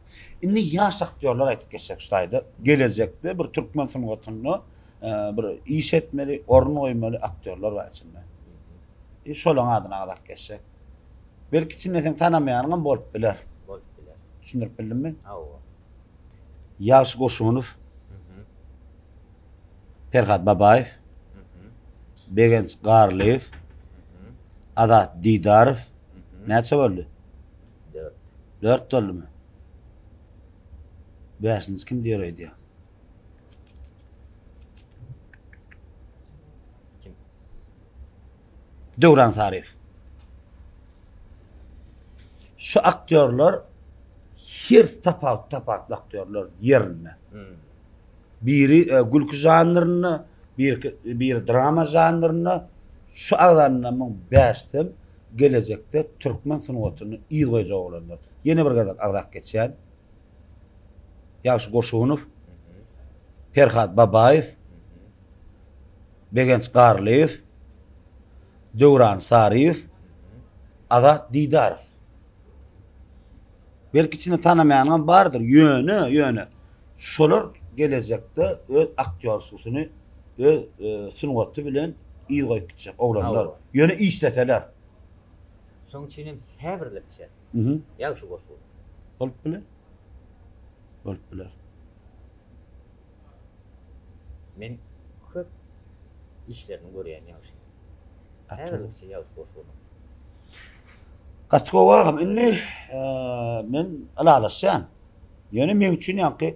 Indi ýaş aktýorlar aýdyp geçsek şu taýda. Gelejekde bir türkmen sungatynda e, bir iş etmeli, orun goýmaly aktýorlar bar içinde. E, şolaryň adyny agzap geçsek. Belki içinde seň tanamaýanyňam bolup biler. Bolup biler. Düşündirip bildimmi? Hawa. Ýagşy Goşunow. Perhat Babaýew. Begenç Garlyýew. Azat Didarow. Näçe boldy? 4. 4 boldumy? Bäşinji kim diýer öýdýär? Kim? Döwran Saryýew. Şu aktýorlar hersi tapawut tapawutly aktýorlar ýerinde. Hmm. Biri e, gülki žanrynda, biri, biri drama žanrynda. Şu agzanlarymyň bäşisem gelejekde türkmen sungatyny yz goýjak oglanlar. Ýene bir gezek agzap geçýän. Ýagşy Goşunow, Perhat Babaýew, Begenç Garlyýew, Döwran Saryýew, Azat Didarow. Belki içinde tanamaýanyňam bardyr, ýöne, ýöne şolar gelejekde öz aktýorsusyny, öz e, sungaty bilen yz goýup gitjek oglanlar. Ýöne işleseler. Şoň üçin hem häzirlikçe Mhm. ýagşy goşgy. Bolup biler. Bolup biler. Men köp işlerini görýän ýagşy. Häzirlikçe ýagşy goşguny. Gaty gowy agam. Indi men ylalaşýan. Ýöne meň üçin ýaňky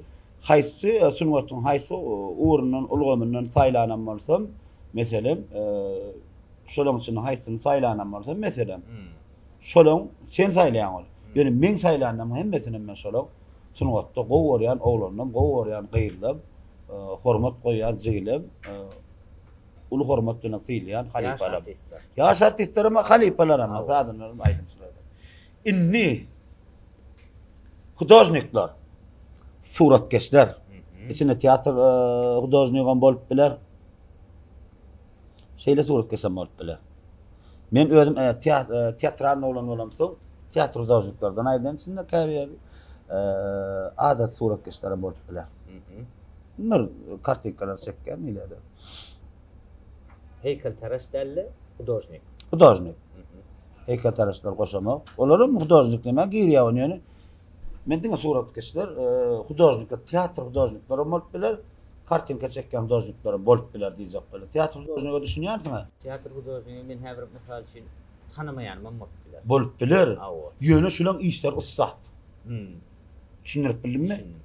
haýsy sungatyň haýsy ugrundan, ulgamyndan saýlanam bolsam, meselem, şolaň içinden haýsyny saýlanam bolsam, meselem, şolaň sen saýlaýaň ol. Ýöne meň saýlanlarymyň hemmesinem men şolaň sungatda gowy görýän oglanlam, gowy görýän gyzlam, hormat goýýan jigilem, uly hormat bilen sylaýan halypalam. Ýaş artistler hem halypalar hem, sazandalar hem, aýdymçylar hem. Indi hudožnikler, suratkeşler, içinde teatr hudožnigi hem bolup biler. Şeýle suratkeş hem bolup biler. Men özüm e, e, teatral oglan bolamsoň, teatr hudožniklerden aýdan içinde käbir e, adat suratkeşler hem bolup biler. Bunlar kartinkalar çekýän ileride. Heýkeltaraş däl-de, hudožnik. Hudožnik. Heýkeltaraşlar goşamak. Olar hem hudožnik näme girýär ony ýöne. Men diňe suratkeşler, hudožnikler, teatr hudožnikleri hem bolup biler. Kartinka çekýän hudožniklerem bolup biler diýjek bolýar. Teatr hudožnige düşünýärsiň-ä? Teatr hudožnigi men häzir mysal üçin tanamaýanymam bolup biler. Bolup biler. Hawa. Ýöne şulaň işleri ussat. Hmm. Düşündirip bildimmi? Düşündim.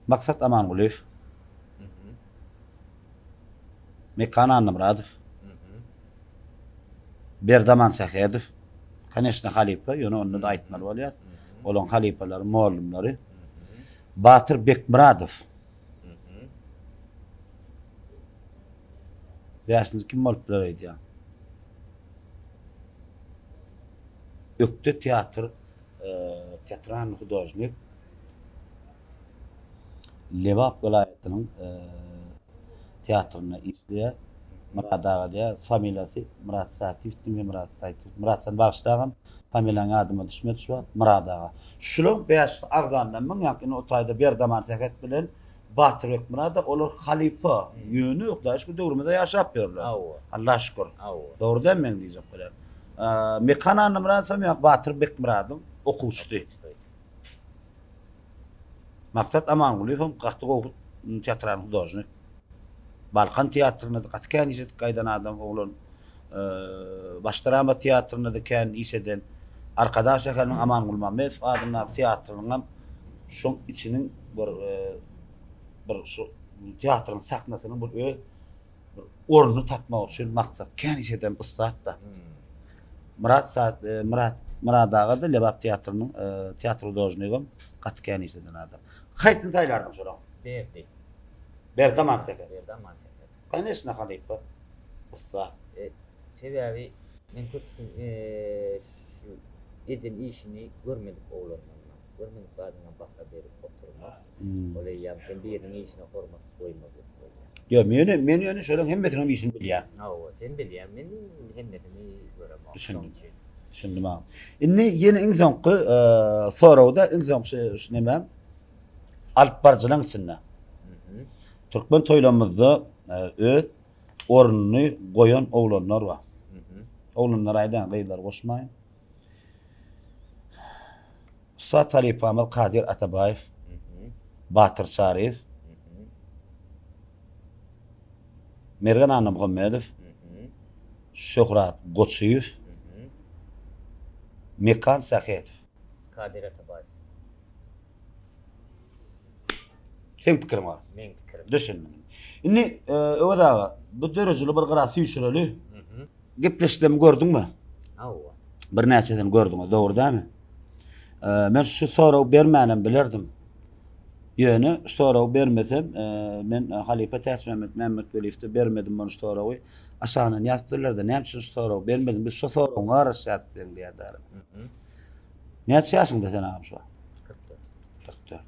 Maksat Amangulyýew. Mekan Annamyradow. Berdi Amansähedow. Koneçne halypa, ýöne onda-da aýtmaly bolýar. Olaň halypalary, mollumlary. Batyr Bekmyradow. Bäşinji kim bolup biler öýdýäň? Ökde teatr, teatralnyý hudožnik. Lebap welaýatynyň teatrynda işleýär. Myrat aga diýýär. Familiýasy Myrat Satyýew diýme Myrat Saýtyýew. Myrat sen bagyşla agam. Familiýaň ýadyma düşmedi şu wagt. Myrat aga. Şulaň bäşisi agzandan müň ýaňky indi o taýda Berdaman Sähet bilen Batyr Bekmyrat olar halypa. Ýöne Hudaýa şükür döwrümizde ýaşap ýörler. Allaha şükür. Dogry däl meň diýjek bolýan. Mekan Annamyradow hem ýaňky Batyr Bekmyradyň okuwçysy. Maksat Amangulyýew hem gaty gowy teatral hudožnik. Balkan teatrynda-da gaty kän iş edip gaýdan adam oglan. Baş drama teatrynda-da kän iş eden. Arkadag şäheriniň Aman Gulmammedow adyndaky teatrynyň hem şoň içiniň bir bir şu teatryň sahnasynyň bir öz bir ornuny tapmak üçin maksat kän iş eden ussat-da. Myrat Saat e, Myrat Myrat aga da Lebap teatrynyň e, teatr hudožnigem gaty kän iş eden adam. Haýsyny saýlardyň şolaň? Berdi. Berdi Amansähet. Berdi Amansähet. Koneçne halypa. Ussat. E, sebäbi men köpüsini e, şu eden işini görmedik oglanlardan. Görmedik zadyňa baha berip oturmak, ol eýýäm sen biriniň işine hormat goýmazlyk bolýar. Ýok, men men ýöne şolaryň hemmesiniň işini bilýän. Hawa, sen bilýäň, men hemmesini göremok. Düşündim. Düşündim agam. Indi ýene iň soňky soragda iň soňky şu näme? Alyp baryjylaryň içinde. Türkmen toýlarymyzda öz ornuny goýan oglanlar bar. Oglanlar aýdan, gyzlary goşmaýyn. Ussat halypamyz Kadyr Atabaýew, Batyr Çaryýew, Mergen Annamuhammedow, Şöhrat Goçyýew, Mekan Sähedow. Kadyr Atabaýew. Seň pikiriň bar. Meň pikirim. Düşündim. Indi Öwez aga, bu dörejili bir gyra süýşüreli. Gepleşiklerimi gördüňmi? Hawa. Birnäçesini gördüňiz, dogry dälmi? Men şu soragy bermänem bilerdim. Ýöne şu soragy bermesem, men halypa Täçmämmet Mämmetweliýewde bermedim muny şu soragy. Aşagyndan ýazypdyrlar-da, näme üçin şu soragy bermediň? Biz şu soragyňa garaşýardyk seň diýýärler. Näçe ýaşyňda sen agam şu wagt? 44. 44.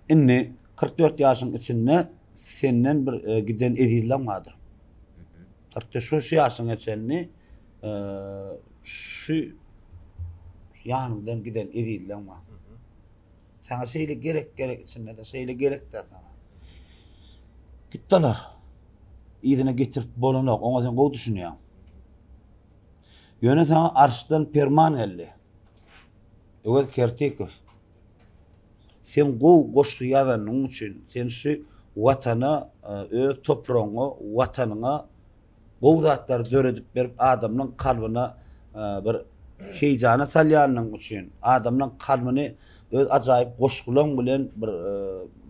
Indi 44 ýaşyň içinde senden bir e, giden ezizleň bardyr. 44 şu şu ýaşyňa çenli e, şu ýanyňdan giden ezizleň bar. Saňa şeýle gerek gerek içinde de şeýle gerek de saňa. Gitdiler. Yzyna getirip bolanok. Oňa sen gowy düşünýäň. Ýöne saňa arşdan perman geldi. Öwez Kertikow. Sen gowy goşgy ýazanyň üçin, sen şu Watana, öz topragyňa, Watanyňa gowy zatlary döredip berip, adamlaryň kalbyna bir heýjana salýanyň üçin, adamlaryň kalbyny öz ajaýyp goşgulaň bilen bir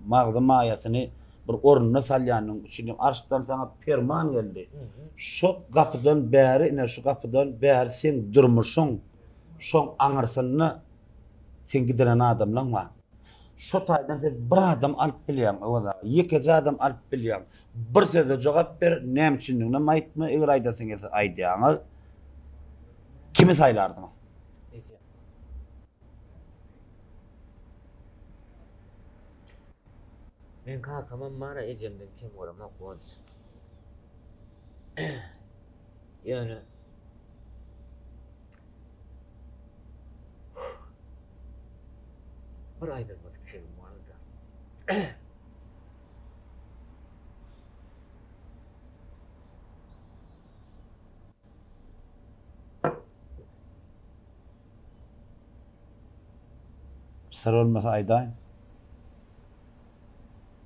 magzy maýasyny bir ornuna salýanyň üçin hem arşdan saňa perman geldi. Şo gapydan bäri, ine şu gapydan bäri seň durmuşyň şoň aňyrsynda seň gidiren adamlaň bar. Şo taýdan sen bir adam alyp bilýäň Öwez aga. Ýekeje adam alyp bilýäň. Bir sözde jogap ber, näme üçindiginem aýtma, eger aýdasyň gelse aýdýaňyz. Kimi saýlardyňyz? Ejem. Men kakamam bara ejemden kem göremok Guwanç. Ýöne bir aýdylmadyk sözüm bardy. Syr bolmasa aýdaý.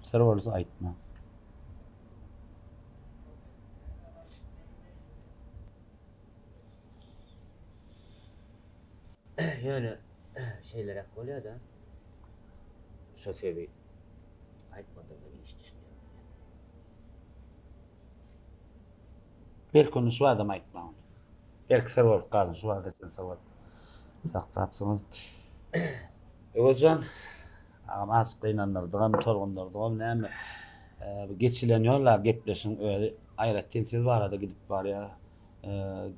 Syr bolsa aýtma. Ýöne şeýleräk bolýar-da. Şo sözi aýtmadygymda iş düşünýän. Belki ony şu adam aýtmaň. Belki syr bolup galsyn, şu wagta çenli syr bolup saklapsyňyz. Öwezjan, agam azajyk gynandyrdygam, tolgundyrdygam näme. Bu geçilen ýolla gepleşigiň özi aýratyn siz barada gidip barýar.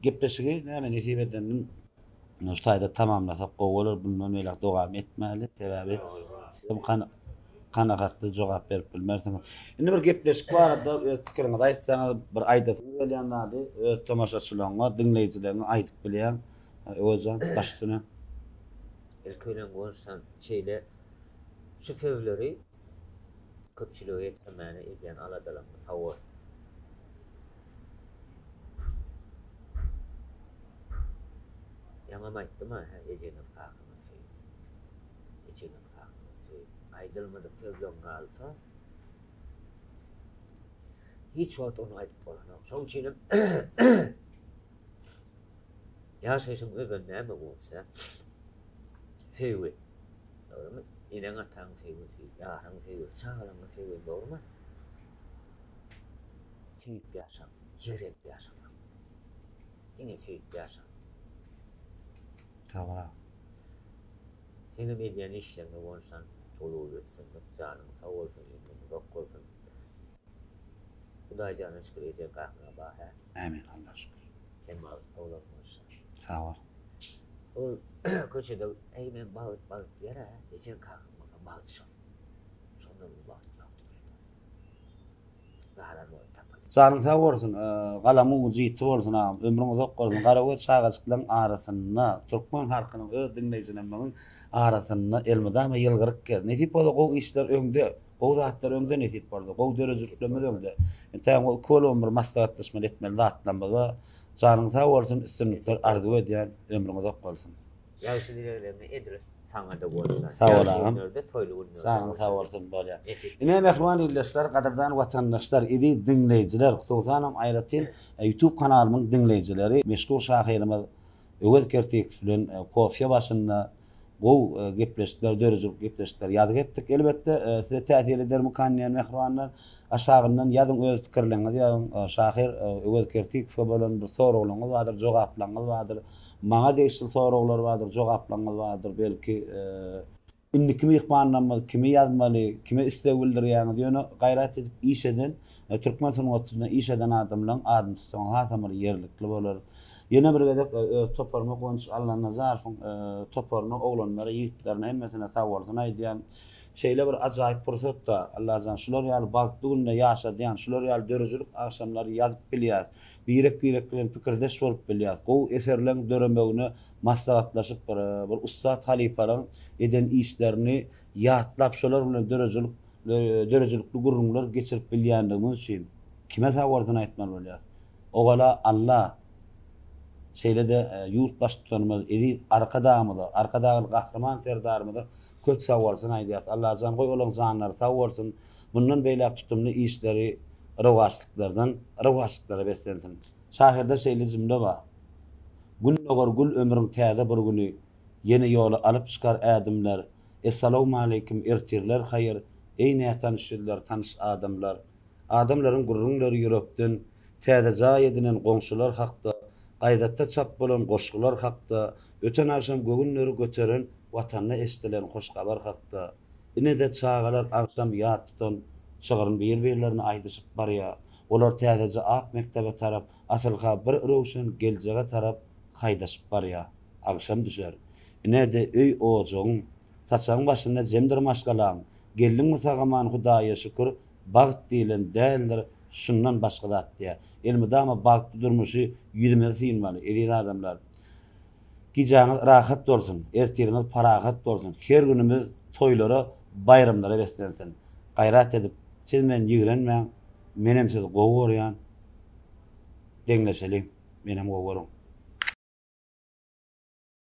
Gepleşigi näme nesip edendim şu taýda tamamlasak gowy bolar. Bundan beýläk dowam etmäli. Sebäbi sizem kanagatly jogap berip bilmersiňiz. Indi bir gepleşik barada öz pikiriňizi aýtsaňyz, bir aýdasyňyz gelýän zady öz tomaşaçylaryňa, diňleýjileriňe aýdyp bilýäň. Öwezjan, baş üstüne. Ilki bilen Guwançjan şeýle şu sözleri köpçülige ýetirmäne edýän aladalaryňa sag bol. Ýaňam aýtdym-a, hä, ejeňiz kakaňyz söýüň. Ejeňiz kakyňyz söýüň. Aýdylmadyk sözleň galsa, hiç wagt ony aýdyp bolanok. Şoň üçinem ýaşaýşyň özeni näme bolsa, söýgi. Dogrumy? Eneň-ataň söýgüsi, ýaryň söýgüsi, çagalaryň söýgüsi, dogrumy? Söýüp ýaşaň, ýigrenip ýaşamaň. Diňe söýüp ýaşaň. Sag bol aga. Seňem edýän işleriňde bolsan uly üstünlik janyň sag bolsun ömrüň uzak bolsun Hudaýjana şükür ejeň kakaňa bar hä. Ämin Alla şükür. Sen bagtly oglan bolşa. Sag bol. Ol köçede eý men bagt bagt diýer-ä, ejeň kakaň bolsa bagt şol. Şondan uly bagt ýok dünýede. Galan bolup tapyl. Janyň sag bolsun, galamyň ujy ýiti bolsun agam, ömrüň uzak bolsun. Garagöz çagajyklaryň arasynda, türkmen halkynyň öz diňleýjilerimiziň arasynda elmydama ýylgyryp gez. Nesip bolsa gowy işler öňde, gowy zatlar öňde nesip bolsa, gowy döredijiliklerimiz öňde. Entägem iki bolubam bir maslahatlaşmaly etmeli zatlarymyz bar. Janyň sag bolsun üstünlikler arzuw edýän ömrüň uzak bolsun. Ýagşy dilegleriňi edil saňada bolsa. Sag bol agam. Günlerde toýly günlerde. Janyň sag bolsun bolýa. Ine mähriban ildeşler, gadyrdan watandaşlar, eziz diňleýjiler, hususanam aýratyn YouTube kanalymyň diňleýjileri meşhur şahyrymyz Öwez Kertikow bilen kofýa başynda gowy gepleşikler, döredijilik gepleşikleri ýazgy etdik. Elbetde, size täsir edermikan diýen mähribanlar, aşagyndan ýazyň öz pikirleriňizi ýazyň. Şahyr Öwez Kertikowa bolan bir soraglaryňyz bardyr, jogaplaryňyz bardyr. Maňa degişli soraglar bardyr, jogaplaryňyz bardyr. Belki, Indiki myhmanlarymyz kimi ýazmaly, kime isleg bildirýäňiz, ýöne gaýrat edip iş eden, türkmen sungatynda iş eden adamlaryň adyny tutsaňyz hasam bir ýerlikli bolar. Ýene bir gezek öz toparyma Guwanç Allanazarowyň toparyna, oglanlara, ýigitlerine hemmesine sagbolsun aýdýan. Şeýle bir ajaýyp pursatda, Allajan şular ýaly bagtly günde ýaşadýan, şular ýaly döredijilik agşamlary ýazyp bilýäs, birek-birek bilen pikirdeş bolup bilýäs, gowy eserleň döremegine maslahatlaşyp bir bir ussat halypalaryň eden işlerini ýatlap şolar bilen döredijilik döredijilikli gürrüňler geçirip bilýändigimiz üçin kime sag bolsun aýtmaly bolýar. Owala Alla şeýle-de ýurt baştutanymyz eziz Arkadagymyza, Arkadagly Gahryman Serdarymyza köp sag bolsun aýdýarys. Allajan goý olaň janlary sag bolsun, mundan beýläk tutumly işleri rowaçlyklardan rowaçlyklara beslensin. Şahyrda şeýle jümle bar. Gün dogar gül ömrüň täze bir güni, Ýene ýola alyp çykar ädimler. Essalawmaleýkim, ertirler haýyr, Eý nätanyş ýüzler, tanyş adamlar. Adamlaryň gürrüňleri ýürekden, Täze jaý edinen goňşular hakda, Gaýdatda çap bolan goşgular hakda, Öten agşam göwünleri göteren Watanda eşdilen hoş habar hakda. Ine-de çagalar agşam ýat tutan Şygryn bir-birlerine aýdyşyp barýar. Olar täzeje ak mekdebe tarap, asylha bir röwşen geljege tarap haýdaşyp barýar. Agşam düşer. Ine-de öý-ojagyň, saçagyň başynda jemdir maşgalaň. Geldiňmi sag-aman Hudaýa şükür, bagt diýlen däldir, şundan başga zat diýýär. Elmydama bagtly durmuşy ýüzümize synmaly, eziz adamlar. Gijäňiz rahat bolsun, ertiriňiz parahat bolsun, her günümiz toýlara, baýramlara beslensin. Gaýrat edip, siz meni ýigrenmäň, menem sizi gowy görýän. Deňleşeliň, menem gowy görüň.